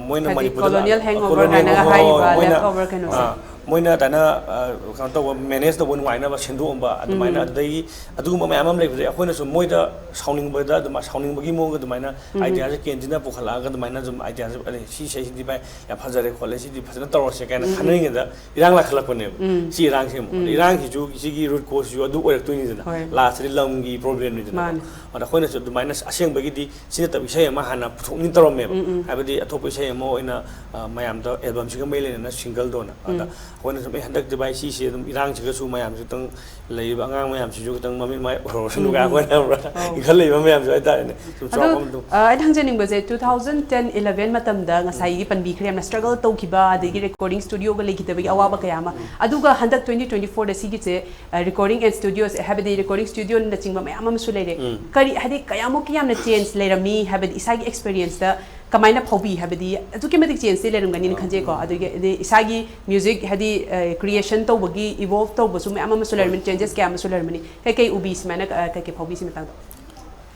ꯃꯣꯏꯅ ꯍꯥꯏꯗꯤ ꯃꯅꯤꯄꯨꯔꯗ colonial hangover ꯀꯥꯏꯅꯒ ꯍꯥꯏꯔꯤꯕ ꯂꯦꯐ ꯑꯣꯚꯔ ꯀꯩꯅꯣꯁꯦ꯫ ꯃꯣꯏꯅ ꯑꯗꯨꯃꯥꯏꯅ ꯑ, ꯀꯩꯅꯣ ꯇꯧꯕ, ꯃꯦꯅꯦꯖ ꯇꯧꯕ ꯅꯨꯡꯉꯥꯏꯅꯕ ꯁꯦꯝꯗꯣꯛꯑꯝꯕ ꯑꯗꯨꯃꯥꯏꯅ, ꯑꯗꯨꯗꯒꯤ ꯑꯗꯨꯒꯨꯝꯕ ꯃꯌꯥꯝ ꯑꯃ ꯂꯩꯕꯗꯒꯤ ꯑꯩꯈꯣꯏꯅꯁꯨ ꯃꯣꯏꯗ ꯁꯥꯎꯅꯤꯡꯕꯗ ꯑꯗꯨꯃꯥꯏꯅ ꯁꯥꯎꯅꯤꯡꯕꯒꯤ ꯃꯑꯣꯡꯗ ꯑꯗꯨꯃꯥꯏꯅ ꯑꯥꯏꯗꯤꯌꯥꯁꯦ ꯀꯦꯟꯖꯤꯅ ꯄꯨꯈꯠꯂꯛꯑꯒ ꯑꯗꯨꯃꯥꯏꯅ ꯑꯗꯨꯝ ꯑꯥꯏꯗꯤꯌꯥꯁꯦ, "ꯑꯦ, ꯁꯤ ꯏꯁꯩꯁꯤꯗꯤ ꯚꯥꯏ ꯌꯥꯝ ꯐꯖꯔꯦ ꯈꯣꯠꯂꯦ, ꯁꯤꯗꯤ ꯐꯖꯅ ꯇꯧꯔꯁꯦ" ꯀꯥꯏꯅ ꯈꯟꯅꯔꯤꯉꯩꯗ ꯏꯔꯥꯡ ꯂꯥꯛꯈꯠꯂꯛꯄꯅꯦꯕ꯫ ꯁꯤ ꯏꯔꯥꯡꯁꯦ ꯑꯃꯨꯛ, ꯏꯔꯥꯡꯁꯤꯁꯨ, ꯁꯤꯒꯤ ꯔꯨꯠ ꯀꯣꯁꯁꯤꯁꯨ ꯑꯗꯨ ꯑꯣꯏꯔꯛꯇꯣꯏꯅꯤꯗꯅ꯫ ꯂꯥꯁꯇꯗꯤ ꯂꯝꯒꯤ ꯄ꯭ꯔꯣꯕ꯭ꯂꯦꯝꯅꯤꯗꯅ꯫ ꯑꯗ ꯑꯩꯈꯣꯏꯅꯁꯨ ꯑꯗꯨꯃꯥꯏꯅ ꯑꯁꯦꯡꯕꯒꯤꯗꯤ ꯁꯤ ꯅꯠꯇꯕ ꯏꯁꯩ ꯑꯃ ꯍꯥꯟꯅ ꯄꯨꯊꯣꯛꯅꯤꯡ ꯇꯧꯔꯝꯃꯦꯕ꯫ ꯍꯥꯏꯕꯗꯤ ꯑꯇꯣꯞꯄ ꯏꯁꯩ ꯑꯃ ꯑꯣꯏꯅ, ꯑ, ꯃꯌꯥꯝꯗ ꯑꯦꯜꯕꯝꯁꯤꯒ ꯃꯔꯤ ꯂꯩꯅꯅ ꯁꯤꯡꯒꯜꯗ ꯑꯣꯏꯅ꯫ ꯑꯗ ꯑꯩꯈꯣꯏꯅ ꯁꯨꯝ, "ꯑꯦ, ꯍꯟꯗꯛꯇꯤ ꯚꯥꯏ ꯁꯤꯁꯦ ꯑꯗꯨꯝ ꯏꯔꯥꯡꯁꯤꯒꯁꯨ ꯃꯌꯥꯝꯁꯨ ꯈꯤꯇꯪ ꯂꯩꯔꯤꯕ ꯑꯉꯥꯡ ꯃꯌꯥꯝꯁꯤꯁꯨ ꯈꯤꯇꯪ ꯃꯃꯤꯠ ꯃꯥꯏ ꯎꯍꯧꯔꯁꯅꯨ" ꯀꯥꯏ ꯑꯩꯈꯣꯏꯅ ꯈꯟꯅꯕ ꯃꯌꯥꯝꯁꯨ ꯍꯥꯏꯇꯥꯔꯦꯅꯦ꯫ ꯁꯨꯝ ꯑꯗꯣ, ꯆꯥꯎꯔꯥꯛꯄ ꯑꯃ ꯑꯗꯨꯝ ꯑ, ꯑꯩꯅ ꯍꯪꯖꯅꯤꯡꯕꯁꯦ, two thousand ten eleven ꯃꯇꯝꯗ ꯉꯁꯥꯏꯒꯤ ꯄꯟꯕꯤꯈ꯭ꯔꯦ, ꯌꯥꯝꯅ ꯁ꯭ꯇ꯭ꯔꯒꯜ ꯇꯧꯈꯤꯕ, ꯑꯗꯒꯤ ꯔꯦꯀꯣꯔꯗꯤꯡ ꯁ꯭ꯇꯨꯗꯤꯑꯣꯒ ꯂꯩꯈꯤꯗꯕꯒꯤ ꯑꯋꯥꯕ ꯀꯌꯥ ꯑꯃ꯫ ꯑꯗꯨꯒ ꯍꯟꯗꯛ twenty twenty fourꯗ ꯁꯤꯒꯤꯁꯦ, ꯑ, ꯔꯦꯀꯣꯔꯗꯤꯡ ꯑꯦꯟ ꯁ꯭ꯇꯨꯗꯤꯑꯣꯁꯦ, ꯍꯥꯏꯕꯗꯤ ꯔꯦꯀꯣꯔꯗꯤꯡ ꯁ꯭ꯇꯨꯗꯤꯑꯣꯅꯆꯤꯡꯕ ꯃꯌꯥꯝ ꯑꯃꯁꯨ ꯂꯩꯔꯦ꯫ ꯀꯔꯤ, ꯍꯥꯏꯗꯤ, ꯀꯌꯥꯃꯨꯛꯀꯤ ꯌꯥꯝꯅ ꯆꯦꯟꯖ ꯂꯩꯔꯝꯃꯤ, ꯍꯥꯏꯕꯗꯤ ꯏꯁꯥꯒꯤ ꯑꯦꯛꯁꯄꯤꯔꯤꯌꯦꯟꯁꯇ ꯀꯃꯥꯏꯅ ꯐꯥꯎꯕꯤ? ꯍꯥꯏꯕꯗꯤ ꯑꯗꯨꯛꯀꯤ ꯃꯇꯤꯛ ꯆꯦꯟꯖꯇꯤ ꯂꯩꯔꯝꯒꯅꯤꯅ ꯈꯟꯖꯩꯀꯣ꯫ ꯑꯗꯨꯒꯤ, ꯑꯗꯩ ꯏꯁꯥꯒꯤ ꯃ꯭ꯌꯨꯖꯤꯛ, ꯍꯥꯏꯗꯤ, ꯑ, ꯀ꯭ꯔꯤꯌꯦꯁꯟ ꯇꯧꯕꯒꯤ, ꯏꯚꯣꯜꯚ ꯇꯧꯕꯁꯨ ꯃꯌꯥꯝ ꯑꯃꯁꯨ ꯂꯩꯔꯝꯃꯅꯤ, ꯆꯦꯟꯖꯦꯁ ꯀꯌꯥ ꯑꯃꯁꯨ ꯂꯩꯔꯝꯃꯅꯤ꯫ ꯀꯩꯀꯩ ꯎꯕꯤ ꯁꯨꯃꯥꯏꯅ, ꯑ, ꯀꯩꯀꯩ ꯐꯥꯎꯕꯤ ꯁꯤ ꯃꯇꯥꯡꯗ?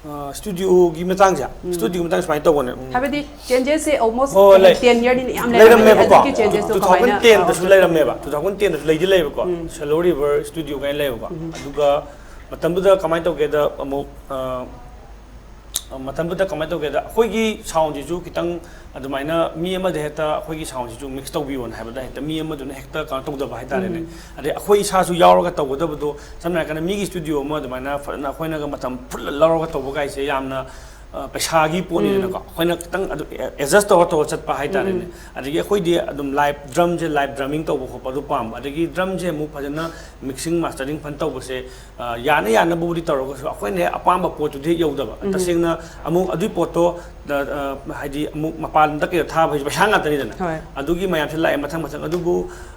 ꯑ, ꯁ꯭ꯇꯨꯗꯤꯑꯣꯒꯤ ꯃꯇꯥꯡꯁꯦ, ꯁ꯭ꯇꯨꯗꯤꯑꯣꯒꯤ ꯃꯇꯥꯡ ꯁꯨꯃꯥꯏꯅ ꯇꯧꯕꯅꯦ꯫ ꯎꯝ꯫ ꯍꯥꯏꯕꯗꯤ ꯆꯦꯟꯖꯦꯁꯁꯦ almost ꯍꯣꯏ, ꯍꯣꯏ, ꯂꯩ-, ten yearꯗꯤ ꯌꯥꯝ ꯂꯩꯔꯝꯃꯦꯕꯀꯣ꯫ ꯑꯗꯨꯒꯤ ꯆꯦꯟꯖꯦꯁꯇꯣ two thousand tenꯗꯁꯨ ꯀꯃꯥꯏꯅ, ꯑ, ꯂꯩꯔꯝꯃꯦꯕ, two thousand tenꯗꯁꯨ ꯂꯩꯗꯤ ꯂꯩꯕꯀꯣ꯫ ꯁꯦꯂꯣ ꯔꯤꯚꯔ ꯁ꯭ꯇꯨꯗꯤꯑꯣ ꯀꯥꯏꯅ ꯂꯩꯕꯀꯣ꯫ ꯑꯗꯨꯒ ꯃꯇꯝꯗꯨꯗ ꯀꯃꯥꯏꯅ ꯇꯧꯒꯦꯗ ꯑꯃꯨꯛ, ꯑ, ꯃꯇꯝꯗꯨꯗ ꯀꯃꯥꯏꯅ ꯇꯧꯒꯦꯗ, ꯑꯩꯈꯣꯏꯒꯤ ꯁꯥꯎꯟꯁꯤꯁꯨ ꯈꯤꯇꯪ ꯑꯗꯨꯃꯥꯏꯅ ꯃꯤ ꯑꯃꯗ ꯍꯦꯛꯇ ꯑꯩꯈꯣꯏꯒꯤ ꯁꯥꯎꯟꯁꯤꯁꯨ ꯃꯤꯛꯁ ꯇꯧꯕꯤꯌꯣꯅ ꯍꯥꯏꯕꯗ ꯍꯦꯛꯇ ꯃꯤ ꯑꯃꯗꯨꯅ ꯍꯦꯛꯇ ꯀꯩꯅꯣ ꯇꯧꯗꯕ ꯍꯥꯏꯇꯥꯔꯦꯅꯦ꯫ ꯑꯗꯩ ꯑꯩꯈꯣꯏ ꯏꯁꯥꯁꯨ ꯌꯥꯎꯔꯒ ꯇꯧꯒꯗꯕꯗꯣ, ꯁꯝꯅ ꯍꯥꯏꯔꯀꯥꯟꯗ ꯃꯤꯒꯤ ꯁ꯭ꯇꯨꯗꯤꯑꯣ ꯑꯃ ꯑꯗꯨꯃꯥꯏꯅ ꯐꯖꯅ ꯑꯩꯈꯣꯏꯅꯒ ꯃꯇꯝ ꯐꯨꯜ ꯂꯧꯔꯒ ꯇꯧꯕ ꯀꯥꯏꯁꯦ ꯌꯥꯝꯅ, ꯑ, ꯄꯩꯁꯥꯒꯤ ꯄꯣꯠꯅꯤꯗꯅꯀꯣ꯫ ꯑꯩꯈꯣꯏꯅ ꯈꯤꯇꯪ ꯑꯗꯨ ꯑꯦꯗꯖꯁ ꯇꯧꯔ ꯇꯧꯔ ꯆꯠꯄ ꯍꯥꯏꯇꯥꯔꯦꯅꯦ꯫ ꯑꯗꯒꯤ ꯑꯩꯈꯣꯏꯗꯤ ꯑꯗꯨꯝ ꯂꯥꯏꯞ ꯗ꯭ꯔꯝꯁꯦ, ꯂꯥꯏꯞ ꯗ꯭ꯔꯝꯃꯤꯡ ꯇꯧꯕ ꯈꯣꯠꯄ ꯑꯗꯨ ꯄꯥꯝꯕ꯫ ꯑꯗꯒꯤ ꯗ꯭ꯔꯝꯁꯦ ꯑꯃꯨꯛ ꯐꯖꯅ ꯃꯤꯛꯁꯤꯡ ꯃꯥꯁꯇꯔꯤꯡ ꯐꯖꯅ ꯇꯧꯕꯁꯦ, ꯑ, ꯌꯥꯅ ꯌꯥꯅꯕꯕꯨꯗꯤ ꯇꯧꯔꯒꯁꯨ ꯑꯩꯈꯣꯏꯅ ꯍꯦꯛ ꯑꯄꯥꯝꯕ ꯄꯣꯠꯇꯨꯗꯤ ꯍꯦꯛ ꯌꯧꯗꯕ꯫ ꯇꯁꯦꯡꯅ ꯑꯃꯨꯛ ꯑꯗꯨꯒꯤ ꯄꯣꯠꯇꯣ, ꯑ, ꯑ, ꯍꯥꯏꯗꯤ ꯑꯃꯨꯛ ꯃꯄꯥꯟ ꯂꯝꯗ ꯀꯩꯗ ꯊꯥꯕ ꯍꯥꯏꯁꯦ ꯄꯩꯁꯥ ꯉꯥꯛꯇꯅꯤꯗꯅ꯫ ꯑꯗꯨꯒꯤ ꯃꯌꯥꯝꯁꯦ ꯂꯥꯛꯑꯦ ꯃꯊꯪ ꯃꯊꯪ꯫ ꯑꯗꯨꯕꯨ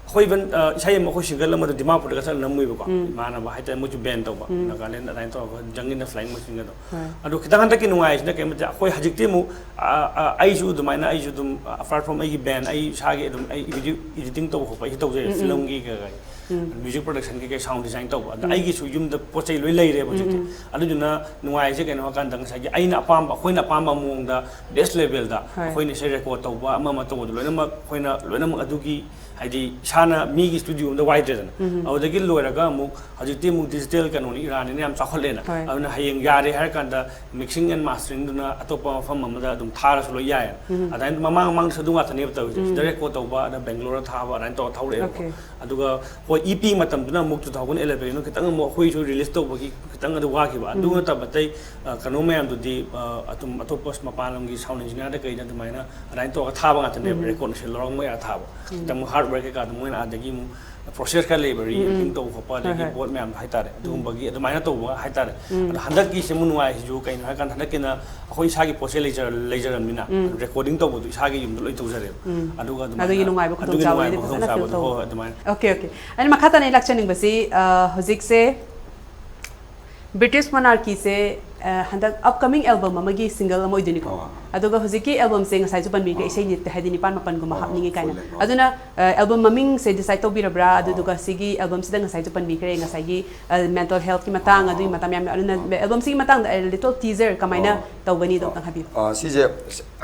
ꯑꯩꯈꯣꯏ ꯏꯚꯟ, ꯑ, ꯏꯁꯩ ꯑꯃ ꯑꯩꯈꯣꯏ ꯁꯤꯡꯒꯜ ꯑꯃꯗ ꯗꯤꯃꯥꯄꯨꯔꯗꯒ ꯆꯠꯂ ꯅꯝꯃꯨꯏꯕꯀꯣ꯫ ꯏꯃꯥꯟꯅꯕ ꯍꯥꯏꯇꯥꯔꯦ, ꯃꯣꯏꯁꯨ ꯕꯦꯟ ꯇꯧꯕ, ꯅꯥꯒꯥꯂꯦꯟꯗ ꯑꯗꯨꯃꯥꯏꯅ ꯇꯧꯔꯒ Jung in the Flying Machine ꯒꯗꯣ꯫ ꯑꯗꯣ ꯈꯤꯇꯪ ꯍꯟꯗꯛꯀꯤ ꯅꯨꯡꯉꯥꯏꯔꯤꯁꯤꯅ ꯀꯩ ꯍꯥꯏ ꯃꯇꯝꯗ ꯑꯩꯈꯣꯏ ꯍꯧꯖꯤꯛꯇꯤ ꯑꯃꯨꯛ, ꯑ, ꯑ, ꯑꯩꯁꯨ ꯑꯗꯨꯃꯥꯏꯅ, ꯑꯩꯁꯨ ꯑꯗꯨꯝ, ꯑ, apart from ꯑꯩꯒꯤ ꯕꯦꯟ, ꯑꯩ ꯏꯁꯥꯒꯤ ꯑꯗꯨꯝ ꯑꯩ ꯏꯗꯤꯇꯤꯡ ꯇꯧꯕ ꯈꯣꯠꯄ ꯑꯩꯁꯨ ꯇꯧꯖꯩ, ꯐꯤꯂꯝꯒꯤ ꯀꯩꯀꯥ꯫ ꯃ꯭ꯌꯨꯖꯤꯛ ꯄ꯭ꯔꯣꯗꯛꯁꯟ ꯀꯩꯀꯩ ꯁꯥꯎꯟ ꯗꯤꯖꯥꯏꯟ ꯇꯧꯕ ꯑꯗ ꯑꯩꯒꯤꯁꯨ ꯌꯨꯝꯗ ꯄꯣꯠ ꯆꯩ ꯂꯣꯏ ꯂꯩꯔꯦꯕ ꯍꯧꯖꯤꯛꯇꯤ꯫ ꯑꯗꯨꯗꯨꯅ ꯅꯨꯡꯉꯥꯏꯔꯤꯁꯦ ꯀꯩꯅꯣ ꯍꯥꯏꯀꯥꯟꯗ ꯉꯁꯥꯏꯒꯤ ꯑꯩꯅ ꯑꯄꯥꯝꯕ ꯑꯩꯈꯣꯏꯅ ꯑꯄꯥꯝꯕ ꯃꯑꯣꯡꯗ ꯕꯦꯁ ꯂꯦꯚꯦꯜꯗ ꯍꯣꯏ꯫ ꯑꯩꯈꯣꯏꯅ ꯏꯁꯩ ꯔꯦꯀꯣꯔꯗ ꯇꯧꯕ ꯑꯃ ꯑꯃ ꯇꯧꯕꯗꯣ ꯂꯣꯏꯅꯃꯛ ꯑꯩꯈꯣꯏꯅ ꯂꯣꯏꯅꯃꯛ ꯑꯗꯨꯒꯤ ꯍꯥꯏꯗꯤ ꯏꯁꯥꯅ ꯃꯤꯒꯤ ꯁ꯭ꯇꯨꯗꯤꯑꯣ ꯑꯃꯗ ꯋꯥꯏꯗ꯭ꯔꯦꯗꯅ꯫ ꯑꯗꯨꯗꯒꯤ ꯂꯣꯏꯔꯒ ꯑꯃꯨꯛ ꯍꯧꯖꯤꯛꯇꯤ ꯑꯃꯨꯛ ꯗꯤꯖꯤꯇꯦꯜ ꯀꯩꯅꯣꯅꯤ ꯏꯔꯥꯅꯤꯅ ꯌꯥꯝ ꯆꯥꯎꯈꯠꯂꯦꯅ꯫ ꯍꯣꯏ꯫ ꯑꯗꯨꯅ ꯍꯌꯦꯡ ꯌꯥꯔꯦ ꯍꯥꯏꯔ ꯀꯥꯟꯗ ꯃꯤꯛꯁꯤꯡ ꯑꯦꯟ ꯃꯥꯁꯇꯔꯤꯡꯗꯨꯅ ꯑꯇꯣꯞꯄ ꯃꯐꯝ ꯑꯃꯗ ꯑꯗꯨꯝ ꯊꯥꯔꯁꯨ ꯂꯣꯏ ꯌꯥꯏꯌꯦꯅ꯫ ꯑꯗꯨꯃꯥꯏꯅ ꯃꯃꯥꯡ ꯃꯃꯥꯡꯗꯁꯨ ꯑꯗꯨ ꯉꯥꯛꯇꯅꯦꯕ ꯇꯧꯔꯤꯁꯦ꯫ ꯁꯤꯗ ꯔꯦꯀꯣꯔꯗ ꯇꯧꯕ ꯑꯗ ꯕꯦꯡꯒ꯭ꯂꯣꯔꯗ ꯊꯥꯕ ꯑꯗꯨꯃꯥꯏꯅ ꯇꯧꯔ ꯊꯧꯔꯛꯑꯦꯕꯀꯣ꯫ Okay꯫ ꯑꯗꯨꯒ ꯍꯣꯏ ꯏ ꯄꯤ ꯃꯇꯝꯗꯨꯅ ꯑꯃꯨꯛ ꯇꯨ ꯊꯥꯎꯖꯟ ꯑꯦꯂꯦꯚꯦꯟꯗꯣ ꯈꯤꯇꯪ ꯑꯃꯨꯛ ꯑꯩꯈꯣꯏꯁꯨ ꯔꯤꯂꯤꯁ ꯇꯧꯕꯒꯤ ꯈꯤꯇꯪ ꯑꯗꯨ ꯋꯥꯈꯤꯕ꯫ ꯑꯗꯨ ꯅꯠꯇꯕ ꯑꯇꯩ ꯑ, ꯀꯩꯅꯣ ꯃꯌꯥꯝꯗꯨꯗꯤ ꯑ, ꯑꯗꯨꯝ ꯑꯇꯣꯞꯄ ꯃꯄꯥꯟ ꯂꯝꯒꯤ ꯁꯥꯎꯟ ꯏꯟꯖꯤꯅꯤꯌꯥꯔꯗ ꯀꯩꯗ ꯑꯗꯨꯃꯥꯏꯅ ꯑꯗꯨꯃꯥꯏꯅ ꯇꯧꯔꯒ ꯊꯥꯕ ꯉꯥꯛꯇꯅꯦꯕ꯫ ꯔꯦꯀꯣꯔꯗꯁꯦ ꯂꯧꯔꯒ ꯃꯣꯏ ꯑꯥ ꯊꯥꯕ꯫ ꯈꯤꯇꯪ ꯍꯥꯔꯗ ꯋꯥꯔꯛ ꯀꯩꯀꯥꯗꯣ ꯃꯣꯏꯅ ꯑꯥꯗꯒꯤ ꯑꯃꯨꯛ ꯄ꯭ꯔꯣꯁꯦꯁ ꯈꯔ ꯂꯩꯕ ꯔꯤꯑꯦꯛꯇꯤꯡ ꯇꯧꯕ ꯈꯣꯠꯄ ꯑꯗꯒꯤ ꯍꯣꯏ꯫ ꯄꯣꯠ ꯃꯌꯥꯝꯗꯣ ꯍꯥꯏꯇꯥꯔꯦ꯫ ꯑꯗꯨꯒꯨꯝꯕꯒꯤ ꯑꯗꯨꯃꯥꯏꯅ ꯇꯧꯕ ꯍꯥꯏꯇꯥꯔꯦ꯫ ꯑꯗꯣ ꯍꯟꯗꯛꯀꯤꯁꯦ ꯑꯃꯨꯛ ꯅꯨꯡꯉꯥꯏꯔꯤꯁꯤꯁꯨ ꯀꯩꯅꯣ ꯍꯥꯏꯔꯀꯥꯟꯗ ꯍꯟꯗꯛꯀꯤꯅ ꯑꯩꯈꯣꯏ ꯏꯁꯥꯒꯤ ꯄꯣꯠ ꯆꯩ ꯂꯩꯖꯔ- ꯂꯩꯖꯔꯕꯅꯤꯅ ꯔꯦꯀꯣꯔꯗꯤꯡ ꯇꯧꯕꯗꯣ ꯏꯁꯥꯒꯤ ꯌꯨꯝꯗ ꯂꯣꯏ ꯇꯧꯖꯔꯦꯕ꯫ ꯑꯗꯨꯒ ꯑꯗꯨꯃꯥꯏꯅ ꯑꯗꯨꯒꯤ ꯅꯨꯡꯉꯥꯏꯕ ꯑꯗꯨꯒꯤ ꯈꯨꯗꯣꯡꯆꯥꯕꯗꯨꯗꯤ ꯅꯨꯡꯉꯥꯏꯕ ꯐꯖꯅ ꯐꯤꯜ ꯈꯨꯗꯣꯡꯆꯥꯕꯗꯣ ꯇꯧ ꯍꯣꯏ ꯍꯣꯏ ꯑꯗꯨꯃꯥꯏꯅ꯫ Okay, okay. ꯑꯩꯅ ꯃꯈꯥ ꯇꯥꯅ ꯑꯩ ꯂꯥꯛꯆꯅꯤꯡꯕꯁꯤ ꯑ, ꯍꯧꯖꯤꯛꯁꯦ ꯕ꯭ꯔꯤꯇꯤꯁ ꯃꯣꯅꯥꯔꯀꯤꯁꯦ ꯑ, ꯍꯟꯗꯛ ꯑꯞꯀꯃꯤꯡ ꯑꯦꯜꯕꯝ ꯑꯃꯒꯤ ꯁꯤꯡꯒꯜ ꯑꯃ ꯑꯣꯏꯗꯣꯏꯅꯤꯀꯣ꯫ ꯑꯣ꯫ ꯑꯗꯨꯒ ꯍꯧꯖꯤꯛꯀꯤ ꯑꯦꯜꯕꯝꯁꯦ ꯉꯁꯥꯏꯁꯨ ꯄꯟꯕꯤꯈ꯭ꯔꯦ ꯑꯣ꯫ ꯏꯁꯩ ꯅꯤꯠ ꯍꯥꯏꯗꯤ ꯅꯤꯄꯥꯟ ꯃꯥꯄꯟꯒꯨꯝꯕ ꯑꯣ, ꯍꯥꯞꯅꯤꯡꯉꯤ ꯀꯥꯏꯅ꯫ full length, ꯑꯣ꯫ ꯑꯗꯨꯅ ꯑ, ꯑꯦꯜꯕꯝ ꯃꯃꯤꯡꯁꯦ ꯗꯤꯁꯥꯏꯗ ꯇꯧꯕꯤꯔꯕ꯭ꯔꯥ? ꯑꯗꯨꯗꯨꯒ ꯁꯤꯒꯤ ꯑꯦꯜꯕꯝꯁꯤꯗ ꯉꯁꯥꯏꯁꯨ ꯄꯟꯕꯤꯈ꯭ꯔꯦ ꯉꯁꯥꯏꯒꯤ ꯃꯦꯟꯇꯜ ꯍꯦꯜꯊꯀꯤ ꯃꯇꯥꯡ ꯑꯗꯨꯒꯤ ꯃꯇꯥꯡ ꯃꯌꯥꯝ ꯑꯗꯨꯅ ꯑꯦꯜꯕꯝꯁꯤꯒꯤ ꯃꯇꯥꯡꯗ ꯂꯤꯇꯜ ꯇꯤꯖꯔ ꯀꯃꯥꯏꯅ ꯑꯣ꯫ ꯇꯧꯒꯅꯤꯗꯣ ꯑꯝꯇꯪ ꯍꯥꯏꯕꯤꯌꯨ꯫ ꯑ, ꯁꯤꯁꯦ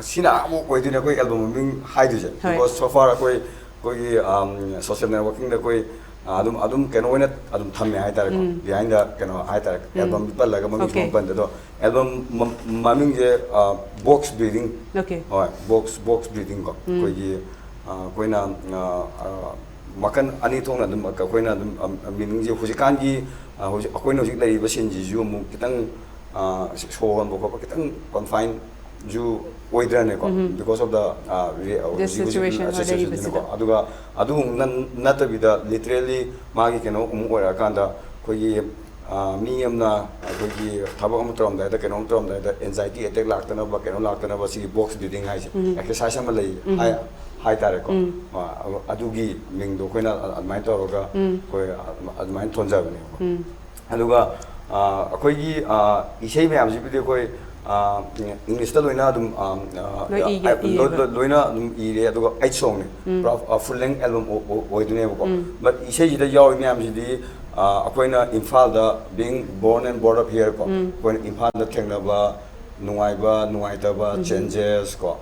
ꯁꯤꯅ ꯑꯍꯥꯟꯕ ꯑꯣꯏꯗꯣꯏꯅꯦ ꯑꯩꯈꯣꯏ ꯑꯦꯜꯕꯝ ꯃꯃꯤꯡ ꯍꯥꯏꯗꯣꯏꯁꯦ꯫ ꯍꯣꯏ꯫ Because so far ꯑꯩꯈꯣꯏ ꯑꯩꯈꯣꯏꯒꯤ ꯁꯣꯁꯤꯌꯦꯜ ꯅꯦꯠꯋꯥꯔꯀꯤꯡꯗ ꯑꯩꯈꯣꯏ ꯑ, ꯑꯗꯨꯝ ꯑꯗꯨꯝ ꯀꯩꯅꯣ ꯑꯣꯏꯅ ꯑꯗꯨꯝ ꯊꯝꯃꯦ ꯍꯥꯏꯇꯥꯔꯦꯀꯣ꯫ Behind the ꯀꯩꯅꯣ ꯍꯥꯏꯇꯥꯔꯦ꯫ ꯑꯦꯜꯕꯝ ꯄꯜꯂꯒ ꯃꯃꯤꯡ Okay. ꯁꯨꯝ ꯄꯟꯗꯦ ꯑꯗꯣ ꯑꯦꯜꯕꯝ ꯃ- ꯃꯃꯤꯡꯁꯦ ꯕꯣꯛꯁ ꯕ꯭ꯔꯤꯗꯤꯡ꯫ Okay. ꯍꯣꯏ, ꯕꯣꯛꯁ ꯕꯣꯛꯁ ꯕ꯭ꯔꯤꯗꯤꯡ ꯀꯣ꯫ ꯑꯩꯈꯣꯏꯒꯤ ꯑ, ꯑꯩꯈꯣꯏꯅ ꯑ, ꯑ, ꯃꯈꯜ ꯑꯅꯤ ꯊꯣꯛꯅ ꯑꯗꯨꯝ ꯑꯩꯈꯣꯏꯅ ꯑꯗꯨꯝ ꯃꯤꯅꯤꯡꯁꯦ ꯍꯧꯖꯤꯛꯀꯥꯟꯒꯤ ꯑ, ꯍꯧꯖꯤꯛ ꯑꯩꯈꯣꯏꯅ ꯍꯧꯖꯤꯛ ꯂꯩꯔꯤꯕ ꯁꯤꯟꯁꯤꯁꯨ ꯑꯃꯨꯛ ꯈꯤꯇꯪ ꯑ, ꯁꯣꯔ ꯍꯣꯟꯕ ꯈꯣꯠꯄ ꯈꯤꯇꯪ ꯀꯣꯟꯐꯥꯏꯟꯁꯨ ꯑꯣꯏꯗ꯭ꯔꯅꯦꯀꯣ꯫ Because of the ꯑ, ꯍꯧꯖꯤꯛ ꯍꯧꯖꯤꯛ situation ꯑ, ꯂꯩꯔꯤꯕꯁꯤꯗ꯫ situation ꯀꯣ꯫ ꯑꯗꯨꯒ ꯑꯗꯨꯒꯨꯝꯕ ꯅꯠ- ꯅꯠꯇꯕꯤꯗ literally ꯃꯥꯒꯤ ꯀꯩꯅꯣ ꯑꯃꯨꯛ ꯑꯣꯏꯔꯛꯑꯀꯥꯟꯗ ꯑꯩꯈꯣꯏꯒꯤ ꯑ, ꯃꯤ ꯑꯃꯅ ꯑꯩꯈꯣꯏꯒꯤ ꯊꯕꯛ ꯑꯃ ꯇꯧꯔꯝꯗꯥꯏꯗ ꯀꯩꯅꯣꯝ ꯇꯧꯔꯝꯗꯥꯏꯗ ꯑꯦꯟꯖꯥꯏꯇꯤ ꯑꯦꯇꯦꯛ ꯂꯥꯛꯇꯅꯕ ꯀꯩꯅꯣ ꯂꯥꯛꯇꯅꯕ ꯁꯤꯒꯤ ꯕꯣꯛꯁ ꯕ꯭ꯔꯤꯗꯤꯡ ꯍꯥꯏꯁꯦ ꯑꯦꯛꯁꯔꯁꯥꯏꯁ ꯑꯃ ꯂꯩ ꯍꯥꯏ- ꯍꯥꯏꯇꯥꯔꯦꯀꯣ꯫ ꯑ, ꯑꯗꯨꯒꯤ ꯃꯤꯡꯗꯣ ꯑꯩꯈꯣꯏꯅ ꯑ- ꯑꯗꯨꯃꯥꯏꯅ ꯇꯧꯔꯒ ꯑꯩꯈꯣꯏ ꯑ- ꯑꯗꯨꯃꯥꯏꯅ ꯊꯣꯟꯖꯕꯅꯦꯕꯀꯣ꯫ ꯑꯗꯨꯒ ꯑ, ꯑꯩꯈꯣꯏꯒꯤ ꯑ, ꯏꯁꯩ ꯃꯌꯥꯝꯁꯤꯕꯨꯗꯤ ꯑꯩꯈꯣꯏ ꯑꯥ, ꯏꯪꯂꯤꯁꯇ ꯂꯣꯏꯅ ꯑꯗꯨꯝ, ꯑꯥ, ꯑꯥ, ꯂꯣꯏ ꯏꯒꯦ, ꯑꯥ, ꯂꯣꯏ-, ꯏꯌꯦꯕ꯫ ꯂꯣꯏ-, ꯂꯣꯏꯅ ꯑꯗꯨꯝ ꯏꯔꯦ, ꯑꯗꯨꯒ ꯑꯩꯠ ꯁꯣꯡꯅꯤ꯫ ꯄꯨꯔꯥ, ꯑꯥ, ꯐꯨꯜ ꯂꯦꯡ ꯑꯦꯜꯕꯝ ꯑꯣꯏꯗꯣꯏꯅꯦꯕꯀꯣ꯫ But ꯏꯁꯩꯁꯤꯗ ꯌꯥꯎꯔꯤ ꯃꯌꯥꯝꯁꯤꯗꯤ, ꯑꯥ, ꯑꯩꯈꯣꯏꯅ ꯏꯝꯐꯥꯜꯗ, being born and brought up here ꯀꯣ, ꯑꯩꯈꯣꯏꯅ ꯏꯝꯐꯥꯜꯗ ꯊꯦꯡꯅꯕ ꯅꯨꯡꯉꯥꯏꯕ, ꯅꯨꯡꯉꯥꯏꯇꯕ, changes ꯀꯣ,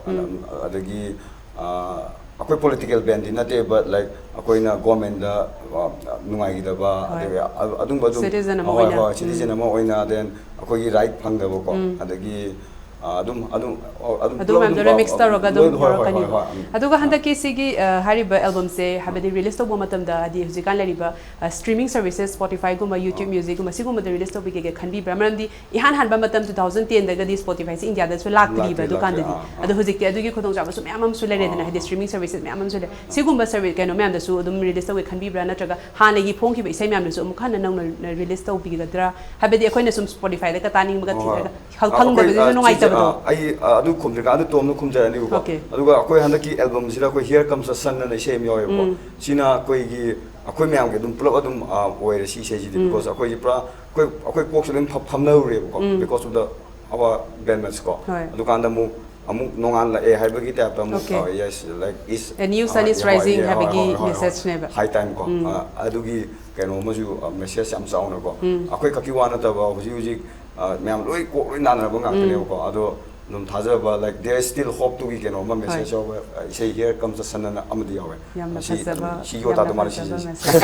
ꯑꯗꯒꯤ, ꯑꯥ, ꯑꯩꯈꯣꯏ ꯄꯣꯂꯤꯇꯤꯀꯦꯜ ꯕꯦꯟꯗꯤ ꯅꯠꯇꯦ, but, like, ꯑꯩꯈꯣꯏꯅ ꯒꯣꯔꯃꯦꯟꯗ, ꯑꯥ, ꯅꯨꯡꯉꯥꯏꯈꯤꯗꯕ, ꯍꯣꯏ꯫ ꯑꯗꯨꯒ ꯑ-, ꯑꯗꯨꯝꯕ ꯑꯗꯨꯝ, Citizen ꯑꯃ ꯍꯣꯏ, ꯑꯣꯏꯅ꯫ ꯍꯣꯏ, citizen ꯑꯃ ꯑꯣꯏꯅ, then ꯑꯩꯈꯣꯏꯒꯤ right ꯐꯪꯗꯕꯀꯣ, ꯑꯗꯒꯤ, ꯑꯥ, ꯑꯗꯨꯝ, ꯑꯗꯨꯝ, ꯑ-, ꯑꯗꯨꯝ ꯑꯗꯨ ꯄꯨꯂꯞ ꯃꯌꯥꯝꯗꯣ ꯑꯗꯨꯝ, ꯃꯤꯛꯁ ꯇꯧꯔꯒ ꯑꯗꯨꯝ ꯂꯣꯏ-, ꯍꯣꯏ, ꯍꯣꯏ, ꯍꯣꯏ, ꯍꯧꯔꯛꯀꯅꯤꯕ꯫ ꯍꯣꯏ, ꯎꯝ꯫ ꯑꯗꯨꯒ ꯍꯟꯗꯛꯀꯤ ꯁꯤꯒꯤ, ꯑ, ꯍꯥꯏꯔꯤꯕ ꯑꯦꯜꯕꯝꯁꯦ, ꯍꯥꯏꯕꯗꯤ ꯔꯤꯂꯤꯁ ꯇꯧꯕ ꯃꯇꯝꯗ, ꯍꯥꯏꯗꯤ ꯍꯧꯖꯤꯛꯀꯥꯟ ꯂꯩꯔꯤꯕ, ꯑ, streaming services, Spotifyꯒꯨꯝꯕ, YouTube Musicꯀꯨꯝꯕ, ꯁꯤꯒꯨꯝꯕꯗ ꯔꯤꯂꯤꯁ ꯇꯧꯕꯤꯒꯦ ꯈꯟꯕꯤꯕ꯭ꯔꯥ? ꯃꯔꯝꯗꯤ ꯏꯍꯥꯟ ꯍꯥꯟꯕ ꯃꯇꯝ two thousand tenꯗꯒꯗꯤ Spotifyꯁꯤ ꯏꯟꯗꯤꯌꯥꯗꯁꯨ ꯂꯥꯛꯇ꯭ꯔꯤꯕ ꯂꯥꯛꯇ꯭ꯔꯤ, ꯑꯗꯨꯀꯥꯟꯗꯗꯤ꯫ ꯂꯥꯛꯇ꯭ꯔꯤ, ꯑꯥ, ꯑꯥ꯫ ꯑꯗꯣ ꯍꯧꯖꯤꯛꯇꯤ ꯑꯗꯨꯒꯤ ꯈꯨꯗꯣꯡꯆꯥꯕꯁꯨ ꯃꯌꯥꯝ ꯑꯃꯁꯨ ꯂꯩꯔꯦꯗꯅ, ꯑꯥ, ꯍꯥꯏꯗꯤ ꯑꯥ꯫ Streaming services ꯃꯌꯥꯝ ꯑꯃꯁꯨ ꯂꯩ꯫ ꯁꯤꯒꯨꯝꯕ ꯁꯔꯚꯤꯁ, ꯀꯩꯅꯣ ꯃꯌꯥꯝꯗꯁꯨ ꯑꯗꯨꯝ ꯔꯤꯂꯤꯁ ꯇꯧꯒꯦ ꯈꯟꯕꯤꯕ꯭ꯔꯥ? ꯅꯠꯇ꯭ꯔꯒ ꯍꯥꯟꯅꯒꯤ ꯐꯣꯡꯈꯤꯕ ꯏꯁꯩ ꯃꯌꯥꯝꯗꯨꯁꯨ ꯑꯃꯨꯛ ꯍꯟꯅ ꯅꯧꯅ ꯔꯤꯂꯤꯁ ꯇꯧꯕꯤꯒꯗ꯭ꯔꯥ? ꯍꯥꯏꯕꯗꯤ ꯑꯩꯈꯣꯏꯅ ꯁꯨꯝ Spotifyꯗꯒ ꯇꯥꯅꯤꯡꯕꯒ ꯍꯣꯏ, ꯊꯤꯔꯒ ꯍꯣꯏ꯫ ꯐ-, ꯑ, ꯐꯪꯗꯕꯗꯨꯁꯨ ꯑꯩꯈꯣꯏ, ꯑ, ꯅꯨꯡꯉꯥꯏꯇꯕꯗꯣ꯫ ꯆꯤꯆꯦ, ꯑ, ꯑꯩ, ꯑ, ꯑꯗꯨ ꯈꯨꯝꯗ꯭ꯔꯤꯀꯥꯟꯗ ꯇꯣꯝꯅ ꯈꯨꯝꯖꯔꯅꯤꯕꯀꯣ꯫ Okay꯫ ꯑꯗꯨꯒ ꯑꯩꯈꯣꯏ ꯍꯟꯗꯛꯀꯤ ꯑꯦꯜꯕꯝꯁꯤꯗ ꯑꯩꯈꯣꯏ Here Comes the Sun ꯑꯅ ꯏꯁꯩ ꯑꯃ ꯌꯥꯎꯋꯦꯕꯀꯣ꯫ ꯎꯝ꯫ ꯁꯤꯅ ꯑꯩꯈꯣꯏꯒꯤ, ꯑꯩꯈꯣꯏ ꯃꯌꯥꯝꯒꯤ ꯑꯗꯨꯝ ꯄꯨꯂꯞ ꯑꯗꯨꯝ, ꯑ, ꯑꯣꯏꯔꯦ ꯁꯤ ꯏꯁꯩꯁꯤꯗꯤ, ꯎꯝ꯫ Because ꯑꯩꯈꯣꯏꯁꯤ ꯄꯨꯔꯥ ꯑꯩꯈꯣꯏ, ꯑꯩꯈꯣꯏ ꯀꯣꯛꯁꯦ ꯂꯣꯏ ꯐ-, ꯐꯝꯅꯔꯨꯔꯦꯕꯀꯣ, ꯎꯝ꯫ Because of the our bandmates ꯀꯣ꯫ ꯍꯣꯏ꯫ ꯑꯗꯨꯀꯥꯟꯗ ꯑꯃꯨꯛ, ꯑꯃꯨꯛ ꯅꯣꯡꯉꯥꯜꯂꯛꯑꯦ ꯍꯥꯏꯕꯒꯤ typeꯇ ꯑꯃꯨꯛ, Okay꯫ ꯑ, yes, like, is, A new ꯑ, sun is ꯍꯣꯏ, rising ꯍꯣꯏ, ꯍꯣꯏ, ꯍꯥꯏꯕꯒꯤ ꯍꯣꯏ, ꯍꯣꯏ, ꯍꯣꯏ꯫ messageꯅꯦꯕ꯫ High time ꯀꯣ꯫ ꯎꯝ꯫ ꯑ, ꯑꯗꯨꯒꯤ ꯀꯩꯅꯣ ꯑꯃꯁꯨ, ꯑ, message ꯌꯥꯝ ꯆꯥꯎꯅꯀꯣ꯫ ꯎꯝ꯫ ꯑꯩꯈꯣꯏ ꯈꯛꯀꯤ ꯋꯥ ꯅꯠꯇꯕ ꯍꯧꯖꯤꯛ ꯍꯧꯖꯤꯛ, ꯑ, ꯃꯌꯥꯝ ꯂꯣꯏ ꯀꯣꯛ ꯂꯣꯏ ꯅꯥꯟꯅꯔꯕ ꯉꯥꯛꯇꯅꯦꯕꯀꯣ꯫ ꯑꯗꯣ ꯑꯗꯨꯝ ꯊꯥꯖꯕ, like, there is still hopeꯇꯨꯒꯤ ꯀꯩꯅꯣ ꯑꯃ message ꯍꯣꯏ꯫ ꯌꯥꯎꯕ, ꯑ, ꯏꯁꯩ Here Comes the Sun ꯑꯅ ꯑꯃꯗꯤ ꯌꯥꯎꯋꯦ꯫ ꯌꯥꯝꯅ ꯁꯤ, ꯐꯖꯕ, ꯁꯤ ꯌꯣ ꯇꯥꯗꯧ ꯌꯥꯝꯅ ꯃꯥꯜꯂꯦ ꯐꯖꯕ ꯁꯤꯁꯦ꯫ message꯫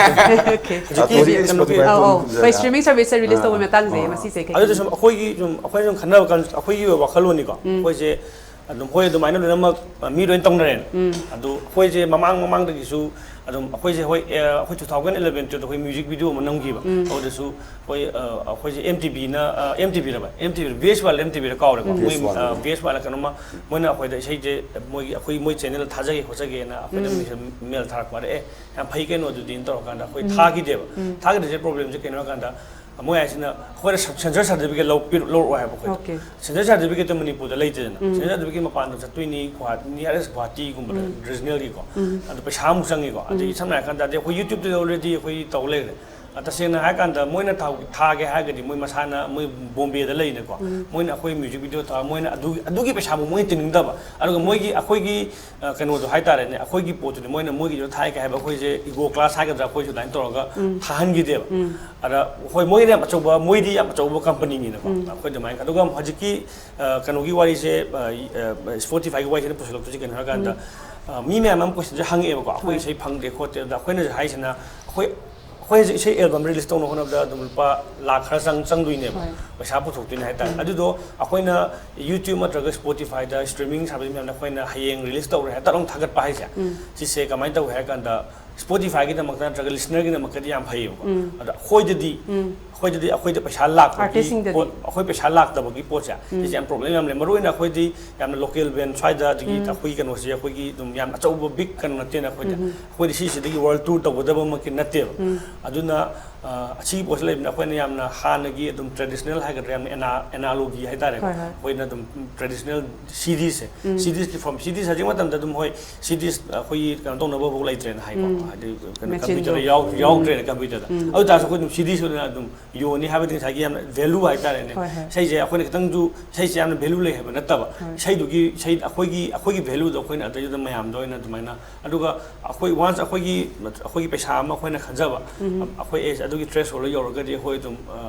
Okay꯫ ꯑ, ꯍꯧꯖꯤꯛ ꯀꯩꯅꯣꯒꯤ, Spotify ꯑꯧ, ꯑꯧ, ꯐꯪꯕꯁꯦ꯫ ꯍꯣꯏ, streaming serviceꯇ release ꯇꯧꯕ ꯑꯥ꯫ ꯃꯇꯥꯡꯁꯦ ꯑꯥ꯫ ꯃꯁꯤꯁꯦ ꯀꯩ ꯑꯗꯨꯗ ꯁꯨꯝ ꯑꯩꯈꯣꯏꯒꯤ ꯁꯨꯝ ꯑꯩꯈꯣꯏꯅ ꯁꯨꯝ ꯈꯟꯅꯕ ꯀꯥꯟꯗ ꯑꯩꯈꯣꯏꯒꯤ ꯑꯣꯏꯕ ꯋꯥꯈꯜꯂꯣꯟꯅꯤꯀꯣ꯫ ꯑꯩꯈꯣꯏꯁꯦ ꯑꯗꯨꯝ ꯍꯣꯏ ꯑꯗꯨꯃꯥꯏꯅ ꯂꯣꯏꯅꯃꯛ ꯃꯤ ꯂꯣꯏ ꯇꯧꯅꯔꯦꯅ꯫ ꯑꯗꯨ ꯑꯩꯈꯣꯏꯁꯦ ꯃꯃꯥꯡ ꯃꯃꯥꯡꯗꯒꯤꯁꯨ ꯑꯗꯨꯝ ꯑꯩꯈꯣꯏꯁꯦ ꯍꯣꯏ ꯑ, ꯑꯩꯈꯣꯏ two thousand eleven twelveꯇ ꯑꯩꯈꯣꯏ music video ꯑꯃ ꯅꯝꯈꯤꯕ꯫ ꯑꯗꯨꯗꯁꯨ ꯑꯩꯈꯣꯏ ꯑ, ꯑꯩꯈꯣꯏꯁꯦ MTVꯅ, ꯑ, MTVꯔꯕ? MTV, VH World MTVꯔ ꯀꯥꯎꯔꯦꯀꯣ꯫ ꯃꯣꯏ, VH World꯫ ꯑ, VH Worldꯂ ꯀꯩꯅꯣꯝꯃ ꯃꯣꯏꯅ ꯑꯩꯈꯣꯏꯗ ꯏꯁꯩꯁꯦ ꯃꯣꯏꯒꯤ ꯑꯩꯈꯣꯏ ꯃꯣꯏ channel ꯊꯥꯖꯒꯦ ꯈꯣꯠꯆꯒꯦꯅ ꯑꯩꯈꯣꯏꯗ mail ꯊꯥꯔꯛꯄ꯫ ꯑꯗ ꯑꯦ ꯌꯥꯝ ꯐꯩ ꯀꯩꯅꯣ ꯑꯗꯨꯗꯤꯅ ꯇꯧꯔꯀꯥꯟꯗ ꯑꯩꯈꯣꯏ ꯊꯥꯈꯤꯗꯦꯕ꯫ ꯊꯥꯈꯤꯗ꯭ꯔꯤꯁꯦ problemꯁꯦ ꯀꯩꯅꯣ ꯍꯥꯏꯀꯥꯟꯗ ꯃꯣꯏ ꯍꯥꯏꯁꯤꯅ ꯑꯩꯈꯣꯏꯅ censor certificate ꯂꯧ-, ꯄꯤꯔ-, ꯂꯧꯔꯛꯑꯣ ꯍꯥꯏꯕ ꯑꯩꯈꯣꯏꯗ꯫ Okay꯫ Censor certificateꯇꯣ ꯃꯅꯤꯄꯨꯔꯗ ꯂꯩꯇꯦꯗꯅ꯫ Censor certificate ꯃꯄꯥꯟꯗ ꯆꯠꯇꯣꯏꯅꯤ, ꯒꯨꯍꯥꯇꯤ, nearest ꯒꯨꯍꯥꯇꯤꯒꯨꯝꯕꯗ regionalꯒꯤꯀꯣ꯫ ꯑꯗꯨ ꯄꯩꯁꯥ ꯑꯃꯨꯛ ꯆꯪꯉꯤꯀꯣ꯫ ꯑꯗꯒꯤ ꯁꯝꯅ ꯍꯥꯏꯔꯀꯥꯟꯗ ꯑꯗꯩ ꯑꯩꯈꯣꯏ YouTubeꯇ already ꯑꯩꯈꯣꯏ ꯇꯧ ꯂꯩꯔꯦ꯫ ꯇꯁꯦꯡꯅ ꯍꯥꯏꯔꯀꯥꯟꯗ ꯃꯣꯏꯅ ꯊꯥ-, ꯊꯥꯒꯦ ꯍꯥꯏꯔꯒꯗꯤ ꯃꯣꯏ ꯃꯁꯥꯅ, ꯃꯣꯏ ꯕꯣꯝꯕꯦꯗ ꯂꯩꯅꯀꯣ, ꯃꯣꯏꯅ ꯑꯩꯈꯣꯏ ꯃ꯭ꯌꯨꯖꯤꯛ ꯚꯤꯗꯤꯑꯣ ꯊꯥ, ꯃꯣꯏꯅ ꯑꯗꯨ, ꯑꯗꯨꯒꯤ ꯄꯩꯁꯥꯕꯨ ꯃꯣꯏꯅ ꯇꯤꯡꯅꯤꯡꯗꯕ, ꯑꯗꯨꯒ ꯃꯣꯏꯒꯤ, ꯑꯩꯈꯣꯏꯒꯤ, ꯑ, ꯀꯩꯅꯣꯗꯣ ꯍꯥꯏꯇꯥꯔꯦꯅꯦ, ꯑꯩꯈꯣꯏꯒꯤ ꯄꯣꯠꯇꯨꯗꯤ ꯃꯣꯏꯅ ꯃꯣꯏꯒꯤꯗꯣ ꯊꯥꯏ ꯀꯥꯏ ꯍꯥꯏꯕ ꯑꯩꯈꯣꯏꯁꯦ ꯏꯒꯣ ꯀ꯭ꯂꯥꯁ ꯍꯥꯏꯒꯗ꯭ꯔꯥ, ꯑꯩꯈꯣꯏꯁꯨ ꯑꯗꯨꯃꯥꯏꯅ ꯇꯧꯔꯒ ꯊꯥꯍꯟꯈꯤꯗꯦꯕ꯫ ꯑꯗ ꯍꯣꯏ, ꯃꯣꯏꯅ ꯌꯥꯝ ꯑꯆꯧꯕ, ꯃꯣꯏꯗꯤ ꯌꯥꯝ ꯑꯆꯧꯕ ꯀꯝꯄꯅꯤꯅꯤꯅꯀꯣ, ꯑꯩꯈꯣꯏ ꯑꯗꯨꯃꯥꯏꯅ, ꯑꯗꯨꯒ ꯍꯧꯖꯤꯛꯀꯤ, ꯑ, ꯀꯩꯅꯣꯒꯤ ꯋꯥꯔꯤꯁꯦ, ꯑ, ꯑ, ꯁ꯭ꯄꯣꯇꯤꯐꯥꯏꯒꯤ ꯋꯥꯔꯤꯁꯤꯅ ꯄꯨꯁꯤꯜꯂꯛꯇꯣꯏꯁꯦ ꯀꯩꯅꯣ ꯍꯥꯏꯔꯀꯥꯟꯗ, ꯑ, ꯃꯤ ꯃꯌꯥꯝ ꯑꯃ ꯀꯣꯏꯁꯟꯁꯦ ꯍꯪꯉꯛꯑꯦꯕꯀꯣ, ꯑꯩꯈꯣꯏ ꯏꯁꯩ ꯐꯪꯗꯦ ꯈꯣꯠꯇꯦ, ꯑꯗ ꯑꯩꯈꯣꯏꯅꯁꯨ ꯍꯥꯏꯁꯤꯅ, ꯑꯩꯈꯣꯏ ꯑꯩꯈꯣꯏ ꯍꯧꯖꯤꯛ ꯏꯁꯩ ꯑꯦꯜꯕꯝ ꯔꯤꯂꯤꯁ ꯇꯧꯅꯕ ꯍꯣꯠꯅꯕꯗ ꯑꯗꯨꯝ ꯂꯨꯄꯥ ꯂꯥꯛ ꯈꯔ ꯆꯪ-, ꯆꯪꯗꯣꯏꯅꯦꯕ, ꯍꯣꯏ꯫ ꯄꯩꯁꯥ ꯄꯨꯊꯣꯛꯇꯣꯏꯅꯦ ꯍꯥꯏꯇꯥꯔꯦ꯫ ꯑꯗꯨꯗꯣ ꯑꯩꯈꯣꯏꯅ YouTube ꯅꯠꯇ꯭ꯔꯒ Spotifyꯗ streaming service ꯃꯌꯥꯝꯗ ꯑꯩꯈꯣꯏꯅ ꯍꯌꯦꯡ ꯔꯤꯂꯤꯁ ꯇꯧꯔꯦ ꯍꯥꯏ ꯇꯛ ꯂꯥꯎ ꯊꯥꯒꯠꯄ ꯍꯥꯏꯁꯦ, ꯁꯤꯁꯦ ꯀꯃꯥꯏꯅ ꯇꯧꯏ ꯍꯥꯏ ꯀꯥꯟꯗ, Spotifyꯒꯤꯗꯃꯛꯇ ꯅꯠꯇ꯭ꯔꯒ listenerꯒꯤꯗꯃꯛꯇꯗꯤ ꯌꯥꯝ ꯐꯩꯌꯦꯕꯀꯣ꯫ ꯑꯗꯣ ꯑꯩꯈꯣꯏꯗꯗꯤ, ꯑꯩꯈꯣꯏꯗꯗꯤ ꯑꯩꯈꯣꯏꯗ ꯄꯩꯁꯥ ꯂꯥꯛꯄꯒꯤ artistꯁꯤꯡꯗꯗꯤ꯫ ꯄꯣꯠ, ꯑꯩꯈꯣꯏ ꯄꯩꯁꯥ ꯂꯥꯛꯇꯕꯒꯤ ꯄꯣꯠꯁꯦ, ꯁꯤꯁꯦ ꯌꯥꯝ ꯄ꯭ꯔꯣꯕ꯭ꯂꯦꯝ ꯌꯥꯝ ꯂꯩ꯫ ꯃꯔꯨꯑꯣꯏꯅ ꯑꯩꯈꯣꯏꯗꯤ ꯌꯥꯝꯅ ꯂꯣꯀꯦꯜ ꯕꯦꯟ ꯁ꯭ꯋꯥꯏꯗ, ꯑꯗꯒꯤ ꯑꯩꯈꯣꯏꯒꯤ ꯀꯩꯅꯣꯁꯦ, ꯑꯩꯈꯣꯏꯒꯤ ꯑꯗꯨꯝ ꯌꯥꯝ ꯑꯆꯧꯕ ꯕꯤꯛ ꯀꯩꯅꯣ ꯅꯠꯇꯦꯅ ꯑꯩꯈꯣꯏꯗꯤ꯫ ꯑꯩꯈꯣꯏꯗꯤ ꯁꯤꯁꯤꯗꯒꯤ ꯋꯥꯔꯜ ꯇꯨꯔ ꯇꯧꯒꯗꯕꯃꯛꯇꯤ ꯅꯠꯇꯦꯕ꯫ ꯑꯗꯨꯅ, ꯑ, ꯑꯁꯤꯒꯤ ꯄꯣꯠꯁꯤ ꯂꯩꯕꯅꯤꯅ ꯑꯩꯈꯣꯏꯅ ꯌꯥꯝꯅ ꯍꯥꯟꯅꯒꯤ ꯑꯗꯨꯝ traditional ꯍꯥꯏꯒꯗ꯭ꯔꯥ, ꯌꯥꯝꯅ ꯑꯦꯅꯥ-, analogy ꯍꯥꯏꯇꯥꯔꯦꯀꯣ꯫ ꯍꯣꯏ, ꯍꯣꯏ꯫ ꯑꯩꯈꯣꯏꯅ ꯑꯗꯨꯝ traditional CDꯁꯦ, CDꯁꯀꯤ form, CDs ꯍꯧꯖꯤꯛ ꯃꯇꯝꯗ ꯑꯗꯨꯝ, ꯍꯣꯏ, CDs ꯑꯩꯈꯣꯏꯒꯤ ꯀꯩꯅꯣ ꯇꯧꯅꯕ ꯐꯥꯎ ꯂꯩꯇ꯭ꯔꯦꯅ ꯍꯥꯏꯀꯣ, ꯍꯥꯏꯗꯤ ꯀꯩꯅꯣ, machineꯗꯣ꯫ Computerꯗ ꯌꯥꯎ-, ꯌꯥꯎꯗ꯭ꯔꯦꯅ computerꯗ꯫ ꯑꯗꯨ ꯑꯣꯏꯇꯥꯔꯁꯨ ꯑꯩꯈꯣꯏ ꯑꯗꯨꯝ CDꯁ ꯑꯣꯏꯅ ꯑꯗꯨꯝ ꯌꯣꯟꯅꯤ ꯍꯥꯏꯕꯗꯤ ꯉꯁꯥꯏꯒꯤ ꯌꯥꯝꯅ value ꯍꯥꯏꯇꯥꯔꯦꯅꯦ꯫ ꯍꯣꯏ, ꯍꯣꯏ꯫ ꯏꯁꯩꯁꯦ ꯑꯩꯈꯣꯏꯅ ꯈꯤꯇꯪꯁꯨ, ꯏꯁꯩꯁꯦ ꯌꯥꯝꯅ value ꯂꯩ ꯍꯥꯏꯕ ꯅꯠꯇꯕ, ꯍꯣꯏ꯫ ꯏꯁꯩꯗꯨꯒꯤ, ꯏꯁꯩ ꯑꯩꯈꯣꯏꯒꯤ, ꯑꯩꯈꯣꯏꯒꯤ valueꯗꯣ ꯑꯩꯈꯣꯏꯅ ꯑꯗꯩꯗꯨꯗ ꯃꯌꯥꯝꯗ ꯑꯣꯏꯅ ꯑꯗꯨꯃꯥꯏꯅ, ꯑꯗꯨꯒ ꯑꯩꯈꯣꯏ once ꯑꯩꯈꯣꯏꯒꯤ, ꯑꯩꯈꯣꯏꯒꯤ ꯄꯩꯁꯥ ꯑꯃ ꯑꯩꯈꯣꯏꯅ ꯈꯟꯖꯕ, ꯑꯩꯈꯣꯏ ꯑꯦ, ꯑꯗꯨꯒꯤ threshold ꯌꯧꯔꯒꯗꯤ ꯑꯩꯈꯣꯏ ꯑꯗꯨꯝ, ꯑ,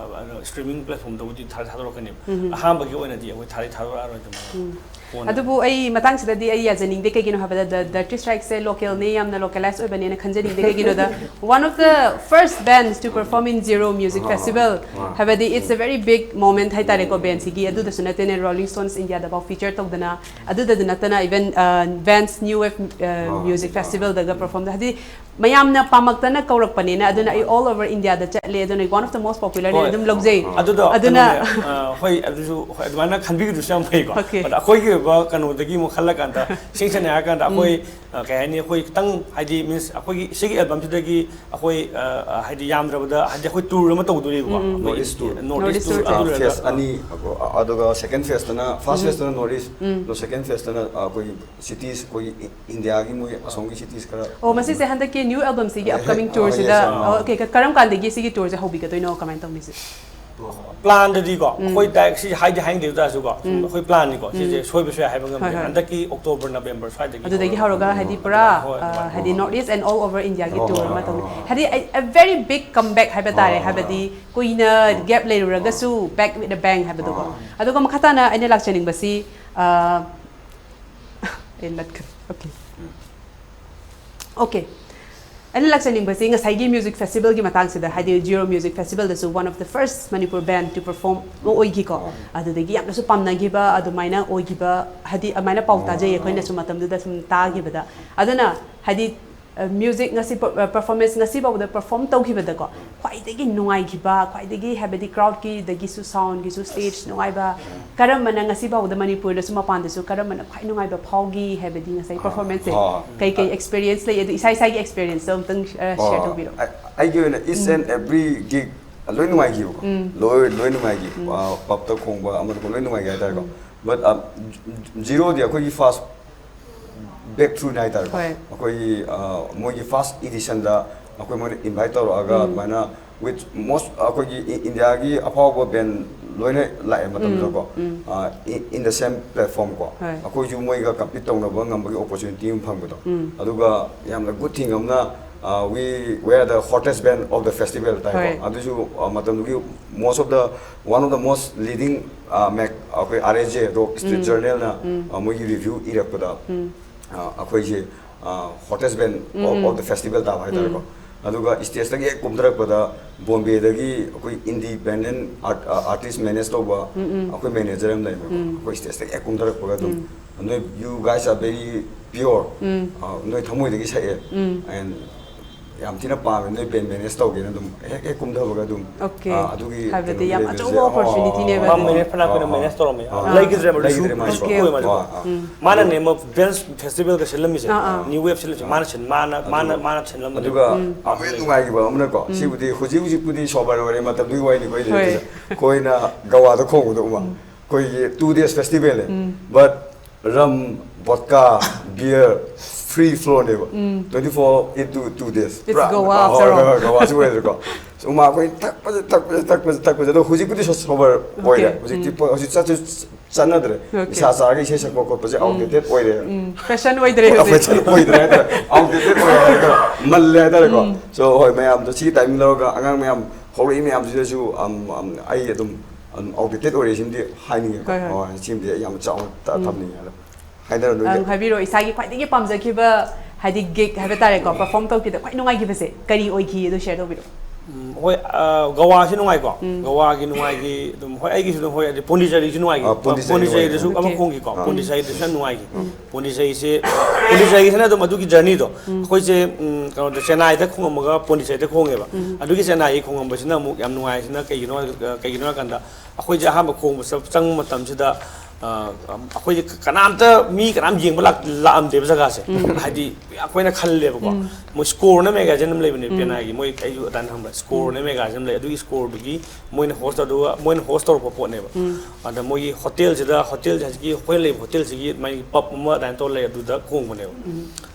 ꯑ, streaming platformꯗꯕꯨꯗꯤ ꯊꯥ-, ꯊꯥꯗꯣꯔꯛꯀꯅꯦꯕ꯫ ꯑꯍꯥꯟꯕꯒꯤ ꯑꯣꯏꯅꯗꯤ ꯑꯩꯈꯣꯏ ꯊꯥꯗꯤ ꯊꯥꯗꯣꯔꯛꯑꯔꯣꯏ ꯑꯗꯨꯝ꯫ ꯀꯣꯟꯅ꯫ ꯑꯗꯨꯕꯨ ꯑꯩ ꯃꯇꯥꯡꯁꯤꯗꯗꯤ ꯑꯩ ꯌꯥꯖꯅꯤꯡꯗꯦ, ꯀꯩꯒꯤꯅꯣ ꯍꯥꯏꯕꯗ the, the three strikesꯁꯦ localꯅꯤ, ꯌꯥꯝꯅ localized ꯑꯣꯏꯕꯅꯦꯅ ꯈꯟꯖꯅꯤꯡꯗꯦ꯫ ꯀꯩꯒꯤꯅꯣꯗ one of the first bands to perform in Zero Music Festival ꯍꯥꯏꯕꯗꯤ it's a very big moment ꯍꯥꯏꯇꯥꯔꯦꯀꯣ, bandꯁꯤꯒꯤ꯫ ꯑꯗꯨꯗꯁꯨ ꯅꯠꯇꯅ Rolling Stones Indiaꯗꯐꯥꯎ feature ꯇꯧꯗꯅ, ꯑꯗꯨꯗꯁꯨ ꯅꯠꯇꯅ even, uh, Vans New Wave, uh, Music Festivalꯗꯒ perform ꯇꯧ-, ꯍꯥꯏꯗꯤ ꯃꯌꯥꯝꯅ ꯄꯥꯝꯃꯛꯇꯅ ꯀꯧꯔꯛꯄꯅꯤꯅ, ꯑꯗꯨꯅ ꯑꯩ all over Indiaꯗ ꯆꯠꯂꯦ, ꯑꯗꯨꯅ one of the most popularꯅꯦ ꯍꯣꯏ꯫ ꯑꯗꯨꯝ ꯂꯧꯖꯩ꯫ ꯑꯗꯨꯗꯣ ꯑꯗꯨꯅ ꯀꯩꯅꯣꯅꯦ, ꯑ, ꯍꯣꯏ, ꯑꯗꯨꯁꯨ, ꯍꯣꯏ, ꯑꯗꯨꯃꯥꯏꯅ ꯈꯟꯕꯤꯒꯗꯨꯁꯨ ꯌꯥꯝ ꯐꯩꯀꯣ꯫ Okay꯫ ꯑꯗ ꯑꯩꯈꯣꯏꯒꯤ ꯑꯣꯏꯕ ꯀꯩꯅꯣꯗꯒꯤ ꯑꯃꯨꯛ ꯈꯜꯂꯀꯥꯟꯗ, ꯏꯁꯦꯡ ꯁꯦꯡꯅ ꯍꯥꯏꯔꯀꯥꯟꯗ, ꯑꯩꯈꯣꯏ, ꯑ, ꯀꯩ ꯍꯥꯏꯅꯤ, ꯑꯩꯈꯣꯏ ꯈꯤꯇꯪ, ꯍꯥꯏꯗꯤ, means, ꯑꯩꯈꯣꯏꯒꯤ ꯁꯤꯒꯤ albumꯁꯤꯗꯒꯤ ꯑꯩꯈꯣꯏ, ꯑ, ꯑ, ꯍꯥꯏꯗꯤ, ꯌꯥꯝꯗ꯭ꯔꯕꯗ, ꯍꯥꯏꯗꯤ, ꯑꯩꯈꯣꯏ tour ꯑꯃ ꯇꯧꯗꯣꯔꯤ꯫ ꯎꯝ, ꯎꯝ꯫ North East Tour.ꯅꯣꯔꯠ ꯏꯁ ꯇꯨꯔ ꯑꯗꯨ ꯇꯧ꯫ ꯂꯣꯏꯔꯒ ꯐꯦꯁ ꯑꯅꯤ, ꯑꯗꯨꯒ ꯁꯦꯀꯦꯟ ꯐꯦꯁꯇꯅ, ꯐꯥꯔꯁ ꯐꯦꯁꯇꯅ ꯅꯣꯔꯠ ꯏꯁ, ꯑꯗꯣ ꯁꯦꯀꯦꯟ ꯐꯦꯁꯇꯅ ꯑꯩꯈꯣꯏꯒꯤ ꯁꯤꯇꯤꯁ, ꯑꯩꯈꯣꯏꯒꯤ ꯏꯟꯗꯤꯌꯥꯒꯤ ꯃꯣꯏ ꯑꯁꯣꯝꯒꯤ ꯁꯤꯇꯤꯁ ꯈꯔ. ꯑꯣ, ꯃꯁꯤꯁꯦ ꯍꯟꯗꯛꯀꯤ ꯅ꯭ꯌꯨ ꯑꯦꯜꯕꯝꯁꯤꯒꯤ ꯑꯣ, ꯑꯞꯀꯃꯤꯡ yes, ꯇꯨꯔꯁꯤꯗ, ꯑꯥ꯫ ꯑꯣꯀꯦ, ꯀ- ꯀꯔꯝ ꯀꯥꯟꯗꯒꯤ ꯁꯤꯒꯤ ꯇꯨꯔꯁꯦ ꯍꯧꯕꯤꯒꯗꯣꯏꯅꯣ, ꯀꯃꯥꯏꯅ ꯇꯧꯅꯤ ꯁꯤ? ꯄ꯭ꯂꯥꯟꯗꯗꯤꯀꯣ ꯑꯩꯈꯣꯏ ꯗꯥꯏꯔꯦꯛ ꯁꯤ ꯍꯥꯏꯗꯤ ꯍꯥꯏꯅꯤꯡꯗꯦ ꯇꯥꯔꯁꯨꯀꯣ, ꯁꯨꯝ ꯑꯩꯈꯣꯏ ꯄ꯭ꯂꯥꯟꯅꯤꯀꯣ, ꯁꯤꯁꯦ ꯁꯣꯏꯕꯁꯨ ꯌꯥꯏ, ꯍꯥꯏꯕ ꯉꯝꯗꯦ꯫ ꯍꯣꯏ, ꯍꯣꯏ꯫ ꯍꯟꯗꯛꯀꯤ ꯑꯣꯛꯇꯣꯕꯔ ꯅꯕꯦꯝꯕꯔ ꯁ꯭ꯋꯥꯏꯗꯒꯤ ꯑꯗꯨꯗꯒꯤ ꯍꯧꯔꯒ ꯍꯧꯔꯒ ꯍꯥꯏꯗꯤ ꯄꯨꯔꯥ, ꯍꯣꯏ, ꯑ, ꯑꯗꯨꯃꯥꯏꯅ꯫ ꯍꯥꯏꯗꯤ north east and all over ꯏꯟꯗꯤꯌꯥꯒꯤ ꯍꯣꯏ, ꯇꯨꯔ ꯍꯣꯏ, ꯑꯃ ꯍꯣꯏ, ꯇꯧꯅꯤ꯫ ꯍꯣꯏ꯫ ꯍꯥꯏꯗꯤ a very big comeback ꯍꯥꯏꯕ ꯇꯥꯔꯦ, ꯍꯥꯏꯕꯗꯤ ꯀꯨꯏꯅ ꯒꯦꯞ ꯂꯩꯔꯨꯔꯒꯁꯨ back with a bang ꯍꯥꯏꯕꯗꯣꯀꯣ꯫ ꯑꯗꯨꯒ ꯃꯈꯥ ꯇꯥꯅ ꯑꯩꯅ ꯂꯥꯛꯆꯅꯤꯡꯕꯁꯤ, ꯑ, ꯑꯩ ꯂꯠꯈ꯭ꯔꯦ꯫ ꯑꯣꯀꯦ꯫ ꯑꯣꯀꯦ꯫ ꯑꯩꯅ ꯂꯥꯛꯆꯅꯤꯡꯕꯁꯤ ꯉꯁꯥꯏꯒꯤ ꯃ꯭ꯌꯨꯖꯤꯛ ꯐꯦꯁꯇꯤꯚꯦꯜꯒꯤ ꯃꯇꯥꯡꯁꯤꯗ, ꯍꯥꯏꯗꯤ ꯖꯤꯔꯣ ꯃ꯭ꯌꯨꯖꯤꯛ ꯐꯦꯁꯇꯤꯚꯦꯜꯗꯁꯨ one of the first Manipur band to perform ꯑꯃ ꯑꯣꯏꯈꯤꯀꯣ꯫ ꯑꯗꯨꯗꯒꯤ ꯌꯥꯝꯅꯁꯨ ꯄꯥꯝꯅꯈꯤꯕ ꯑꯗꯨꯃꯥꯏꯅ ꯑꯣꯏꯈꯤꯕ, ꯍꯥꯏꯗꯤ ꯑꯗꯨꯃꯥꯏꯅ ꯄꯥꯎ ꯇꯥꯖꯩ ꯑꯩꯈꯣꯏꯅꯁꯨ ꯃꯇꯝꯗꯨꯗ ꯁꯨꯝ ꯇꯥꯈꯤꯕꯗ꯫ ꯑꯗꯨꯅ ꯍꯥꯏꯗꯤ, ꯑ, ꯃ꯭ꯌꯨꯖꯤꯛ ꯉꯁꯤ ꯄ-, ꯑ, ꯄꯔꯐꯣꯔꯃꯦꯟꯁ ꯉꯁꯤ ꯐꯥꯎꯕꯗ ꯄꯔꯐꯣꯔꯝ ꯇꯧꯈꯤꯕꯗꯀꯣ, ꯈ꯭ꯋꯥꯏꯗꯒꯤ ꯅꯨꯡꯉꯥꯏꯈꯤꯕ, ꯈ꯭ꯋꯥꯏꯗꯒꯤ ꯍꯥꯏꯕꯗꯤ ꯀ꯭ꯔꯥꯎꯗꯀꯤꯗꯒꯤꯁꯨ, ꯁꯥꯎꯟꯒꯤꯁꯨ, ꯁ꯭ꯇꯦꯖ ꯅꯨꯡꯉꯥꯏꯕ, ꯀꯔꯝꯕꯅ ꯉꯁꯤ ꯐꯥꯎꯕꯗ ꯃꯅꯤꯄꯨꯔꯗꯁꯨ ꯃꯄꯥꯟꯗꯁꯨ ꯀꯔꯝꯕꯅ ꯈ꯭ꯋꯥꯏ ꯅꯨꯡꯉꯥꯏꯕ ꯐꯥꯎꯈꯤ ꯍꯥꯏꯕꯗꯤ ꯉꯁꯥꯏ ꯄꯔꯐꯣꯔꯃꯦꯟꯁꯁꯦ ꯑꯥ꯫ ꯀꯩ ꯀꯩ ꯑꯦꯛꯁꯄꯤꯔꯤꯌꯦꯟꯁ ꯂꯩ, ꯑꯗꯨ ꯏꯁꯥ ꯏꯁꯥꯒꯤ ꯑꯦꯛꯁꯄꯤꯔꯤꯌꯦꯟꯁꯇꯣ ꯑꯃꯨꯛꯇꯪ ꯁꯤꯌꯔ ꯇꯧꯕꯤꯔꯛꯑꯣ꯫ ꯑ, ꯑꯩꯒꯤ ꯑꯣꯏꯅ each and every gig ꯂꯣꯏ ꯅꯨꯡꯉꯥꯏꯈꯤꯕꯀꯣ꯫ ꯂꯣꯏ ꯂꯣꯏ ꯅꯨꯡꯉꯥꯏꯈꯤ꯫ ꯄꯞꯇ ꯈꯣꯡꯕ ꯑꯃꯗ ꯈꯣꯡꯕ ꯂꯣꯏ ꯅꯨꯡꯉꯥꯏꯈꯤ ꯍꯥꯏꯇꯥꯔꯦꯀꯣ꯫ But ꯖꯤꯔꯣꯗꯤ ꯑꯩꯈꯣꯏꯒꯤ ꯐꯥꯔꯁ ꯕ꯭ꯔꯦꯛ ꯊ꯭ꯔꯨꯅꯤ ꯍꯥꯏꯇꯥꯔꯦꯀꯣ꯫ ꯍꯣꯏ꯫ ꯑꯩꯈꯣꯏꯒꯤ, ꯑ, ꯃꯣꯏꯒꯤ ꯐꯥꯔꯁ ꯏꯗꯤꯁꯟꯗ ꯑꯩꯈꯣꯏ ꯃꯣꯏꯅ ꯏꯟꯚꯥꯏꯠ ꯇꯧꯔꯛꯑꯒ ꯑꯗꯨꯃꯥꯏꯅ with most ꯑꯩꯈꯣꯏꯒꯤ ꯏ-, ꯏꯟꯗꯤꯌꯥꯒꯤ ꯑꯐꯥꯎꯕ ꯕꯦꯟ ꯂꯣꯏꯅ ꯂꯥꯛꯑꯦ ꯃꯇꯝꯗꯨꯗꯀꯣ꯫ ꯑ, in the same platform ꯀꯣ꯫ ꯍꯣꯏ꯫ ꯑꯩꯈꯣꯏꯁꯨ ꯃꯣꯏꯒ ꯀꯝꯄꯤꯠ ꯇꯧꯅꯕ ꯉꯝꯕꯒꯤ ꯑꯣꯄꯣꯔꯆꯨꯅꯤꯇꯤ ꯑꯃ ꯐꯪꯕꯗꯣ꯫ ꯑꯗꯨꯒ ꯌꯥꯝꯅ ꯒꯨꯗ ꯊꯤꯡ ꯑꯃꯅ, ꯑ, we were the hottest band of the festival ꯇꯥꯏꯀꯣ꯫ ꯍꯣꯏ꯫ ꯑꯗꯨꯁꯨ, ꯑ, ꯃꯇꯝꯗꯨꯒꯤ most of the, one of the most leading, ꯑ, ꯃꯦꯛ ꯑꯩꯈꯣꯏ R S J Rock Street Journalꯅ, ꯑ, ꯃꯣꯏꯒꯤ ꯔꯤꯚ꯭ꯌꯨ ꯏꯔꯛꯄꯗ, ꯑ, ꯑꯩꯈꯣꯏꯁꯦ, ꯑ, hottest band of, of the festival ꯇꯥꯕ ꯍꯥꯏꯇꯥꯔꯦꯀꯣ꯫ ꯑꯗꯨꯒ ꯁ꯭ꯇꯦꯖꯇꯒꯤ ꯍꯦꯛ ꯀꯨꯝꯊꯔꯛꯄꯗ ꯕꯣꯝꯕꯦꯗꯒꯤ ꯑꯩꯈꯣꯏ ꯏꯟꯗꯤꯄꯦꯟꯗꯦꯟ ꯑꯥꯔꯇꯤꯁ ꯃꯦꯅꯦꯖ ꯇꯧꯕ ꯑꯩꯈꯣꯏ ꯃꯦꯅꯦꯖꯔ ꯑꯃ ꯂꯩꯕꯀꯣ꯫ ꯑꯩꯈꯣꯏ ꯁ꯭ꯇꯦꯖꯇꯒꯤ ꯍꯦꯛ ꯀꯨꯝꯊꯔꯛꯄꯒ ꯑꯗꯨꯝ, "ꯅꯣꯏ, you guys are very pure, ꯑ, ꯅꯣꯏ ꯊꯃꯣꯏꯗꯒꯤ ꯁꯛꯑꯦ, and ꯌꯥꯝ ꯊꯤꯅ ꯄꯥꯝꯃꯦ, ꯅꯣꯏ ꯕꯦꯟ ꯃꯦꯅꯦꯖ ꯇꯧꯒꯦꯅ ꯑꯗꯨꯝ ꯍꯦꯛ ꯍꯦꯛ ꯀꯨꯝꯊꯕꯒ ꯑꯗꯨꯝ꯫ Okay. ꯑꯥ, ꯑꯗꯨꯒꯤ ꯍꯥꯏꯕꯗꯤ ꯀꯩꯅꯣꯒꯤ ꯌꯥꯝ ꯂꯩꯕꯁꯦ꯫ ꯑꯆꯧꯕ ꯑꯥ, opportunity ꯅꯦꯕ ꯑꯥ, ꯑꯗꯨꯗꯤ꯫ ꯃꯦꯅꯦꯖ ꯐꯅ ꯀꯨꯏꯅ ꯑꯥ, ꯃꯦꯅꯦꯖ ꯇꯧꯔꯝꯃꯦ꯫ ꯑꯥ, ꯂꯩꯈꯤꯗ꯭ꯔꯦꯕ Okay. ꯔꯤꯁꯨ ꯂꯩꯈꯤꯗ꯭ꯔꯦ ꯃꯥꯁꯨ꯫ ꯔꯤꯁꯨ ꯀꯣꯏ ꯃꯥꯁꯨ꯫ ꯑꯥ, ꯑꯥ꯫ ꯎꯝ. ꯃꯥꯅꯅꯦ ꯑꯃ ꯕꯦꯟꯁ ꯐꯦꯁꯇꯤꯚꯦꯜꯒ ꯁꯤꯜꯂꯝꯃꯤꯁꯦ꯫ ꯑꯥ, ꯑꯥ꯫ ꯅ꯭ꯌꯨ ꯋꯦꯕ ꯁꯤꯜꯂꯝꯃꯤꯁꯦ ꯃꯥꯅ ꯁꯤꯟ ꯃꯥꯅ ꯃꯥꯅ ꯃꯥꯅ ꯁꯤꯟꯂꯝꯕꯅꯦ꯫ ꯑꯗꯨꯒ ꯑꯃꯨꯛ ꯍꯦꯟꯅ ꯅꯨꯡꯉꯥꯏꯈꯤꯕ ꯑꯃꯅꯀꯣ, ꯁꯤꯕꯨꯗꯤ ꯍꯧꯖꯤꯛ ꯍꯧꯖꯤꯛꯄꯨꯗꯤ ꯁꯣꯕꯔ ꯑꯣꯏꯔꯦ, ꯃꯇꯝꯗꯨꯒꯤ ꯋꯥꯔꯤꯅꯤꯀꯣ ꯑꯩꯅ ꯍꯣꯏ꯫ ꯂꯩꯔꯤꯁꯦ꯫ ꯑꯩꯈꯣꯏꯅ ꯒꯋꯥꯗ ꯈꯣꯡꯕꯗꯣ ꯎꯃ, ꯑꯩꯈꯣꯏꯒꯤ two days festival ꯅꯦ, but rum, vodka, beer, free flow ꯅꯦꯕ, twenty four into two days꯫ It's Goa after ꯍꯣꯏ, all꯫ ꯍꯣꯏ, ꯍꯣꯏ, ꯒꯋꯥꯁꯨ ꯑꯣꯏꯔꯦꯀꯣ꯫ ꯎꯃ ꯑꯩꯈꯣꯏ ꯊꯛꯄꯁꯦ ꯊꯛꯄꯁꯦ ꯊꯛꯄꯁꯦ ꯊꯛꯄꯁꯦ꯫ ꯑꯗꯣ ꯍꯧꯖꯤꯛꯄꯨꯗꯤ ꯁꯣ-, ꯁꯣꯕꯔ ꯑꯣꯏꯔꯦ꯫ Okay. ꯍꯧꯖꯤꯛꯇꯤ ꯄꯣ-, ꯍꯧꯖꯤꯛ ꯆꯠꯁꯨ ꯆꯠꯅꯗ꯭ꯔꯦ꯫ Okay. ꯅꯤꯁꯥ ꯆꯥꯔꯒ ꯏꯁꯩ ꯁꯛꯄ ꯈꯣꯠꯄꯁꯦ outdated ꯑꯣꯏꯔꯦ꯫ ꯎꯝ, ꯐꯦꯁꯟ ꯑꯣꯏꯗ꯭ꯔꯦ ꯍꯧꯖꯤꯛ꯫ ꯐꯦꯁꯟ ꯑꯣꯏꯗ꯭ꯔꯦ ꯍꯥꯏꯇꯥꯔꯦ, outdated ꯑꯣꯏꯔꯦ ꯍꯥꯏꯇꯥꯔꯦ, ꯃꯜꯂꯦ ꯍꯥꯏꯇꯥꯔꯦꯀꯣ꯫ So ꯍꯣꯏ, ꯃꯌꯥꯝꯗꯣ ꯁꯤꯒꯤ ꯇꯥꯏꯃꯤꯡ ꯂꯧꯔꯒ ꯑꯉꯥꯡ ꯃꯌꯥꯝ ꯍꯧꯔꯛꯏ ꯃꯌꯥꯝꯁꯤꯗꯁꯨ, ꯑꯝ, ꯑꯝ, ꯑꯩ ꯑꯗꯨꯝ, ꯑꯝ, outdated ꯑꯣꯏꯔꯦ ꯁꯤꯃꯗꯤ ꯍꯥꯏꯅꯤꯡꯉꯦꯀꯣ꯫ ꯍꯣꯏ, ꯍꯣꯏ꯫ ꯍꯣꯏ, ꯁꯤꯃꯗꯤ ꯑꯩ ꯌꯥꯝ ꯆꯥꯎꯅ ꯊ-, ꯊꯝꯅꯤꯡꯉꯦ꯫ ꯑꯗꯣ ꯍꯥꯏꯅꯔꯣ ꯅꯣꯏꯒꯤ꯫ ꯑꯪ, ꯍꯥꯏꯕꯤꯔꯣ, ꯏꯁꯥꯒꯤ ꯈ꯭ꯋꯥꯏꯗꯒꯤ ꯄꯥꯝꯖꯈꯤꯕ ꯍꯥꯏꯗꯤ ꯒꯤꯛ ꯍꯥꯏꯕ ꯇꯥꯔꯦꯀꯣ, ꯄꯔꯐꯣꯔꯝ ꯇꯧꯈꯤꯕꯗ ꯈ꯭ꯋꯥꯏ ꯅꯨꯡꯉꯥꯏꯈꯤꯕꯁꯦ ꯀꯔꯤ ꯑꯣꯏꯈꯤ, ꯑꯗꯨ ꯁꯤꯌꯔ ꯇꯧꯕꯤꯔꯣ꯫ ꯎꯝ, ꯍꯣꯏ, ꯑ, ꯒꯋꯥꯁꯤ ꯅꯨꯡꯉꯥꯏꯀꯣ꯫ ꯒꯋꯥꯒꯤ ꯅꯨꯡꯉꯥꯏꯈꯤ ꯑꯗꯨꯝ꯫ ꯍꯣꯏ, ꯑꯩꯒꯤꯁꯨ ꯑꯗꯨꯝ ꯍꯣꯏ, ꯑꯗꯩ ꯄꯣꯟꯗꯤꯆꯦꯔꯤꯁꯨ ꯅꯨꯡꯉꯥꯏꯈꯤ꯫ ꯑ, ꯄꯣꯟꯗꯤꯆꯦꯔꯤ ꯄꯣꯟꯗꯤꯆꯦꯔꯤꯗꯁꯨ ꯅꯨꯡꯉꯥꯏ꯫ ꯑꯃ Okay. ꯈꯣꯡꯈꯤꯀꯣ꯫ ꯑ꯫ ꯄꯣꯟꯗꯤꯆꯦꯔꯤꯗꯁꯨ ꯌꯥꯝ ꯅꯨꯡꯉꯥꯏꯈꯤ꯫ ꯄꯣꯟꯗꯤꯆꯦꯔꯤꯁꯦ, ꯄꯣꯟꯗꯤꯆꯦꯔꯤꯁꯤꯅ ꯑꯗꯨꯝ ꯑꯗꯨꯒꯤ ꯖꯔꯅꯤꯗꯣ ꯑꯩꯈꯣꯏꯁꯦ, ꯎꯝ, ꯀꯩꯅꯣꯗ ꯆꯦꯟꯅꯥꯏꯗ ꯈꯣꯡꯉꯝꯃꯒ ꯄꯣꯟꯗꯤꯆꯦꯔꯤꯗ ꯈꯣꯡꯉꯦꯕ꯫ ꯑꯗꯨꯒꯤ ꯆꯦꯟꯅꯥꯏꯒꯤ ꯈꯣꯡꯉꯝꯕꯁꯤꯅ ꯑꯃꯨꯛ ꯌꯥꯝ ꯅꯨꯡꯉꯥꯏꯁꯤꯅ ꯀꯩꯒꯤꯅꯣ ꯍꯥꯏ-, ꯀꯩꯒꯤꯅꯣ ꯍꯥꯏꯔꯀꯥꯟꯗ ꯑꯩꯈꯣꯏꯁꯦ ꯑꯍꯥꯟꯕ ꯈꯣꯡꯕ ꯆꯪ-, ꯆꯪꯕ ꯃꯇꯝꯁꯤꯗ, ꯑ, ꯑꯩꯈꯣꯏꯁꯦ ꯀꯅꯥꯝꯇ, ꯃꯤ ꯀꯅꯥꯝ ꯌꯦꯡꯕ ꯂꯥꯛ-, ꯂꯥꯛꯑꯝꯗꯦꯕ ꯖꯒꯥꯁꯦ꯫ ꯍꯥꯏꯗꯤ ꯑꯩꯈꯣꯏꯅ ꯈꯜꯂꯦꯕꯀꯣ꯫ ꯃꯣꯏ ꯁ꯭ꯀꯣꯔꯅ ꯃꯦꯒꯥꯖꯤꯟ ꯑꯃ ꯂꯩꯕꯅꯦ ꯄꯦꯅꯥꯒꯤ, ꯃꯣꯏ ꯑꯩꯁꯨ ꯑꯗꯥꯏꯅ ꯈꯪꯕ, ꯁ꯭ꯀꯣꯔꯅ ꯃꯦꯒꯥꯖꯤꯟ ꯑꯃ ꯂꯩ꯫ ꯑꯗꯨꯒꯤ ꯁ꯭ꯀꯣꯔꯗꯨꯒꯤ ꯃꯣꯏꯅ ꯍꯣꯁ ꯇꯧꯔꯒ, ꯃꯣꯏꯅ ꯍꯣꯁ ꯇꯧꯔꯛꯄ ꯄꯣꯠꯅꯦꯕ꯫ ꯑꯗ ꯃꯣꯏꯒꯤ ꯍꯣꯇꯦꯜꯁꯤꯗ, ꯍꯣꯇꯦꯜꯁꯦ ꯍꯧꯖꯤꯛꯀꯤ ꯑꯩꯈꯣꯏꯅ ꯂꯩꯕ ꯍꯣꯇꯦꯜꯁꯤꯒꯤ ꯃꯥꯒꯤ ꯄꯕ ꯑꯃ ꯑꯗꯨꯃꯥꯏꯅ ꯇꯧꯔ ꯂꯩ, ꯑꯗꯨꯗ ꯈꯣꯡꯕꯅꯦꯕ꯫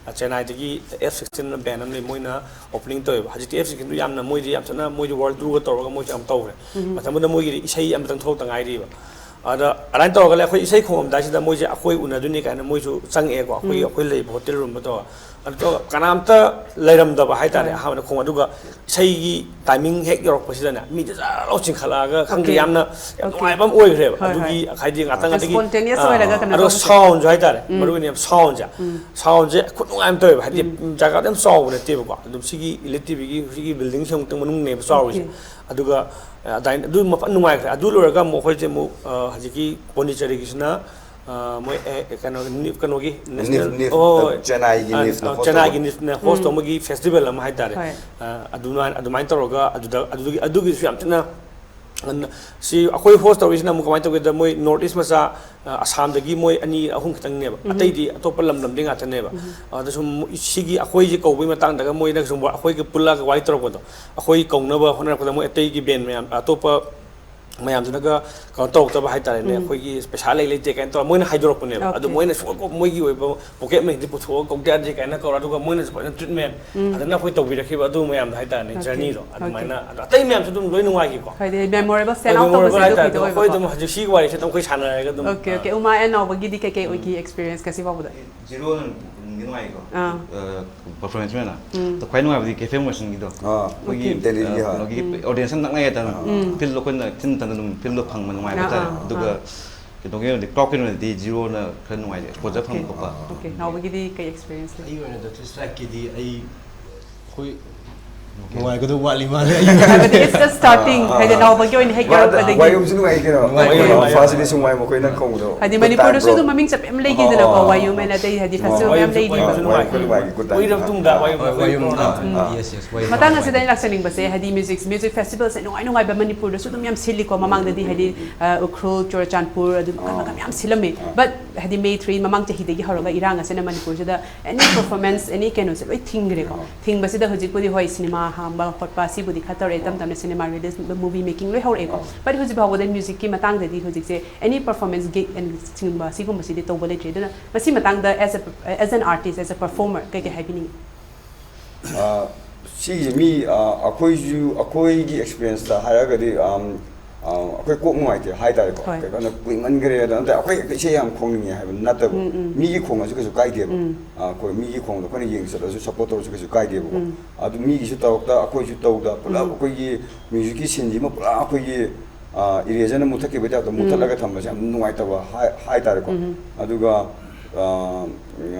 ꯑ, ꯆꯦꯟꯅꯥꯏꯗꯒꯤ ꯑꯦꯐ ꯁꯤꯛꯁꯇꯤꯟ ꯕꯦꯟ ꯑꯃ ꯂꯩ, ꯃꯣꯏꯅ ꯑꯣꯄꯅꯤꯡ ꯇꯧꯋꯦꯕ꯫ ꯍꯧꯖꯤꯛꯇꯤ ꯑꯦꯐ ꯁꯤꯛꯁꯇꯤꯟꯗꯨ ꯌꯥꯝꯅ, ꯃꯣꯏꯗꯤ ꯌꯥꯝ ꯊꯤꯅ, ꯃꯣꯏꯗꯤ ꯋꯥꯔꯜ ꯇꯨꯔꯒ ꯇꯧꯔꯒ ꯃꯣꯏꯁꯨ ꯌꯥꯝ ꯇꯧꯈ꯭ꯔꯦ꯫ ꯃꯇꯝꯗꯨꯗ ꯃꯣꯏꯒꯤꯗꯤ ꯏꯁꯩ ꯑꯃꯇꯪ ꯊꯣꯛꯂꯛꯇ ꯉꯥꯏꯔꯤꯕ꯫ ꯑꯗ ꯑꯗꯨꯃꯥꯏꯅ ꯇꯧꯔꯒ ꯂꯩ, ꯑꯩꯈꯣꯏ ꯏꯁꯩ ꯈꯣꯡꯉꯝꯗꯥꯏꯁꯤꯗ ꯃꯣꯏꯁꯦ ꯑꯩꯈꯣꯏ ꯎꯅꯗꯣꯏꯅꯤ ꯀꯥꯏꯅ ꯃꯣꯏꯁꯨ ꯆꯪꯉꯛꯑꯦꯀꯣ, ꯑꯩꯈꯣꯏꯒꯤ, ꯑꯩꯈꯣꯏ ꯂꯩꯕ ꯍꯣꯇꯦꯜ ꯔꯨꯝꯗ ꯇꯧꯔꯒ꯫ ꯑꯗꯣ ꯀꯅꯥꯝꯇ ꯂꯩꯔꯝꯗꯕ ꯍꯥꯏꯇꯥꯔꯦ꯫ ꯍꯣꯏ꯫ ꯑꯍꯥꯟꯕꯗ ꯈꯣꯡ, ꯑꯗꯨꯒ ꯏꯁꯩꯒꯤ ꯇꯥꯏꯃꯤꯡ ꯍꯦꯛ ꯌꯧꯔꯛꯄꯁꯤꯗꯅꯦ, ꯃꯤꯁꯦ ꯖꯔ ꯂꯥꯎ ꯆꯤꯡꯈꯠꯂꯛꯑꯒ, ꯈꯪꯗꯦ, Okay. ꯌꯥꯝꯅ ꯌꯥꯝ Okay. ꯅꯨꯡꯉꯥꯏꯕ ꯑꯃ ꯑꯣꯏꯈ꯭ꯔꯦꯕ꯫ ꯍꯣꯏ, ꯑꯗꯨꯒꯤ ꯍꯣꯏ꯫ ꯍꯥꯏꯗꯤ ꯉꯥꯛꯇꯪ ꯉꯥꯛꯇꯪꯒꯤ, Spontaneous ꯑꯥ, ꯑꯣꯏꯔꯒ ꯀꯩꯅꯣ ꯑꯗꯨꯒ ꯇꯧꯕꯁꯦ꯫ ꯁꯥꯎꯟꯁꯨ ꯍꯥꯏꯇꯥꯔꯦ, ꯃꯔꯨ ꯑꯣꯏꯅ ꯌꯥꯝ ꯁꯥꯎꯟꯁꯦ, ꯁꯥꯎꯟꯁꯦ ꯈꯨꯠ ꯅꯨꯡꯉꯥꯏ ꯑꯃ ꯇꯧꯋꯦꯕ꯫ ꯍꯥꯏꯗꯤ ꯖꯒꯥꯗ ꯌꯥꯝ ꯆꯥꯎꯕ ꯅꯠꯇꯦꯕꯀꯣ, ꯑꯗꯨꯝ ꯁꯤꯒꯤ ꯏꯂꯤꯠ ꯇꯤꯚꯤꯒꯤ ꯁꯤꯒꯤ ꯕꯤꯜꯗꯤꯡꯁꯦ ꯑꯃꯨꯛꯇꯪ ꯃꯅꯨꯡꯅꯦꯕ ꯆꯥꯎꯔꯤꯁꯦ꯫ Okay. ꯑꯗꯨꯒ, ꯑ, ꯑꯗꯨꯃꯥꯏꯅ ꯑꯗꯨ ꯃꯐꯝ ꯅꯨꯡꯉꯥꯏꯈ꯭ꯔꯦ꯫ ꯑꯗꯨ ꯂꯣꯏꯔꯒ ꯑꯃꯨꯛ ꯑꯩꯈꯣꯏꯁꯦ ꯑꯃꯨꯛ, ꯑ, ꯍꯧꯖꯤꯛꯀꯤ ꯄꯣꯟꯗꯤꯆꯦꯔꯤꯒꯤꯁꯤꯅ ꯑ, ꯃꯣꯏ ꯑꯦ, ꯀꯩꯅꯣ ꯅꯤꯐ, ꯀꯩꯅꯣꯒꯤ ꯅꯤꯐ ꯅꯦꯁꯅꯦꯜ ꯅꯤꯐ ꯑꯣ, ꯆꯦꯟꯅꯥꯏꯒꯤ ꯑ, ꯅꯤꯐꯅ ꯑ, ꯍꯣꯁ ꯆꯦꯟꯅꯥꯏꯒꯤ ꯇꯧꯕ ꯅꯤꯐꯅ ꯍꯣꯁ ꯇꯧꯕꯒꯤ ꯐꯦꯁꯇꯤꯚꯦꯜ ꯑꯃ ꯍꯥꯏꯇꯥꯔꯦ꯫ ꯍꯣꯏ. ꯑ, ꯑꯗꯨꯃꯥꯏꯅ ꯑꯗꯨꯃꯥꯏꯅ ꯇꯧꯔꯒ ꯑꯗꯨꯗ ꯑꯗꯨꯒꯤ ꯑꯗꯨꯒꯤꯁꯨ ꯌꯥꯝ ꯊꯤꯅ ꯑꯟ-, ꯁꯤ ꯑꯩꯈꯣꯏ ꯍꯣꯁ ꯇꯧꯔꯤꯁꯤꯅ ꯑꯃꯨꯛ ꯀꯃꯥꯏꯅ ꯇꯧꯒꯦꯗ, ꯃꯣꯏ ꯅꯣꯔꯠ ꯏꯁ ꯃꯆꯥ, ꯑ, ꯑꯁꯥꯝꯗꯒꯤ ꯃꯣꯏ ꯑꯅꯤ ꯑꯍꯨꯝ ꯈꯤꯇꯪꯅꯦꯕ, ꯑꯇꯩꯗꯤ ꯑꯇꯣꯞꯄ ꯂꯝ ꯂꯝꯗꯒꯤ ꯉꯥꯛꯇꯅꯦꯕ꯫ ꯑꯗ ꯁꯨꯝ ꯁꯤꯒꯤ ꯑꯩꯈꯣꯏꯁꯦ ꯀꯧꯕꯒꯤ ꯃꯇꯥꯡꯗꯒ ꯃꯣꯏꯅ ꯁꯨꯝ ꯑꯩꯈꯣꯏꯒ ꯄꯨꯜꯂꯒ ꯋꯥꯔꯤ ꯇꯧꯔꯛꯄꯗꯣ, ꯑꯩꯈꯣꯏ ꯀꯧꯅꯕ ꯍꯣꯠꯅꯔꯛꯄꯗ ꯃꯣꯏ ꯑꯇꯩꯒꯤ ꯕꯦꯟ ꯃꯌꯥꯝ, ꯑꯇꯣꯞꯄ ꯃꯌꯥꯝꯗꯨꯅꯒ ꯀꯩꯅꯣ ꯇꯧꯔꯛꯇꯕ ꯍꯥꯏꯇꯥꯔꯦꯅꯦ, ꯑꯩꯈꯣꯏꯒꯤ ꯄꯩꯁꯥ ꯂꯩ ꯂꯩꯇꯦ ꯀꯥꯏꯅ ꯇꯧꯔ ꯃꯣꯏꯅ ꯍꯥꯏꯗꯣꯔꯛꯄꯅꯦꯕ꯫ ꯑꯗꯨ Okay. ꯃꯣꯏꯅ ꯁꯨꯡꯀꯧ ꯀꯧ-, ꯃꯣꯏꯒꯤ ꯑꯣꯏꯕ ꯄꯣꯀꯦꯠ ꯃꯅꯤꯗꯤ ꯄꯨꯊꯣꯛꯑꯒ ꯀꯧꯗꯦ ꯌꯥꯗꯦ ꯀꯥꯏꯅ ꯀꯧꯔ, ꯑꯗꯨꯒ ꯃꯣꯏꯅꯁꯨ ꯐꯖꯅ ꯇ꯭ꯔꯤꯠꯃꯦꯟ ꯐꯖꯅ ꯑꯩꯈꯣꯏ ꯇꯧꯕꯤꯔꯛꯈꯤꯕ ꯑꯗꯨ ꯃꯌꯥꯝꯗꯣ ꯍꯥꯏꯇꯥꯔꯦꯅꯦ, Okay. ꯖꯔꯅꯤꯗꯣ Okay. ꯑꯗꯨꯃꯥꯏꯅ꯫ ꯑꯗꯣ ꯑꯇꯩ ꯃꯌꯥꯝꯁꯨ ꯑꯗꯨꯝ ꯂꯣꯏ ꯅꯨꯡꯉꯥꯏꯈꯤꯀꯣ꯫ ꯍꯥꯏꯗꯤ ꯃꯦꯃꯣꯔꯦꯕꯜ ꯁꯦꯠ ꯍꯣꯏ, ꯑꯥꯎꯠ memorable ꯇꯧꯕꯁꯤꯡꯗꯣ ꯍꯥꯏꯇꯥꯔꯦ꯫ ꯑꯗꯣ ꯀꯩꯗꯧꯋꯦꯕꯀꯣ? ꯑꯩꯈꯣꯏ ꯑꯗꯨꯝ ꯍꯧꯖꯤꯛ ꯁꯤꯒꯤ ꯋꯥꯔꯤꯁꯦ ꯑꯗꯨꯝ ꯑꯩꯈꯣꯏ ꯁꯥꯟꯅꯔꯒ ꯑꯗꯨꯝ Okay, okay. ꯎꯃꯥ ꯑꯦꯟ ꯅꯥꯎꯕꯒꯤꯗꯤ ꯀꯩꯀꯩ ꯑꯣꯏꯈꯤ ꯑꯦꯛꯁꯄꯤꯔꯤꯌꯦꯟꯁꯀ ꯁꯤ ꯐꯥꯎꯕꯗ? ꯖꯤꯔꯣꯅ ꯅꯨꯡꯗꯤ ꯅꯨꯡꯉꯥꯏꯀꯣ꯫ ꯑꯥ. ꯄꯔꯐꯣꯔꯃꯦꯟꯁ ꯑꯣꯏꯅ꯫ ꯑꯗꯣ ꯈ꯭ꯋꯥꯏ ꯅꯨꯡꯉꯥꯏꯕꯗꯤ ꯀꯦꯐꯦ ꯃꯣꯁꯟꯒꯤꯗꯣ꯫ ꯑꯩꯈꯣꯏꯒꯤ ꯗꯦꯜꯂꯤꯒꯤ, ꯍꯣꯏ. ꯀꯩꯅꯣꯒꯤ ꯑꯣꯗꯤꯌꯟꯁ ꯌꯥꯝ ꯅꯛꯅꯩ ꯍꯥꯏꯇꯥꯔꯦ꯫ ꯐꯤꯜꯗꯣ ꯑꯩꯈꯣꯏꯅ ꯊꯤꯟ ꯃꯇꯝꯗ ꯑꯗꯨꯝ ꯐꯤꯜꯗꯣ ꯐꯪꯕ ꯅꯨꯡꯉꯥꯏꯕ ꯑꯥ, ꯍꯥꯏꯇꯥꯔꯦ꯫ ꯑꯥ, ꯑꯗꯨꯒ ꯑꯥ. ꯀꯩꯅꯣꯒꯤ ꯑꯣꯏꯅꯗꯤ, ꯀ꯭ꯔꯥꯎꯗꯀꯤ ꯑꯣꯏꯅꯗꯤ ꯖꯤꯔꯣꯅ ꯈꯔ ꯅꯨꯡꯉꯥꯏꯔꯦ, ꯑꯦꯛꯁꯄꯣꯖꯔ ꯐꯪꯕ ꯈꯣꯠꯄ꯫ Okay. ꯅꯥꯎꯕꯒꯤꯗꯤ ꯀꯩ ꯑꯦꯛꯁꯄꯤꯔꯤꯌꯦꯟꯁ ꯂꯩ? ꯑꯩꯒꯤ ꯑꯣꯏꯅ ꯗꯣꯛꯇꯔ ꯁ꯭ꯇ꯭ꯔꯥꯏꯛꯀꯤꯗꯤ ꯑꯩ ꯑꯩꯈꯣꯏ ꯅꯨꯡꯉꯥꯏꯒꯗꯧꯕ ꯋꯥꯠꯂꯤ ꯃꯥꯜꯂꯦ꯫ ꯍꯥꯏꯕꯗꯤ it's just starting. ꯍꯥꯏꯗꯤ ꯅꯥꯎꯕꯒꯤ ꯑꯣꯏꯅ ꯍꯦꯛ ꯌꯥꯎꯔꯛꯄꯗꯒꯤ. ꯋꯥꯌꯨꯝꯁꯨ ꯅꯨꯡꯉꯥꯏ ꯀꯩꯅꯣ꯫ ꯅꯨꯡꯉꯥꯏ. ꯋꯥꯌꯨꯝ ꯐꯥꯔꯁ ꯗꯦ ꯁꯨꯡꯃꯥꯏ ꯃꯈꯣꯏꯅ ꯀꯧꯕꯗꯣ꯫ ꯍꯥꯏꯗꯤ Good ꯃꯅꯤꯄꯨꯔꯗꯁꯨ time, bro. ꯑꯗꯨꯝ ꯃꯃꯤꯡ ꯆꯠꯄ ꯌꯥꯝ ꯂꯩꯈꯤꯗꯅꯀꯣ, ꯑꯣ. ꯋꯥꯌꯨꯝ ꯍꯥꯏꯅ ꯑꯇꯩ ꯍꯥꯏꯗꯤ ꯐꯦꯁꯇꯤꯚꯦꯜ ꯃꯌꯥꯝ ꯋꯥꯌꯨꯝ ꯂꯩꯔꯤꯕ꯫ ꯅꯨꯡꯉꯥꯏ꯫ ꯋꯥꯌꯨꯝ ꯅꯨꯡꯉꯥꯏ, good time. ꯀꯨꯏꯔꯕ ꯇꯨꯡꯗ ꯋꯥꯌꯨꯝ ꯍꯣꯏ, ꯋꯥꯌꯨꯝ, ꯀꯨꯏꯔꯕ ꯑꯥ, ꯇꯨꯡꯗ꯫ Yes, yes, ꯋꯥꯌꯨꯝ ꯃꯇꯥꯡ ꯅꯨꯡꯉꯥꯏ꯫ ꯑꯁꯤꯗ ꯑꯩꯅ ꯂꯥꯛꯆꯅꯤꯡꯕꯁꯦ ꯍꯥꯏꯗꯤ ꯃ꯭ꯌꯨꯖꯤꯛ ꯃ꯭ꯌꯨꯖꯤꯛ ꯐꯦꯁꯇꯤꯚꯦꯜꯁꯦ ꯅꯨꯡꯉꯥꯏ ꯅꯨꯡꯉꯥꯏꯕ ꯃꯅꯤꯄꯨꯔꯗꯁꯨ ꯑꯗꯨꯝ ꯌꯥꯝ ꯁꯤꯜꯂꯤꯀꯣ꯫ ꯃꯃꯥꯡꯗꯗꯤ ꯍꯥꯏꯗꯤ ꯑ, ꯎꯈ꯭ꯔꯨꯜ, ꯆꯨꯔꯆꯥꯟꯄꯨꯔ ꯑꯗꯨꯝ ꯃꯈꯜ ꯃꯈꯜ ꯃꯌꯥꯝ ꯁꯤꯜꯂꯝꯃꯤ꯫ But ꯍꯥꯏꯗꯤ ꯃꯦ ꯊ꯭ꯔꯤ ꯃꯃꯥꯡ ꯆꯍꯤꯗꯒꯤ ꯍꯧꯔꯒ ꯏꯔꯥꯡ ꯑꯁꯤꯅ ꯃꯅꯤꯄꯨꯔꯁꯤꯗ ꯑꯦꯅꯤ ꯄꯔꯐꯣꯔꯃꯦꯟꯁ, ꯑꯦꯅꯤ ꯀꯩꯅꯣꯁꯦ ꯂꯣꯏ ꯊꯤꯡꯈ꯭ꯔꯦꯀꯣ꯫ ꯊꯤꯡꯕꯁꯤꯗ ꯍꯧꯖꯤꯛꯄꯨꯗꯤ ꯍꯣꯏ ꯁꯤꯅꯦꯃꯥ ꯍꯥꯡꯕ ꯈꯣꯠꯄ ꯁꯤꯕꯨꯗꯤ ꯈꯔ ꯇꯧꯔꯛꯑꯦ, ꯇꯞ ꯇꯞꯅ ꯁꯤꯅꯦꯃꯥ ꯔꯤꯂꯤꯁ, ꯃꯨꯚꯤ ꯃꯦꯀꯤꯡ ꯂꯣꯏ ꯍꯧꯔꯛꯑꯦꯀꯣ꯫ But ꯍꯧꯖꯤꯛ ꯐꯥꯎꯕꯗ ꯃ꯭ꯌꯨꯖꯤꯛꯀꯤ ꯃꯇꯥꯡꯗꯗꯤ ꯍꯧꯖꯤꯛꯁꯦ ꯑꯦꯅꯤ ꯄꯔꯐꯣꯔꯃꯦꯟꯁ ꯒꯤꯒ ꯑꯦꯟ ꯆꯤꯡꯕ ꯁꯤꯒꯨꯝꯕꯁꯤꯗꯤ ꯇꯧꯕ ꯂꯩꯇ꯭ꯔꯤ꯫ ꯑꯗꯨꯅ ꯃꯁꯤ ꯃꯇꯥꯡꯗ as a, as an artist, as a performer ꯀꯩ ꯀꯩ ꯍꯥꯏꯕꯤꯅꯤꯡꯉꯤ? ꯑ, ꯁꯤꯒꯤꯁꯦ ꯃꯤ, ꯑ, ꯑꯩꯈꯣꯏꯁꯨ, ꯑꯩꯈꯣꯏꯒꯤ ꯑꯦꯛꯁꯄꯤꯔꯤꯌꯦꯟꯁꯇ ꯍꯥꯏꯔꯒꯗꯤ, ꯑꯝ, ꯑ, ꯑꯩꯈꯣꯏ ꯀꯣꯛ ꯅꯨꯡꯉꯥꯏꯇꯦ ꯍꯥꯏꯇꯥꯔꯦꯀꯣ꯫ ꯍꯣꯏ. ꯀꯩꯅꯣ ꯀꯨꯏꯃꯟꯈ꯭ꯔꯦ ꯑꯗ, ꯅꯠꯇꯦ, ꯑꯩꯈꯣꯏ ꯏꯁꯩ ꯌꯥꯝ ꯈꯣꯡꯅꯤꯡꯉꯦ ꯍꯥꯏꯕ ꯅꯠꯇꯕ, ꯃꯤꯒꯤ ꯈꯣꯡꯉꯁꯨ ꯀꯩꯁꯨ ꯀꯥꯏꯗꯦꯕ꯫ ꯑ, ꯑꯩꯈꯣꯏ ꯃꯤꯒꯤ ꯈꯣꯡꯗ ꯑꯩꯈꯣꯏꯅ ꯌꯦꯡ ꯆꯠꯂꯁꯨ ꯁꯞꯄꯣꯔꯠ ꯇꯧꯔꯁꯨ ꯀꯩꯁꯨ ꯀꯥꯏꯗꯦꯕꯀꯣ꯫ ꯑꯗꯨ ꯃꯤꯒꯤꯁꯨ ꯇꯧꯔꯛꯇ, ꯑꯩꯈꯣꯏꯁꯨ ꯇꯧꯗ, ꯄꯨꯂꯞ ꯑꯩꯈꯣꯏꯒꯤ ꯃ꯭ꯌꯨꯖꯤꯛꯀꯤ ꯁꯤꯟꯁꯤꯃ ꯄꯨꯔꯥ ꯑꯩꯈꯣꯏꯒꯤ, ꯑ, ꯏꯔꯦꯖꯔꯅ ꯃꯨꯊꯠꯈꯤꯕꯒꯤ ꯇꯥꯏꯞꯇ ꯃꯨꯊꯠꯂꯒ ꯊꯝꯕꯁꯦ ꯌꯥꯝ ꯅꯨꯡꯉꯥꯏꯇꯕ ꯍꯥꯏ-, ꯍꯥꯏꯇꯥꯔꯦꯀꯣ꯫ ꯑꯗꯨꯒ, ꯑ, ꯑ,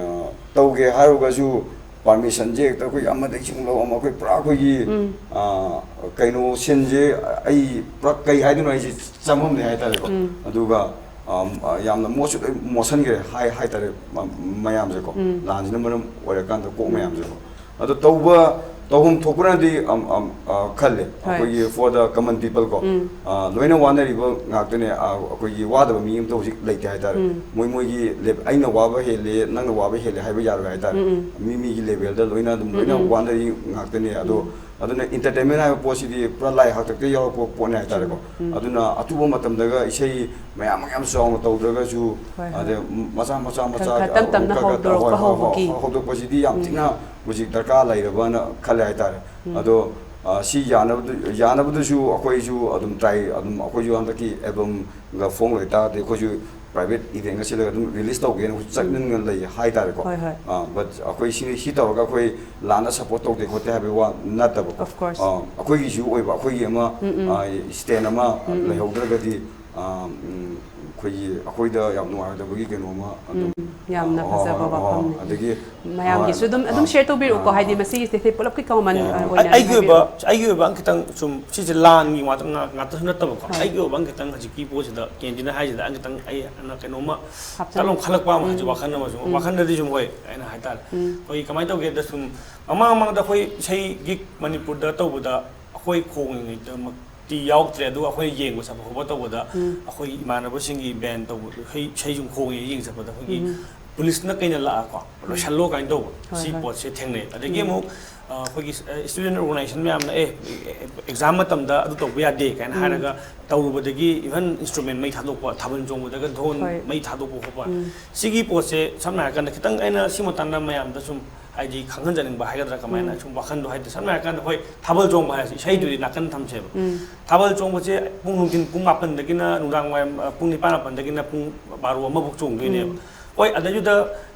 ꯇꯧꯒꯦ ꯍꯥꯏꯔꯨꯒꯁꯨ ꯄꯥꯔꯃꯤꯁꯟꯁꯦ ꯍꯦꯛꯇ ꯑꯩꯈꯣꯏ ꯑꯃꯗꯒꯤ ꯁꯨꯝ ꯂꯧ, ꯑꯃ ꯑꯩꯈꯣꯏ ꯄꯨꯔꯥ ꯑꯩꯈꯣꯏꯒꯤ, ꯑ, ꯀꯩꯅꯣ ꯁꯤꯟꯁꯦ ꯑꯩ ꯄꯨꯔꯥ ꯀꯩ ꯍꯥꯏꯗꯣꯏꯅꯣ ꯑꯩꯁꯦ ꯆꯃꯝꯅꯩ ꯍꯥꯏꯇꯥꯔꯦꯀꯣ꯫ ꯑꯗꯨꯒ, ꯑꯝ, ꯑ, ꯌꯥꯝꯅ ꯃꯣꯠꯁꯨ ꯂꯣꯏ ꯃꯣꯠꯁꯟꯈ꯭ꯔꯦ ꯍꯥꯏ ꯍꯥꯏꯇꯥꯔꯦ꯫ ꯃ-, ꯃꯌꯥꯝꯁꯦꯀꯣ, ꯎꯝ꯫ ꯂꯥꯟꯁꯤꯅ ꯃꯔꯝ ꯑꯣꯏꯔꯀꯥꯟꯗ ꯀꯣꯛ ꯎꯝ꯫ ꯃꯌꯥꯝꯁꯦꯀꯣ꯫ ꯑꯗꯣ ꯇꯧꯕ, ꯇꯧꯐꯝ ꯊꯣꯛꯄꯅꯗꯤ, ꯑꯝ, ꯑꯝ, ꯑ, ꯈꯜꯂꯦ꯫ ꯍꯣꯏ꯫ ꯑꯩꯈꯣꯏꯒꯤ for the common people ꯀꯣ꯫ ꯎꯝ꯫ ꯑ, ꯂꯣꯏꯅ ꯋꯥꯅꯔꯤꯕ ꯉꯥꯛꯇꯅꯦ꯫ ꯑ, ꯑꯩꯈꯣꯏꯒꯤ ꯋꯥꯗꯕ ꯃꯤ ꯑꯝꯇ ꯍꯧꯖꯤꯛ ꯂꯩꯇꯦ ꯍꯥꯏꯇꯥꯔꯦ꯫ ꯎꯝ꯫ ꯃꯣꯏ ꯃꯣꯏꯒꯤ ꯂꯦꯞ-, ꯑꯩꯅ ꯋꯥꯕ ꯍꯦꯜꯂꯦ, ꯅꯪꯅ ꯋꯥꯕ ꯍꯦꯜꯂꯦ ꯍꯥꯏꯕ ꯌꯥꯔꯣꯏ ꯍꯥꯏꯇꯥꯔꯦ꯫ ꯎꯝ, ꯎꯝ꯫ ꯃꯤ ꯃꯤꯒꯤ ꯂꯦꯚꯦꯜꯗ ꯂꯣꯏꯅ ꯑꯗꯨꯝ ꯎꯝ, ꯂꯣꯏꯅ ꯎꯝ꯫ ꯋꯥꯅꯔꯤ ꯉꯥꯛꯇꯅꯦ꯫ ꯑꯗꯣ ꯎꯝ꯫ ꯑꯗꯨꯅ entertainment ꯍꯥꯏꯕ ꯄꯣꯠꯁꯤꯗꯤ ꯄꯨꯔꯥ ꯂꯥꯏ ꯍꯥꯛꯇꯛꯇ ꯌꯥꯎꯔꯛꯄ ꯄꯣꯠꯅꯦ ꯍꯥꯏꯇꯥꯔꯦꯀꯣ꯫ ꯎꯝ꯫ ꯑꯗꯨꯅ ꯑꯊꯨꯕ ꯃꯇꯝꯗꯒ ꯏꯁꯩ ꯃꯌꯥꯝ ꯃꯌꯥꯝ ꯆꯥꯎꯅ ꯇꯧꯗ꯭ꯔꯒꯁꯨ, ꯍꯣꯏ, ꯍꯣꯏ꯫ ꯑꯗꯩ ꯃꯆꯥ ꯃꯆꯥ ꯃꯆꯥ ꯈꯔ ꯈꯔ ꯇꯞ ꯇꯞꯅ ꯈꯔ ꯈꯔ ꯍꯧꯗꯣꯔꯛꯄ ꯍꯣꯏ, ꯍꯣꯏ, ꯍꯣꯏ, ꯍꯧꯕꯒꯤ꯫ ꯍꯧꯗꯣꯛꯄꯁꯤꯗꯤ ꯌꯥꯝ ꯎꯝ꯫ ꯊꯤꯅ ꯍꯧꯖꯤꯛ ꯗꯔꯀꯥꯔ ꯂꯩꯔꯕꯅ ꯈꯜꯂꯦ ꯍꯥꯏꯇꯥꯔꯦ꯫ ꯎꯝ꯫ ꯑꯗꯣ, ꯑ, ꯁꯤ ꯌꯥꯅꯕꯗꯨ-, ꯌꯥꯅꯕꯗꯨꯁꯨ ꯑꯩꯈꯣꯏꯁꯨ ꯑꯗꯨꯝ try, ꯑꯗꯨꯝ ꯑꯩꯈꯣꯏꯁꯨ ꯍꯟꯗꯛꯀꯤ albumꯒ ꯐꯣꯡ ꯂꯣꯏꯇꯥꯔꯗꯤ ꯑꯩꯈꯣꯏꯁꯨ private eventꯒ ꯁꯤꯜꯂꯒ ꯑꯗꯨꯝ release ꯇꯧꯒꯦꯅ ꯑꯩꯈꯣꯏꯁꯨ ꯎꯝ꯫ ꯆꯠꯅꯤꯡꯅ ꯂꯩ ꯍꯥꯏꯇꯥꯔꯦꯀꯣ꯫ ꯍꯣꯏ, ꯍꯣꯏ꯫ ꯑ, but ꯑꯩꯈꯣꯏ ꯁꯤ, ꯁꯤ ꯇꯧꯔꯒ ꯑꯩꯈꯣꯏ ꯂꯥꯟꯅ support ꯇꯧꯗꯦ ꯈꯣꯠꯇꯦ ꯍꯥꯏꯕꯒꯤ ꯋꯥ ꯅꯠꯇꯕꯀꯣ꯫ Of course꯫ ꯑ, ꯑꯩꯈꯣꯏꯒꯤꯁꯨ ꯑꯣꯏꯕ, ꯑꯩꯈꯣꯏꯒꯤ ꯑꯃ, ꯎꯝ, ꯎꯝ꯫ ꯑ, stand ꯑꯃ ꯎꯝ, ꯎꯝ꯫ ꯂꯩꯍꯧꯗ꯭ꯔꯒꯗꯤ, ꯑ, ꯎꯝ, ꯑꯩꯈꯣꯏꯒꯤ, ꯑꯩꯈꯣꯏꯗ ꯌꯥꯝ ꯅꯨꯡꯉꯥꯏꯒꯗꯕꯒꯤ ꯀꯩꯅꯣ ꯑꯃ ꯑꯗꯨꯝ, ꯎꯝ, ꯌꯥꯝꯅ ꯑ, ꯍꯣꯏ, ꯐꯖꯕ ꯍꯣꯏ, ꯍꯣꯏ, ꯋꯥꯐꯝꯅꯤ꯫ ꯑꯗꯒꯤ, ꯃꯌꯥꯝꯒꯤꯁꯨ ꯍꯣꯏ, ꯑꯗꯨꯝ, ꯑꯗꯨꯝ ꯑ, share ꯇꯧꯕꯤꯔꯛꯎꯀꯣ, ꯑ, ꯍꯥꯏꯗꯤ ꯃꯁꯤꯒꯤꯁꯦ ꯄꯨꯂꯞꯀꯤ common, ꯌꯥꯏ꯫ ꯑ, ꯑꯩ-, ꯑꯣꯏꯅ ꯑꯩꯒꯤ ꯑꯣꯏꯕ, ꯍꯥꯏꯕꯤꯔꯛꯑꯣ꯫ ꯑꯩꯒꯤ ꯑꯣꯏꯕ ꯈꯤꯇꯪ ꯁꯨꯝ ꯁꯤꯁꯦ ꯂꯥꯟꯒꯤ ꯉꯥꯛꯇ, ꯉꯥꯛ-, ꯉꯥꯛꯇꯁꯨ ꯅꯠꯇꯕꯀꯣ꯫ ꯍꯣꯏ꯫ ꯑꯩꯒꯤ ꯑꯣꯏꯕ ꯈꯤꯇꯪ ꯍꯧꯖꯤꯛꯀꯤ ꯄꯣꯠꯁꯤꯗ ꯀꯦꯟꯗꯤꯅ ꯍꯥꯏꯁꯤꯗ ꯑꯩ ꯈꯤꯇꯪ ꯑꯩ ꯑꯅ ꯀꯩꯅꯣꯝꯃ ꯍꯥꯞꯆꯤꯜꯂꯣ꯫ ꯇꯠꯂꯥꯎ ꯈꯜꯂꯛꯄ ꯑꯃ ꯍꯧꯖꯤꯛ ꯎꯝ꯫ ꯋꯥꯈꯜ ꯑꯃꯁꯨ, ꯎꯝ꯫ ꯋꯥꯈꯜꯗꯗꯤ ꯁꯨꯝ ꯍꯣꯏ ꯑꯩꯅ ꯍꯥꯏꯇꯥꯔꯦ꯫ ꯎꯝ꯫ ꯑꯩꯈꯣꯏ ꯀꯃꯥꯏꯅ ꯇꯧꯒꯦꯗ ꯁꯨꯝ ꯃꯃꯥꯡ ꯃꯃꯥꯡꯗ ꯑꯩꯈꯣꯏ ꯏꯁꯩ gig ꯃꯅꯤꯄꯨꯔꯗ ꯇꯧꯕꯗ ꯑꯩꯈꯣꯏ ꯈꯣꯡꯉꯤꯉꯩꯗꯃꯛꯇꯤ ꯌꯥꯎꯗ꯭ꯔꯦ, ꯑꯗꯨꯒ ꯑꯩꯈꯣꯏꯅ ꯌꯦꯡꯕ ꯆꯠꯄ ꯈꯣꯠꯄ ꯇꯧꯕꯗ ꯎꯝ꯫ ꯑꯩꯈꯣꯏ ꯏꯃꯥꯟꯅꯕꯁꯤꯡꯒꯤ band ꯇꯧꯕ ꯏꯁꯩ, ꯏꯁꯩ ꯁꯨꯝ ꯈꯣꯡꯉꯤ ꯌꯦꯡ ꯆꯠꯄꯗ ꯑꯩꯈꯣꯏꯒꯤ ꯎꯝ꯫ ꯄꯨꯂꯤꯁꯅ ꯀꯩꯅ ꯂꯥꯛꯑꯀꯣ, ꯎꯝ꯫ ꯂꯣꯏꯁꯜꯂꯣ ꯀꯥꯏꯅ ꯇꯧꯕ꯫ ꯍꯣꯏ, ꯁꯤ ꯍꯣꯏ꯫ ꯄꯣꯠꯁꯦ ꯊꯦꯡꯅꯩ꯫ ꯑꯗꯒꯤ ꯎꯝ꯫ ꯑꯃꯨꯛ, ꯑ, ꯑꯩꯈꯣꯏꯒꯤ, ꯑ, student organization ꯃꯌꯥꯝꯅ, "ꯑꯦ, exam ꯃꯇꯝꯗ ꯑꯗꯨ ꯇꯧꯕ ꯌꯥꯗꯦ" ꯀꯥꯏꯅ ꯎꯝ꯫ ꯍꯥꯏꯔꯒ ꯇꯧꯔꯨꯕꯗꯒꯤ even instrument ꯃꯩ ꯊꯥꯗꯣꯛꯄ, ꯊꯥꯕꯜ ꯆꯣꯡꯕꯗꯒ ꯙꯣꯟ ꯍꯣꯏ꯫ ꯃꯩ ꯊꯥꯗꯣꯛꯄ ꯈꯣꯠꯄ꯫ ꯎꯝ꯫ ꯁꯤꯒꯤ ꯄꯣꯠꯁꯦ ꯁꯝꯅ ꯍꯥꯏꯔꯀꯥꯟꯗ ꯈꯤꯇꯪ ꯑꯩꯅ ꯁꯤ ꯃꯇꯥꯡꯗ ꯃꯌꯥꯝꯗ ꯁꯨꯝ ꯍꯥꯏꯗꯤ ꯈꯪꯍꯟꯖꯅꯤꯡꯕ ꯍꯥꯏꯒꯗ꯭ꯔꯥ, ꯀꯃꯥꯏꯅ ꯎꯝ꯫ ꯁꯨꯝ ꯋꯥꯈꯟꯗꯣ ꯍꯥꯏꯗꯤ ꯁꯝꯅ ꯍꯥꯏꯔꯀꯥꯟꯗ ꯍꯣꯏ ꯊꯥꯕꯜ ꯆꯣꯡꯕ ꯍꯥꯏꯔꯁꯤ, ꯏꯁꯩꯗꯨꯗꯤ ꯎꯝ꯫ ꯅꯥꯀꯟ ꯊꯝꯁꯦꯕ꯫ ꯎꯝ꯫ ꯊꯥꯕꯜ ꯆꯣꯡꯕꯁꯦ ꯄꯨꯡ ꯅꯨꯡꯊꯤꯟ ꯄꯨꯡ ꯃꯥꯄꯟꯗꯒꯤꯅ ꯅꯨꯡꯗꯥꯡ ꯋꯥꯏꯔꯝ, ꯑ, ꯄꯨꯡ ꯅꯤꯄꯥꯟ ꯃꯥꯄꯟꯗꯒꯤꯅ ꯄꯨꯡ ꯕꯥꯔꯣ ꯑꯃꯐꯥꯎ ꯆꯣꯡꯗꯣꯏꯅꯦꯕ꯫ ꯎꯝ꯫ ꯍꯣꯏ, ꯑꯗꯩꯗꯨꯗ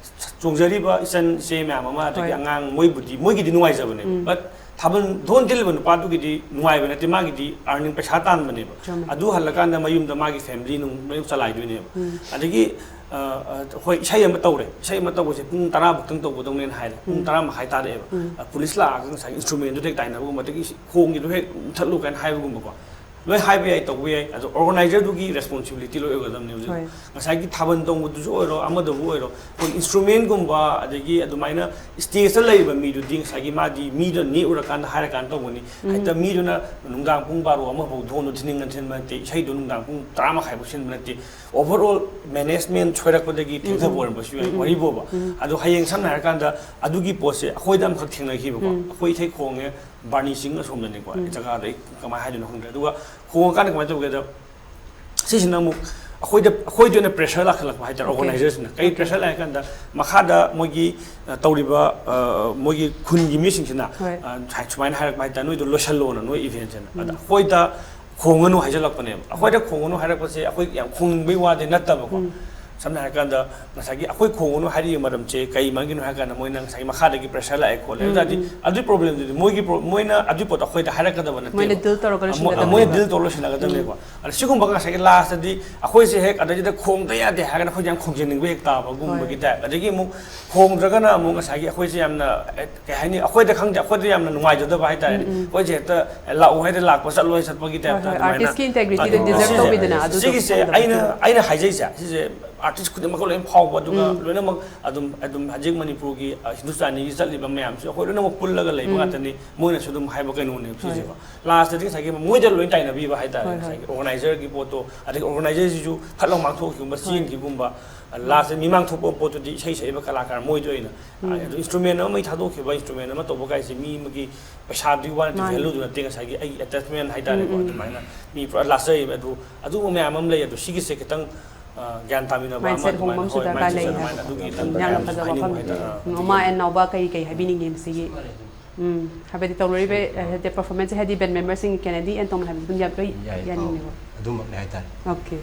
ꯆꯣꯡꯖꯔꯤꯕ ꯏꯆꯟ ꯏꯆꯦ ꯃꯌꯥꯝ ꯑꯃ, ꯑꯗꯒꯤ ꯍꯣꯏ꯫ ꯑꯉꯥꯡ ꯃꯣꯏꯕꯨꯗꯤ, ꯃꯣꯏꯒꯤꯗꯤ ꯅꯨꯡꯉꯥꯏꯖꯕꯅꯦꯕ꯫ ꯎꯝ꯫ But ꯊꯥꯕꯜ ꯙꯣꯟ ꯊꯤꯜꯂꯤꯕ ꯅꯨꯄꯥꯗꯨꯒꯤꯗꯤ ꯅꯨꯡꯉꯥꯏꯕ ꯅꯠꯇꯦ, ꯃꯥꯒꯤꯗꯤ earning ꯄꯩꯁꯥ ꯇꯥꯟꯕꯅꯦꯕ꯫ ꯆꯨꯝꯃꯦ꯫ ꯑꯗꯨ ꯍꯜꯂꯀꯥꯟꯗ ꯃꯌꯨꯝꯗ ꯃꯥꯒꯤ family ꯅꯨꯡ ꯂꯣꯏ ꯆꯂꯥꯏꯗꯣꯏꯅꯦꯕ꯫ ꯎꯝ꯫ ꯑꯗꯒꯤ, ꯑ, ꯑ, ꯍꯣꯏ, ꯏꯁꯩ ꯑꯃ ꯇꯧꯔꯦ, ꯏꯁꯩ ꯑꯃ ꯇꯧꯕꯁꯦ ꯄꯨꯡ ꯇꯔꯥ ꯐꯥꯎꯇꯪ ꯇꯧꯒꯗꯧꯅꯦꯅ ꯍꯥꯏꯔꯦ, ꯄꯨꯡ ꯎꯝ꯫ ꯇꯔꯥ ꯃꯈꯥꯏ ꯇꯥꯔꯛꯑꯦꯕ꯫ ꯎꯝ꯫ ꯑ, ꯄꯨꯂꯤꯁ ꯂꯥꯛꯑꯒ ꯉꯁꯥꯏꯒꯤ instrumentꯗꯨ ꯍꯦꯛ ꯇꯥꯏꯅꯕꯒꯨꯝꯕ, ꯑꯗꯒꯤ ꯈꯣꯡꯒꯤꯗꯨ ꯍꯦꯛ ꯃꯨꯊꯠꯂꯨ ꯀꯥꯏꯅ ꯍꯥꯏꯕꯒꯨꯝꯕꯀꯣ꯫ ꯂꯣꯏ ꯍꯥꯏꯕ ꯌꯥꯏ, ꯇꯧꯕ ꯌꯥꯏ, ꯑꯗꯣ ꯑꯣꯔꯒꯅꯥꯏꯖꯔꯗꯨꯒꯤ ꯔꯦꯁꯄꯣꯟꯁꯤꯕꯤꯂꯤꯇꯤ ꯂꯣꯏ ꯑꯣꯏꯒꯗꯕꯅꯦ ꯍꯧꯖꯤꯛ꯫ ꯍꯣꯏ꯫ ꯉꯁꯥꯏꯒꯤ ꯊꯥꯕꯜ ꯇꯣꯡꯕꯗꯨꯁꯨ ꯑꯣꯏꯔꯣ, ꯑꯃꯗꯕꯨ ꯑꯣꯏꯔꯣ, ꯑꯩꯈꯣꯏ ꯏꯟꯁꯇ꯭ꯔꯨꯃꯦꯟꯒꯨꯝꯕ, ꯑꯗꯒꯤ ꯑꯗꯨꯃꯥꯏꯅ ꯁ꯭ꯇꯦꯖꯇ ꯂꯩꯔꯤꯕ ꯃꯤꯗꯨꯗꯤ ꯉꯁꯥꯏꯒꯤ ꯃꯥꯗꯤ ꯃꯤꯗꯣ ꯅꯦꯛꯎꯔꯀꯥꯟꯗ ꯍꯥꯏꯔꯀꯥꯟꯗ ꯇꯧꯕꯅꯤ꯫ ꯎꯝ꯫ ꯍꯦꯛꯇ ꯃꯤꯗꯨꯅ ꯅꯨꯡꯗꯥꯡ ꯄꯨꯡ ꯕꯥꯔꯣ ꯑꯃ ꯐꯥꯎ ꯙꯣꯟꯗꯣ ꯊꯤꯟꯅꯤꯡꯉ ꯊꯤꯟꯕ ꯅꯠꯇꯦ, ꯏꯁꯩꯗꯣ ꯅꯨꯡꯗꯥꯡ ꯄꯨꯡ ꯇꯔꯥ ꯃꯈꯥꯏ ꯐꯥꯎ ꯁꯤꯟꯕ ꯅꯠꯇꯦ꯫ ꯑꯣꯚꯔ ꯑꯣꯜ ꯃꯦꯅꯦꯖꯃꯦꯟ ꯁꯣꯏꯔꯛꯄꯗꯒꯤ ꯎꯝ, ꯊꯦꯡꯊꯕ ꯎꯝ꯫ ꯑꯣꯏꯔꯝꯕꯁꯨ ꯌꯥꯏ, ꯎꯝ, ꯎꯝ꯫ ꯋꯥꯔꯤꯕꯣꯕ꯫ ꯎꯝ꯫ ꯑꯗꯣ ꯍꯌꯦꯡ ꯁꯝꯅ ꯍꯥꯏꯔꯀꯥꯟꯗ ꯑꯗꯨꯒꯤ ꯄꯣꯠꯁꯦ ꯑꯩꯈꯣꯏꯗ ꯑꯃꯈꯛ ꯊꯦꯡꯅꯈꯤꯕꯀꯣ꯫ ꯎꯝ꯫ ꯑꯩꯈꯣꯏ ꯏꯊꯩ ꯈꯣꯡꯉꯦ, ꯕꯥꯔꯅꯤ ꯆꯤꯡ ꯑꯁꯣꯝꯗꯅꯤꯀꯣ, ꯎꯝ꯫ ꯖꯒꯥꯗꯣ ꯑꯩ ꯀꯃꯥꯏꯅ ꯍꯥꯏꯗꯣꯏꯅꯣ ꯈꯪꯗ꯭ꯔꯦ꯫ ꯑꯗꯨꯒ ꯈꯣꯡꯉꯀꯥꯟꯗ ꯀꯃꯥꯏꯅ ꯇꯧꯒꯦꯗ, ꯁꯤꯁꯤꯅ ꯑꯃꯨꯛ ꯑꯩꯈꯣꯏꯗ, ꯑꯩꯈꯣꯏꯗ ꯑꯣꯏꯅ ꯄ꯭ꯔꯦꯁꯔ ꯂꯥꯛꯈꯠꯂꯛꯄ ꯍꯥꯏꯇꯥꯔꯦ꯫ ꯑꯣꯀꯦ꯫ ꯑꯣꯔꯒꯅꯥꯏꯖꯔꯁꯤꯅ ꯀꯔꯤ ꯑꯣꯀꯦ꯫ ꯄ꯭ꯔꯦꯁꯔ ꯂꯥꯛꯑꯦ ꯍꯥꯏ ꯀꯥꯟꯗ, ꯃꯈꯥꯗ ꯃꯣꯏꯒꯤ, ꯑ, ꯇꯧꯔꯤꯕ, ꯑ, ꯃꯣꯏꯒꯤ ꯈꯨꯟꯒꯤ ꯃꯤꯁꯤꯡꯁꯤꯅ, ꯍꯣꯏ꯫ ꯑ, ꯁꯥꯏ-, ꯁꯨꯃꯥꯏꯅ ꯍꯥꯏꯔꯛꯄ ꯍꯥꯏꯇꯥꯔꯦ, "ꯅꯣꯏꯗꯣ ꯂꯣꯏꯁꯜꯂꯣꯅ, ꯅꯣꯏ ꯏꯚꯦꯟꯁꯤꯅ"꯫ ꯑꯗ ꯎꯝ꯫ ꯑꯩꯈꯣꯏꯗ ꯈꯣꯡꯒꯅꯨ ꯍꯥꯏꯖꯜꯂꯛꯄꯅꯦꯕ꯫ ꯑꯩꯈꯣꯏꯗ ꯈꯣꯡꯒꯅꯨ ꯍꯥꯏꯔꯛꯄꯁꯦ ꯑꯩꯈꯣꯏ ꯌꯥꯝ ꯈꯣꯡꯅꯤꯡꯕꯩ ꯋꯥꯗꯤ ꯅꯠꯇꯕꯀꯣ꯫ ꯎꯝ꯫ ꯁꯝꯅ ꯍꯥꯏꯔꯀꯥꯟꯗ, ꯉꯁꯥꯏꯒꯤ ꯑꯩꯈꯣꯏ ꯈꯣꯡꯒꯅꯨ ꯍꯥꯏꯔꯤꯕ ꯃꯔꯝꯁꯦ ꯀꯩ ꯃꯔꯝꯒꯤꯅꯣ ꯍꯥꯏ ꯀꯥꯟꯗ, ꯃꯣꯏꯅ ꯉꯁꯥꯏꯒꯤ ꯃꯈꯥꯗ ꯄ꯭ꯔꯦꯁꯔ ꯂꯥꯛꯑꯦ ꯈꯣꯠꯂꯦ꯫ ꯎꯝ, ꯑꯗꯨ ꯇꯥꯔꯗꯤ ꯎꯝ꯫ ꯑꯗꯨꯒꯤ ꯄ꯭ꯔꯣꯕ꯭ꯂꯦꯝꯗꯨꯗꯤ ꯃꯣꯏꯒꯤ ꯄ꯭ꯔꯣ-, ꯃꯣꯏꯅ ꯑꯗꯨꯒꯤ ꯄꯣꯠꯇꯣ ꯑꯩꯈꯣꯏꯗ ꯍꯥꯏꯔꯛꯀꯗꯕ ꯅꯠꯇꯦꯕ꯫ ꯃꯣꯏꯅ ꯗꯤꯜ ꯇꯧꯔꯒ ꯑꯃ-, ꯂꯣꯏꯁꯤꯟꯒꯗꯕꯅꯦꯕ꯫ ꯃꯣꯏꯅ ꯗꯤꯜ ꯇꯧꯔꯒ ꯂꯣꯏꯁꯤꯟꯅꯒꯗꯕꯅꯦꯀꯣ꯫ ꯎꯝ꯫ ꯑꯗ ꯁꯤꯒꯨꯝꯕ ꯉꯁꯥꯏꯒꯤ ꯂꯥꯁꯇꯗꯤ ꯑꯩꯈꯣꯏꯁꯦ ꯍꯦꯛ ꯑꯗꯩꯗꯨꯗ ꯈꯣꯡꯗ ꯌꯥꯗꯦ ꯍꯥꯏꯔꯒꯅ ꯑꯩꯈꯣꯏꯁꯦ ꯌꯥꯝ ꯈꯣꯡꯖꯤꯟꯅꯤꯡꯕ ꯍꯦꯛ ꯇꯥꯕꯒꯨꯝꯕꯒꯤ ꯍꯣꯏ꯫ ꯇꯥꯏꯞ꯫ ꯑꯗꯒꯤ ꯑꯃꯨꯛ ꯈꯣꯡꯗ꯭ꯔꯒꯅ ꯑꯃꯨꯛ ꯉꯁꯥꯏꯒꯤ ꯑꯩꯈꯣꯏꯁꯦ ꯌꯥꯝꯅ, ꯑꯦ, ꯀꯩ ꯍꯥꯏꯅꯤ, ꯑꯩꯈꯣꯏꯗ ꯈꯪꯗꯦ, ꯑꯩꯈꯣꯏꯗ ꯌꯥꯝꯅ ꯅꯨꯡꯉꯥꯏꯖꯗꯕ ꯍꯥꯏꯇꯥꯔꯦꯅꯦ꯫ ꯎꯝ, ꯎꯝ꯫ ꯑꯩꯈꯣꯏꯁꯦ ꯍꯦꯛꯇ ꯂꯥꯛꯑꯣ ꯍꯥꯏꯗ ꯂꯥꯛꯄ, ꯆꯠꯂꯣ ꯍꯥꯏ ꯆꯠꯄꯒꯤ ꯍꯣꯏ, ꯇꯥꯏꯞꯇ ꯍꯣꯏ, ꯑꯗꯨꯃꯥꯏꯅ꯫ ꯑꯥꯔꯇꯤꯁꯀꯤ ꯏꯟꯇꯦꯒ꯭ꯔꯤꯇꯤꯗꯣ ꯑꯗꯨ ꯗꯤꯖꯔꯞ ꯁꯤꯁꯦ, ꯇꯧꯕꯤꯗꯅ ꯑꯗꯨꯒꯤ ꯁꯤꯒꯤꯁꯦ ꯈꯟꯗꯕꯗꯣ꯫ ꯑꯩꯅ, ꯑꯩꯅ ꯍꯥꯏꯖꯩꯁꯦ, ꯁꯤꯁꯦ ꯑꯥꯔꯇꯤꯁ ꯈꯨꯗꯤꯡꯃꯛꯀ ꯂꯣꯏꯅ ꯐꯥꯎꯕ, ꯑꯗꯨꯒ ꯎꯝ꯫ ꯂꯣꯏꯅꯃꯛ ꯑꯗꯨꯝ, ꯑꯗꯨꯝ ꯍꯧꯖꯤꯛ ꯃꯅꯤꯄꯨꯔꯒꯤ, ꯑ, ꯍꯤꯟꯗꯨꯁꯇꯥꯅꯤꯒꯤ ꯆꯠꯂꯤꯕ ꯃꯌꯥꯝꯁꯦ ꯑꯩꯈꯣꯏ ꯂꯣꯏꯅꯃꯛ ꯄꯨꯜꯂꯒ ꯂꯩꯕ ꯎꯝ꯫ ꯉꯥꯛꯇꯅꯤ꯫ ꯃꯣꯏꯅꯁꯨ ꯑꯗꯨꯝ ꯍꯥꯏꯕ ꯀꯩꯅꯣꯅꯦꯕ ꯍꯣꯏ꯫ ꯁꯤꯁꯦꯀꯣ꯫ ꯂꯥꯁꯇꯗꯤ ꯉꯁꯥꯏꯒꯤ ꯃꯣꯏꯗ ꯂꯣꯏ ꯇꯥꯏꯅꯕꯤꯕ ꯍꯥꯏꯇꯥꯔꯦ, ꯍꯣꯏ, ꯍꯣꯏ꯫ ꯉꯁꯥꯏꯒꯤ ꯑꯣꯔꯒꯅꯥꯏꯖꯔꯒꯤ ꯄꯣꯠꯇꯣ, ꯑꯗꯒꯤ ꯑꯣꯔꯒꯅꯥꯏꯖꯔꯁꯤꯁꯨ ꯐꯠ ꯂꯥꯎ ꯃꯥꯡꯊꯣꯛꯈꯤꯕ, ꯍꯣꯏ꯫ ꯆꯦꯟꯈꯤꯕꯒꯨꯝꯕ, ꯂꯥꯁꯇ ꯃꯤꯃꯥꯡ ꯊꯣꯛꯄ ꯄꯣꯠꯇꯨꯗꯤ ꯏꯁꯩ ꯁꯛꯏꯕ ꯀꯂꯥꯀꯥꯔ ꯃꯣꯏꯗ ꯑꯣꯏꯅ, ꯎꯝ꯫ ꯑꯗꯨ ꯏꯟꯁꯇ꯭ꯔꯨꯃꯦꯟ ꯑꯃ ꯃꯩ ꯊꯥꯗꯣꯛꯈꯤꯕ, ꯏꯟꯁꯇ꯭ꯔꯨꯃꯦꯟ ꯑꯃ ꯇꯧꯕ ꯀꯥꯏꯁꯦ ꯃꯤ ꯑꯃꯒꯤ ꯄꯩꯁꯥꯗꯨꯒꯤ ꯋꯥ ꯅꯠꯇꯦ, ꯃꯥꯅꯤ꯫ ꯚꯦꯂꯨꯗꯨ ꯅꯠꯇꯦ, ꯉꯁꯥꯏꯒꯤ ꯑꯩꯒꯤ ꯑꯦꯇꯦꯆꯃꯦꯟ ꯍꯥꯏꯇꯥꯔꯦꯀꯣ, ꯎꯝ, ꯎꯝ꯫ ꯑꯗꯨꯃꯥꯏꯅ ꯃꯤ ꯄꯨꯔꯥ ꯂꯥꯁ ꯆꯠꯂꯤꯕ꯫ ꯑꯗꯨ, ꯑꯗꯨꯒꯨꯝꯕ ꯃꯌꯥꯝ ꯑꯃ ꯂꯩ꯫ ꯑꯗꯨ ꯁꯤꯒꯤꯁꯦ ꯈꯤꯇꯪ, ꯑ, ꯒ꯭ꯌꯥꯟ ꯇꯥꯃꯤꯟꯅꯕ ꯑꯃ ꯃꯥꯏꯟꯁꯦꯠ ꯑꯗꯨꯃꯥꯏꯅ, ꯍꯣꯡꯕ ꯑꯃꯁꯨ ꯍꯣꯏ, ꯗꯔꯀꯥꯔ ꯃꯥꯏꯟꯁꯦꯠ ꯂꯩ ꯑꯗꯨꯃꯥꯏꯅ ꯍꯥꯏꯕ꯫ ꯑꯗꯨꯒꯤ ꯎꯝ, ꯈꯤꯇꯪ ꯌꯥꯝꯅ ꯃꯌꯥꯝꯁꯨ ꯐꯖꯕ ꯍꯥꯏꯅꯤꯡꯕ ꯋꯥꯐꯝꯅꯤ꯫ ꯍꯥꯏꯇꯥꯔꯦ꯫ ꯑꯥ꯫ ꯎꯝ, ꯑꯃ ꯑꯦꯟ ꯅꯥꯎꯕ ꯀꯔꯤ ꯀꯔꯤ ꯍꯥꯏꯕꯤꯅꯤꯡꯉꯤ ꯃꯁꯤꯒꯤ? ꯎꯝ, ꯍꯥꯏꯕꯗꯤ ꯇꯧꯅꯔꯤꯕ, ꯑ, ꯍꯥꯏꯗꯤ ꯕꯦꯟ ꯃꯦꯝꯕꯔꯁꯤꯡ ꯀꯦꯅꯦꯗꯤ ꯑꯦꯟ ꯇꯣꯝ ꯍꯥꯏꯕꯗꯤ ꯑꯗꯨꯝ ꯌꯥꯝ ꯂꯣꯏ ꯌꯥꯏ, ꯑꯧ, ꯌꯥꯅꯤꯡꯉꯦꯕ꯫ ꯑꯗꯨꯃꯛꯅꯦ ꯍꯥꯏꯇꯥꯔꯦ꯫ ꯑꯣꯀꯦ꯫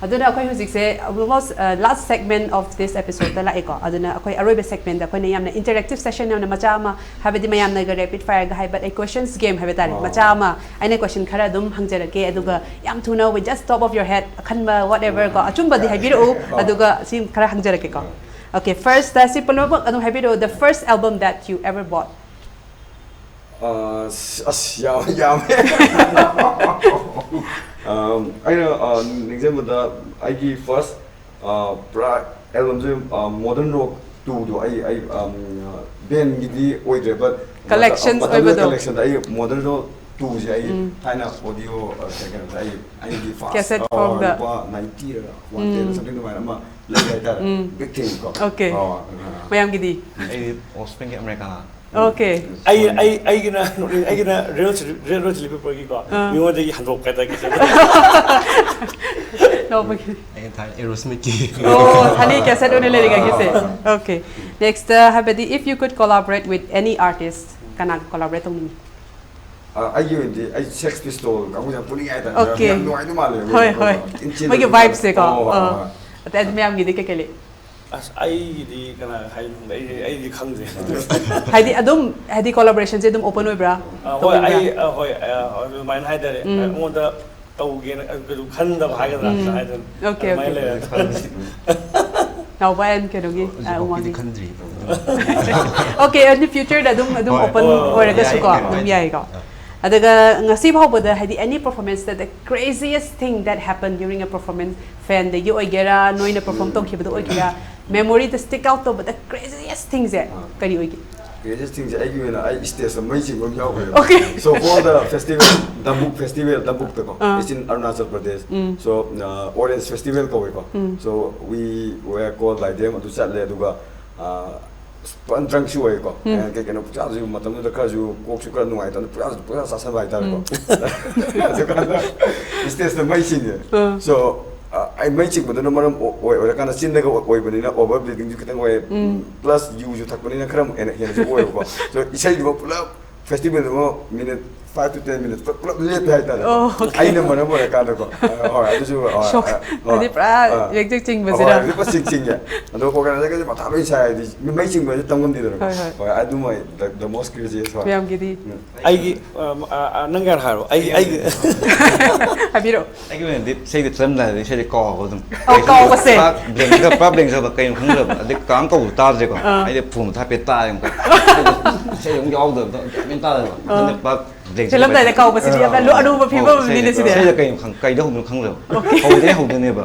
ꯑꯗꯨꯅ ꯑꯩꯈꯣꯏ ꯍꯧꯖꯤꯛꯁꯦ almost, ꯑ, last segment of this episodeꯇ ꯂꯥꯛꯑꯦꯀꯣ꯫ ꯑꯗꯨꯅ ꯑꯩꯈꯣꯏ ꯑꯔꯣꯏꯕ segmentꯇ ꯑꯩꯈꯣꯏꯅ ꯌꯥꯝꯅ interactive session ꯌꯥꯝꯅ ꯃꯆꯥ ꯑꯃ, ꯍꯥꯏꯕꯗꯤ ꯃꯌꯥꯝꯅꯒ rapid fireꯒ ꯍꯥꯏꯕ, a questions game ꯍꯥꯏꯕ ꯇꯥꯔꯦ, ꯑꯣ꯫ ꯃꯆꯥ ꯑꯃ ꯑꯩꯅ question ꯈꯔ ꯑꯗꯨꯝ ꯍꯪꯖꯔꯛꯀꯦ, ꯑꯗꯨꯒ ꯌꯥꯝ ꯊꯨꯅ with just top of your head ꯑꯈꯟꯕ whatever ꯀꯣ, ꯑꯆꯨꯝꯕꯗꯤ ꯍꯥꯏꯕꯤꯔꯛꯎ, ꯑꯣ꯫ ꯑꯗꯨꯒ ꯁꯤ ꯈꯔ ꯍꯪꯖꯔꯛꯀꯦꯀꯣ꯫ ꯑꯣ꯫ Okay, first, ꯁꯤ ꯄꯨꯝꯅꯃꯛ ꯑꯗꯨꯝ ꯍꯥꯏꯕꯤꯔꯛꯎ, the first album that you ever bought? ꯑꯁ, ꯑꯁ, ꯌꯥꯝ ꯌꯥꯝꯃꯦ꯫ ꯑꯩꯅ ꯅꯤꯡꯁꯤꯡꯕꯗ ꯑꯩꯒꯤ ꯐꯥꯔꯁ ꯄꯨꯔꯥ ꯑꯦꯜꯕꯝꯁꯦ ꯃꯣꯗꯔꯟ ꯔꯣꯛ ꯇꯨꯗꯣ ꯑꯩ ꯑꯩ ꯕꯦꯟꯒꯤꯗꯤ ꯑꯣꯏꯗ꯭ꯔꯦ, ꯕꯠ Collections ꯑꯣꯏꯕꯗꯣ꯫ ꯀꯂꯦꯛꯁꯟꯗ ꯑꯩ ꯃꯣꯗꯔꯟ ꯔꯣꯛ ꯇꯨꯁꯦ ꯑꯩ ꯊꯥꯏꯅ ꯑꯣꯗꯤꯑꯣ ꯀꯩꯅꯣꯗ ꯑꯩ ꯑꯩꯒꯤ ꯐꯥꯔꯁ Cassette form ꯗ꯫ ꯂꯨꯄꯥ ꯅꯥꯏꯟꯇꯤꯔ ꯋꯥꯟ ꯇꯦꯟ ꯁꯝꯊꯤꯡ ꯑꯗꯨꯃꯥꯏꯅ ꯑꯃ ꯂꯩ ꯍꯥꯏꯇꯥꯔꯦ꯫ ꯕꯤꯛ ꯊꯤꯡ ꯀꯣ꯫ Okay꯫ ꯃꯌꯥꯝꯒꯤꯗꯤ꯫ ꯑꯩꯗꯤ ꯑꯣꯐ ꯁ꯭ꯄ꯭ꯔꯤꯡꯒꯤ ꯑꯃꯦꯔꯤꯀꯥꯅ꯫ Okay꯫ ꯑꯩ ꯑꯩ ꯑꯩꯒꯤꯅ ꯑꯩꯒꯤꯅ ꯔꯦꯗ ꯔꯦꯗ ꯍꯣꯠ ꯆꯤꯂꯤ ꯄꯦꯄꯔꯒꯤꯀꯣ꯫ ꯃꯤꯉꯣꯟꯗꯒꯤ ꯍꯟꯗꯣꯛꯄ ꯍꯥꯏꯇꯥꯔꯦ꯫ ꯅꯣꯛꯄꯒꯤ꯫ ꯑꯩꯅ ꯊꯥꯏꯅ ꯑꯦꯔꯣꯁꯃꯤꯠꯀꯤ꯫ ꯑꯣ, ꯊꯥꯏꯅꯒꯤ cassette ꯑꯣꯏꯅ ꯂꯩꯔꯤꯉꯩꯒꯤꯁꯦ꯫ Okay꯫ Next ꯍꯥꯏꯕꯗꯤ, if you could collaborate with any artist, ꯀꯅꯥꯒ collaborate ꯇꯧꯅꯤꯡꯉꯤ? ꯑꯩꯒꯤ ꯑꯣꯏꯅꯗꯤ ꯑꯩ ꯁꯦꯛꯁ ꯄꯤꯁꯇꯣꯜ ꯀꯥꯡꯕꯨꯁꯦ ꯌꯥꯝ ꯄꯨꯅꯤꯡꯉꯦ ꯍꯥꯏꯇꯥꯔꯦ꯫ Okay꯫ ꯌꯥꯝ ꯅꯨꯡꯉꯥꯏꯗꯧ ꯃꯥꯜꯂꯦ꯫ ꯍꯣꯏ, ꯍꯣꯏ꯫ ꯃꯣꯏꯒꯤ vibeꯁꯦꯀꯣ꯫ ꯍꯣꯏ, ꯍꯣꯏ, ꯑꯥ꯫ ꯍꯣꯏ꯫ ꯑꯇꯩ ꯑꯗꯨ ꯃꯌꯥꯝꯒꯤꯗꯤ ꯀꯩꯀꯩ ꯂꯩ? ꯑꯁ, ꯑꯩꯒꯤꯗꯤ ꯀꯅꯥ ꯍꯥꯏꯅꯣ ꯈꯪꯗꯦ, ꯑꯩꯗꯤ ꯑꯩꯗꯤ ꯈꯪꯗꯦ꯫ ꯍꯥꯏꯗꯤ ꯑꯗꯨꯝ, ꯍꯥꯏꯗꯤ collaborationꯁꯦ ꯑꯗꯨꯝ open ꯑꯣꯏꯕ꯭ꯔꯥ? ꯑ, ꯍꯣꯏ, ꯇꯧꯅꯤꯡꯕ꯭ꯔꯥ? ꯑꯩ ꯑ, ꯍꯣꯏ ꯑ, ꯑꯗꯨꯃꯥꯏꯅ ꯍꯥꯏꯇꯥꯔꯦ꯫ ꯑꯩꯉꯣꯟꯗ ꯇꯧꯒꯦꯅ ꯑ, ꯀꯩꯅꯣ ꯈꯟꯗꯕ ꯍꯥꯏꯒꯗ꯭ꯔꯥ ꯍꯥꯏꯗꯣꯏꯅꯣ꯫ Okay, ꯑꯗꯨꯃꯥꯏꯅ okay꯫ ꯂꯩꯔꯦ꯫ ꯅꯥꯎꯕ and ꯀꯩꯅꯣꯒꯤ, ꯑ, ꯍꯧꯖꯤꯛꯐꯥꯎꯒꯤꯗꯤ ꯎꯃꯥꯒꯤ꯫ ꯈꯟꯗ꯭ꯔꯤ꯫ Okay, ꯑꯗꯨ futureꯗ ꯑꯗꯨꯝ ꯑꯗꯨꯝ ꯍꯣꯏ꯫ open ꯍꯣꯏ, ꯍꯣꯏ, ꯍꯣꯏ꯫ ꯑꯣꯏꯔꯒꯁꯨꯀꯣ ꯌꯥꯏ, ꯑꯗꯨꯝ ꯌꯥꯏ꯫ ꯌꯥꯏꯀꯣ꯫ ꯑꯗꯨꯒ ꯉꯁꯤ ꯐꯥꯎꯕꯗ ꯍꯥꯏꯗꯤ any performanceꯇ the craziest thing that happened during a performance, fanꯗꯒꯤ ꯑꯣꯏꯒꯦꯔꯥ, ꯅꯣꯏꯅ perform ꯇꯧꯈꯤꯕꯗ ꯑꯣꯏꯒꯦꯔꯥ, memoryꯗ stick out ꯇꯧꯕ the craziest thingꯁꯦ ꯀꯔꯤ ꯑꯣꯏꯒꯦ? Craziest thingꯁꯦ ꯑꯩꯒꯤ ꯑꯣꯏꯅ ꯑꯩ stageꯇ ꯃꯩ ꯆꯤꯡꯕ ꯑꯃ ꯌꯥꯎꯈ꯭ꯔꯦꯕ꯫ Okay꯫ So for the festival, Dambuk Festival, ꯗꯝꯕꯨꯛꯇꯀꯣ, ah. It's in Arunachal Pradesh꯫ So uh, Orange Festival ꯀꯧꯋꯦꯀꯣ꯫ So we were called by them, ꯑꯗꯨ ꯆꯠꯂꯦ꯫ ꯑꯗꯨꯒ ꯑ, ꯐꯖꯅ drunk ꯁꯨ ꯑꯣꯏꯌꯦꯀꯣ꯫ ꯑꯩꯅ ꯀꯩ ꯀꯩꯅꯣ ꯄꯨꯡꯆꯥꯁꯨ, ꯃꯇꯝꯗꯨꯗ ꯈꯔꯁꯨ ꯀꯣꯛꯁꯨ ꯈꯔ ꯅꯨꯡꯉꯥꯏꯇꯕꯅ ꯄꯨꯡꯆꯥꯁꯨ ꯄꯨꯡꯆꯥ ꯆꯥꯁꯟꯕ ꯍꯥꯏꯇꯥꯔꯦꯀꯣ꯫ ꯑꯗꯨꯀꯥꯟꯗ stageꯇ ꯃꯩ ꯆꯤꯡꯉꯦ꯫ So ꯑ, ꯑꯩ ꯃꯩ ꯆꯤꯡꯕꯗꯨꯅ ꯃꯔꯝ ꯑꯣ- ꯑꯣꯏ ꯑꯣꯏꯔꯀꯥꯟꯗ ꯆꯤꯟꯗꯒ ꯑꯣꯏ- ꯑꯣꯏꯕꯅꯤꯅ over bleedingꯁꯨ ꯈꯤꯇꯪ ꯑꯣꯏꯌꯦ꯫ Plus ꯌꯨꯁꯨ ꯊꯛꯄꯅꯤꯅ ꯈꯔ ꯑꯃꯨꯛ ꯍꯦꯟꯅ ꯍꯦꯟꯅꯁꯨ ꯑꯣꯏꯌꯦꯕꯀꯣ꯫ So ꯏꯁꯩꯗꯨꯃ ꯄꯨꯂꯞ festivalꯗꯨꯃ minute Five to ten minutes ꯄꯨꯂꯞ ꯄꯨꯂꯞ ꯂꯦꯞꯄꯦ ꯍꯥꯏꯇꯥꯔꯦ꯫ ꯑꯣ, okay. ꯑꯩꯅ ꯃꯔꯝ ꯑꯣꯏꯔꯀꯥꯟꯗꯀꯣ꯫ ꯑ, ꯍꯣꯏ, ꯑꯗꯨꯁꯨ, ꯍꯣꯏ, Shock꯫ ꯑ, ꯍꯣꯏ, ꯍꯥꯏꯗꯤ ꯄꯨꯔꯥ ꯑ, ꯌꯦꯛꯆꯦꯛ ꯍꯣꯏ, ꯆꯤꯡꯕꯁꯤꯗ꯫ ꯍꯧꯖꯤꯛ ꯄꯨꯔꯥ ꯆꯤꯡ ꯆꯤꯡꯉꯦ꯫ ꯑꯗꯣ organizer ꯒꯁꯦ ꯃꯊꯥ ꯂꯣꯏ ꯁꯥꯏ, ꯍꯥꯏꯗꯤ ꯃꯩ ꯆꯤꯡꯕꯁꯦ ꯇꯝ ꯉꯝꯗꯦꯗꯅꯀꯣ꯫ ꯍꯣꯏ, ꯍꯣꯏ꯫ ꯍꯣꯏ, ꯑꯗꯨꯃ the, the most craziest one꯫ ꯃꯌꯥꯝꯒꯤꯗꯤ꯫ ꯎꯝ꯫ ꯑꯩꯒꯤ ꯑ, ꯑ, ꯑ, ꯅꯪ ꯀꯌꯥ ꯍꯥꯏꯔꯣ? ꯑꯩ ꯑꯩꯒꯤ ꯍꯥꯏꯕꯤꯔꯛꯑꯣ꯫ ꯑꯩꯒꯤ ꯑꯣꯏꯅꯗꯤ ꯏꯁꯩꯗꯤ ꯐꯤꯂꯝꯗ ꯍꯥꯏꯗꯤ ꯏꯁꯩꯗꯤ ꯀꯥꯎꯕ ꯑꯗꯨꯝ꯫ ꯑꯧ, ꯀꯥꯎꯕꯁꯦ꯫ ꯄꯨꯔꯥ blank ꯄꯨꯔꯥ blank ꯆꯠꯄ ꯀꯩꯅꯣ ꯈꯪꯗꯕ꯫ ꯑꯗꯩ ꯀꯅꯥꯝ ꯀꯧꯕꯁꯨ ꯇꯥꯗ꯭ꯔꯦꯀꯣ꯫ ꯑꯥ꯫ ꯑꯩꯗꯤ ꯐꯣꯟ ꯊꯥꯐꯦꯠ ꯇꯥꯔꯦ ꯑꯃꯨꯛꯀ꯫ ꯏꯁꯩ ꯑꯃꯨꯛ ꯌꯥꯎꯗꯕꯗꯣ ꯒ꯭ꯌꯥꯟ ꯃꯦꯟ ꯇꯥꯗꯕ꯫ ꯑꯥ꯫ ꯑꯗꯨꯅ ꯄꯨꯔꯥ blank ꯆꯠꯄ꯫ ꯐꯤꯂꯝꯗ ꯍꯥꯏꯗꯤ ꯀꯥꯎꯕꯁꯤꯗꯤ ꯌꯥꯝꯅ ꯂꯨ-, ꯑꯔꯨꯕ ꯐꯤꯕꯝ ꯑꯃꯅꯤꯅꯦ ꯁꯤꯗꯤ꯫ ꯏꯁꯩꯗ ꯀꯩꯅꯣ ꯈꯪ-, ꯀꯩꯗ ꯍꯧꯗꯣꯏꯅꯣ ꯈꯪꯗꯕ꯫ ꯍꯧꯗꯦ ꯍꯧꯗꯣꯏꯅꯦꯕ꯫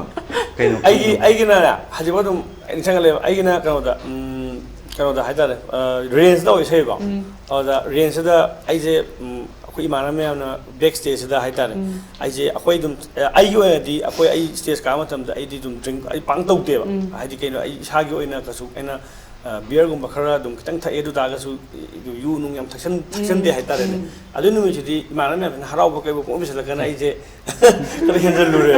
ꯀꯩꯅꯣ ꯑꯩꯒꯤ ꯈꯪꯗꯕ꯫ ꯑꯩꯒꯤꯅꯅꯦ ꯍꯧꯖꯤꯛꯐꯥꯎ ꯑꯗꯨꯝ ꯑꯩ ꯅꯤꯡꯁꯤꯡꯍꯜꯂꯦꯕ꯫ ꯑꯩꯒꯤꯅ ꯀꯩꯅꯣꯗ ꯎꯝ, ꯀꯩꯅꯣꯗ ꯍꯥꯏꯇꯥꯔꯦ, range ꯇꯧꯋꯦ ꯏꯁꯩꯀꯣ꯫ ꯑꯗꯨꯗ range ꯁꯤꯗ ꯑꯩꯁꯦ, ꯎꯝ, ꯑꯩꯈꯣꯏ ꯏꯃꯥꯟꯅꯕ ꯃꯌꯥꯝꯅ back stage ꯁꯤꯗ ꯍꯥꯏꯇꯥꯔꯦ꯫ ꯑꯩꯁꯦ ꯑꯩꯈꯣꯏ ꯑꯗꯨꯝ ꯑ, ꯑꯩꯒꯤ ꯑꯣꯏꯅꯗꯤ ꯑꯩꯈꯣꯏ ꯑꯩ stage ꯀꯥꯕ ꯃꯇꯝꯗ ꯑꯩꯗꯤ ꯑꯗꯨꯝ drink ꯑꯩ ꯄꯥꯡ ꯇꯧꯗꯦꯕ꯫ ꯍꯥꯏꯗꯤ ꯀꯩꯅꯣ, ꯑꯩ ꯏꯁꯥꯒꯤ ꯑꯣꯏꯅ ꯀꯩꯁꯨ ꯑꯩꯅ beer ꯒꯨꯝꯕ ꯈꯔ ꯑꯗꯨꯝ ꯈꯤꯇꯪ ꯊꯛꯑꯦ, ꯑꯗꯨ ꯇꯥꯔꯒꯁꯨ ꯌꯨ ꯅꯨꯡ ꯌꯥꯝ ꯊꯛꯆꯟ ꯊꯛꯆꯟꯗꯦ ꯍꯥꯏꯇꯥꯔꯦꯅꯦ꯫ ꯑꯗꯨ ꯅꯨꯃꯤꯠꯁꯤꯗꯤ ꯏꯃꯥꯟꯅꯕ ꯃꯌꯥꯝꯁꯤꯅ ꯍꯔꯥꯎꯕ ꯀꯩꯕ ꯄꯨꯡ ꯄꯤꯁꯜꯂꯛꯀꯅ ꯑꯩꯁꯦ ꯈꯔ ꯍꯦꯟꯖꯜꯂꯨꯔꯦ꯫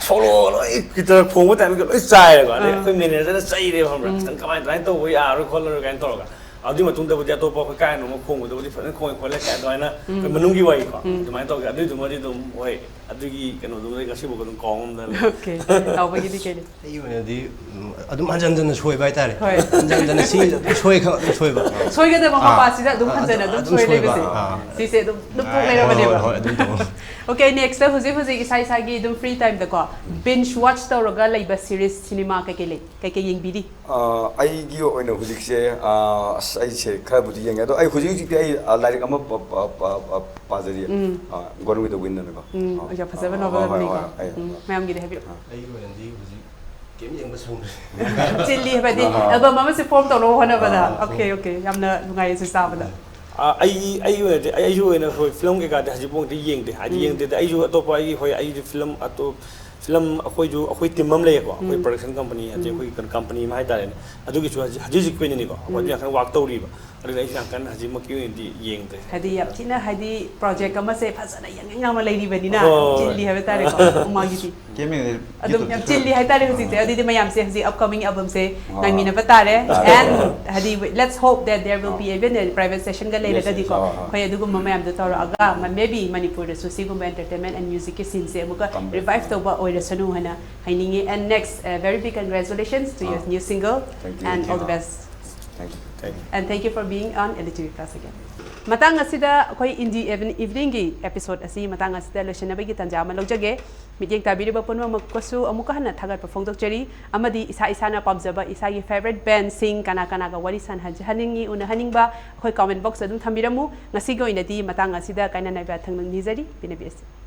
Solo ꯂꯣꯏ guitar ꯈꯣꯡꯕ timing ꯒ ꯂꯣꯏ ꯆꯥꯏꯔꯦꯕ꯫ ꯑꯗꯩ ꯑꯩꯈꯣꯏ manager ꯅ ꯆꯩꯔꯦꯕ, ꯈꯪꯕ꯭ꯔꯥ? ꯈꯤꯇꯪ ꯀꯃꯥꯏꯅ ꯑꯗꯨꯃꯥꯏꯅ ꯇꯧꯕ ꯌꯥꯔꯣꯏ ꯈꯣꯠꯂꯔꯣꯏ ꯀꯥꯏꯅ ꯇꯧꯔꯒ꯫ ꯑꯗꯨꯒꯤ ꯃꯇꯨꯡꯗꯕꯨꯗꯤ ꯑꯇꯣꯞꯄ ꯑꯩꯈꯣꯏ ꯀꯥꯏꯅꯣꯃ ꯈꯣꯡꯕꯗꯕꯨꯗꯤ ꯐꯖꯅ ꯈꯣꯡꯉꯦ ꯈꯣꯠꯂꯦ ꯀꯥꯏ ꯑꯗꯨꯃꯥꯏꯅ ꯑꯩꯈꯣꯏ ꯃꯅꯨꯡꯒꯤ ꯋꯥꯔꯤꯀꯣ꯫ ꯑꯗꯨꯃꯥꯏꯅ ꯇꯧꯒꯦ꯫ ꯑꯗꯨꯏꯗꯨꯃꯗꯤ ꯑꯗꯨꯝ ꯍꯣꯏ, ꯑꯗꯨꯒꯤ ꯀꯩꯅꯣꯗꯨꯃꯗꯤ ꯉꯁꯤꯐꯥꯎ ꯑꯗꯨꯝ ꯀꯥꯎꯉꯝꯗꯅ ꯂꯩ꯫ Okay꯫ ꯇꯧꯕꯒꯤꯗꯤ ꯀꯩꯅꯣ꯫ ꯑꯩꯒꯤ ꯑꯣꯏꯅꯗꯤ ꯎꯝ, ꯑꯗꯨꯝ ꯍꯟꯖꯟ ꯍꯟꯖꯟꯅ ꯁꯣꯏꯕ ꯍꯥꯏꯇꯥꯔꯦ꯫ ꯍꯣꯏ꯫ ꯍꯟꯖꯟ ꯍꯟꯖꯟꯅ ꯁꯤ ꯑꯗꯨꯝ ꯁꯣꯏ ꯈ-, ꯑꯗꯨꯝ ꯁꯣꯏꯕ꯫ ꯁꯣꯏꯒꯗꯕ ꯑꯥ, ꯃꯄꯥꯁꯤꯗ ꯑꯗꯨꯝ ꯑꯥ, ꯍꯟꯖꯟꯅ ꯑꯗꯨꯝ ꯑꯗꯨꯝ ꯁꯣꯏ ꯁꯣꯏꯕ, ꯂꯩꯕꯁꯦ꯫ ꯑꯥ, ꯑꯥ꯫ ꯁꯤꯁꯦ ꯑꯗꯨꯝ ꯑꯗꯨꯝ ꯊꯣꯛ ꯍꯣꯏ, ꯂꯩꯔꯕꯅꯦꯕ꯫ ꯍꯣꯏ, ꯍꯣꯏ, ꯑꯗꯨꯝ ꯇꯧ꯫ Okay, next ꯍꯧꯖꯤꯛ ꯍꯧꯖꯤꯛ ꯏꯁꯥ ꯏꯁꯥꯒꯤ ꯑꯗꯨꯝ free time ꯗꯀꯣ binge watch ꯇꯧꯔꯒ ꯂꯩꯕ series, cinema ꯀꯩꯀꯩ ꯂꯩ? ꯀꯩꯀꯩ ꯌꯦꯡꯕꯤꯔꯤ? ꯑ, ꯑꯩꯒꯤ ꯑꯣꯏꯅ ꯍꯧꯖꯤꯛꯁꯦ, ꯑ, ꯑꯁ, ꯑꯩꯁꯦ ꯈꯔꯕꯨꯗꯤ ꯌꯦꯡꯉꯦ, ꯑꯗꯣ ꯑꯩ ꯍꯧꯖꯤꯛ ꯍꯧꯖꯤꯛꯇꯤ ꯑꯩ, ꯑ, ꯂꯥꯏꯔꯤꯛ ꯑꯃ ꯄ-, ꯄ-, ꯄ-, ꯄ-, ꯄꯥꯖꯔꯤ꯫ ꯑ, Gone with the Wind ꯍꯥꯏꯅꯀꯣ꯫ ꯎꯝ, ꯑ, ꯌꯥꯝ ꯐꯖꯕ ꯑ, novel ꯍꯣꯏ, ꯍꯣꯏ, ꯑꯃꯅꯤꯀꯣ꯫ ꯍꯣꯏ, ꯑꯩ, ꯎꯝ, ꯃꯌꯥꯝꯒꯤꯗꯤ ꯍꯥꯏꯕꯤꯔꯛꯑꯣ꯫ ꯑꯩꯒꯤ ꯑꯣꯏꯅꯗꯤ ꯍꯧꯖꯤꯛ ꯀꯩꯝ ꯌꯦꯡꯕ ꯁꯪꯗ꯭ꯔꯦ꯫ ꯆꯤꯜꯂꯤ ꯍꯥꯏꯕꯗꯤ album ꯑꯃꯁꯦ form ꯇꯧꯅꯕ ꯍꯣꯠꯅꯕꯗ꯫ Okay, okay, ꯌꯥꯝꯅ ꯅꯨꯡꯉꯥꯏꯌꯦ ꯁꯤ ꯇꯥꯕꯗ꯫ ꯑ, ꯑꯩ ꯑꯩꯒꯤ ꯑꯣꯏꯅꯗꯤ ꯑꯩ ꯑꯩꯒꯤ ꯑꯣꯏꯅ ꯍꯣꯏ ꯐꯤꯂꯝ ꯀꯩꯀꯥꯗꯤ ꯍꯧꯖꯤꯛꯐꯥꯎꯗꯤ ꯌꯦꯡꯗꯦ꯫ ꯍꯥꯏꯗꯤ ꯌꯦꯡꯗꯦꯗꯤ ꯑꯩꯁꯨ ꯑꯇꯣꯞꯄ ꯑꯩꯒꯤ ꯍꯣꯏ ꯑꯩꯗꯤ ꯐꯤꯂꯝ ꯑꯇꯣꯞ ꯐꯤꯂꯝ ꯑꯩꯈꯣꯏꯁꯨ, ꯑꯩꯈꯣꯏ ꯇꯤꯝ ꯑꯃ ꯂꯩꯌꯦꯀꯣ, ꯑꯩꯈꯣꯏ ꯄ꯭ꯔꯣꯗꯛꯁꯟ ꯀꯝꯄꯅꯤ, ꯍꯥꯏꯗꯤ ꯑꯩꯈꯣꯏ ꯀꯩꯅꯣ ꯀꯝꯄꯅꯤ ꯑꯃ ꯍꯥꯏꯇꯥꯔꯦꯅꯦ, ꯑꯗꯨꯒꯤꯁꯨ ꯍꯧꯖꯤꯛ, ꯍꯧꯖꯤꯛ ꯍꯧꯖꯤꯛꯀꯤ ꯑꯣꯏꯅꯅꯤꯀꯣ, ꯑꯩꯈꯣꯏ ꯑꯗꯨ ꯌꯥꯝ ꯀꯟꯅ ꯋꯥꯛ ꯇꯧꯔꯤꯕ꯫ ꯑꯗꯨꯅ ꯑꯩꯁꯨ ꯌꯥꯝ ꯀꯟꯅ ꯍꯧꯖꯤꯛꯃꯛꯀꯤ ꯑꯣꯏꯅꯗꯤ ꯌꯦꯡꯗ꯭ꯔꯦ꯫ ꯍꯥꯏꯗꯤ ꯌꯥꯝ ꯊꯤꯅ ꯍꯥꯏꯗꯤ ꯄ꯭ꯔꯣꯖꯦꯛ ꯑꯃꯁꯦ ꯐꯖꯅ ꯌꯥꯡ ꯌꯥꯡ ꯂꯥꯎꯅ ꯂꯩꯔꯤꯕꯅꯤꯅ, ꯍꯣꯏ, ꯍꯣꯏ, ꯍꯣꯏ꯫ ꯆꯤꯜꯂꯤ ꯍꯥꯏꯕ ꯇꯥꯔꯦꯀꯣ, ꯎꯃꯥꯒꯤꯗꯤ꯫ ꯀꯦꯃꯦꯔꯥꯗꯤ ꯑꯗꯨꯝ ꯌꯨꯇ꯭ꯌꯨꯕꯇ ꯌꯥꯝ ꯆꯤꯜꯂꯤ ꯍꯥꯏꯇꯥꯔꯦ ꯍꯧꯖꯤꯛꯁꯦ꯫ ꯑꯗꯨꯗꯤ ꯃꯌꯥꯝꯁꯦ ꯍꯧꯖꯤꯛ ꯑꯞꯀꯃꯤꯡ ꯑꯦꯜꯕꯝꯁꯦ ꯑꯥ꯫ ꯉꯥꯏꯃꯤꯟꯅꯕ ꯇꯥꯔꯦ꯫ ꯇꯥꯔꯦ꯫ And ꯍꯥꯏꯗꯤ let's hope that there will be even a private session ꯒ ꯂꯩꯔꯒꯗꯤꯀꯣ, ꯍꯣꯏ, ꯍꯣꯏ꯫ ꯑꯩꯈꯣꯏ ꯑꯗꯨꯒꯨꯝꯕ ꯃꯌꯥꯝꯗꯣ ꯇꯧꯔꯛꯑꯒ maybe ꯃꯅꯤꯄꯨꯔꯗꯁꯨ ꯁꯤꯒꯨꯝꯕ entertainment and music ꯀꯤ scene ꯁꯦ ꯑꯃꯨꯛꯀ Come back. revive ꯇꯧꯕ ꯑꯣꯏꯔꯁꯅꯨ ꯍꯥꯏꯅ ꯍꯥꯏꯅꯤꯡꯉꯤ꯫ And next, uh, very big congratulations to your ah. New single Thank you. and Thank you. All the best. Thank you. Thank you. And thank you for being on L T V Plus again. ꯃꯇꯥꯡ ꯑꯁꯤꯗ ꯑꯩꯈꯣꯏ Indie Even Evening ꯒꯤ episode ꯑꯁꯤ ꯃꯇꯥꯡ ꯑꯁꯤꯗ ꯂꯣꯏꯁꯤꯟꯅꯕꯒꯤ ꯇꯥꯟꯖꯥ ꯑꯃ ꯂꯧꯖꯒꯦ꯫ ꯃꯤꯠꯌꯦꯡ ꯇꯥꯕꯤꯔꯤꯕ ꯄꯨꯝꯅꯃꯛꯄꯨꯁꯨ ꯑꯃꯨꯛꯀ ꯍꯟꯅ ꯊꯥꯒꯠꯄ ꯐꯣꯡꯗꯣꯛꯆꯔꯤ꯫ ꯑꯃꯗꯤ ꯏꯁꯥ ꯏꯁꯥꯅ ꯄꯥꯝꯖꯕ ꯏꯁꯥꯒꯤ favourite band ꯁꯤꯡ ꯀꯅꯥ ꯀꯅꯥꯒ ꯋꯥꯔꯤ ꯁꯥꯟꯅꯍꯟꯅꯤꯡꯉꯤ, ꯎꯅꯍꯟꯅꯤꯡꯕ ꯑꯩꯈꯣꯏ comment box ꯑꯗꯨꯝ ꯊꯝꯕꯤꯔꯝꯃꯨ꯫ ꯉꯁꯤꯒꯤ ꯑꯣꯏꯅꯗꯤ ꯃꯇꯥꯡ ꯑꯁꯤꯗ ꯀꯥꯏꯅꯅꯕ ꯌꯥꯊꯪ ꯅꯤꯖꯔꯤ꯫ ꯄꯤꯅꯕꯤꯔꯁꯤ꯫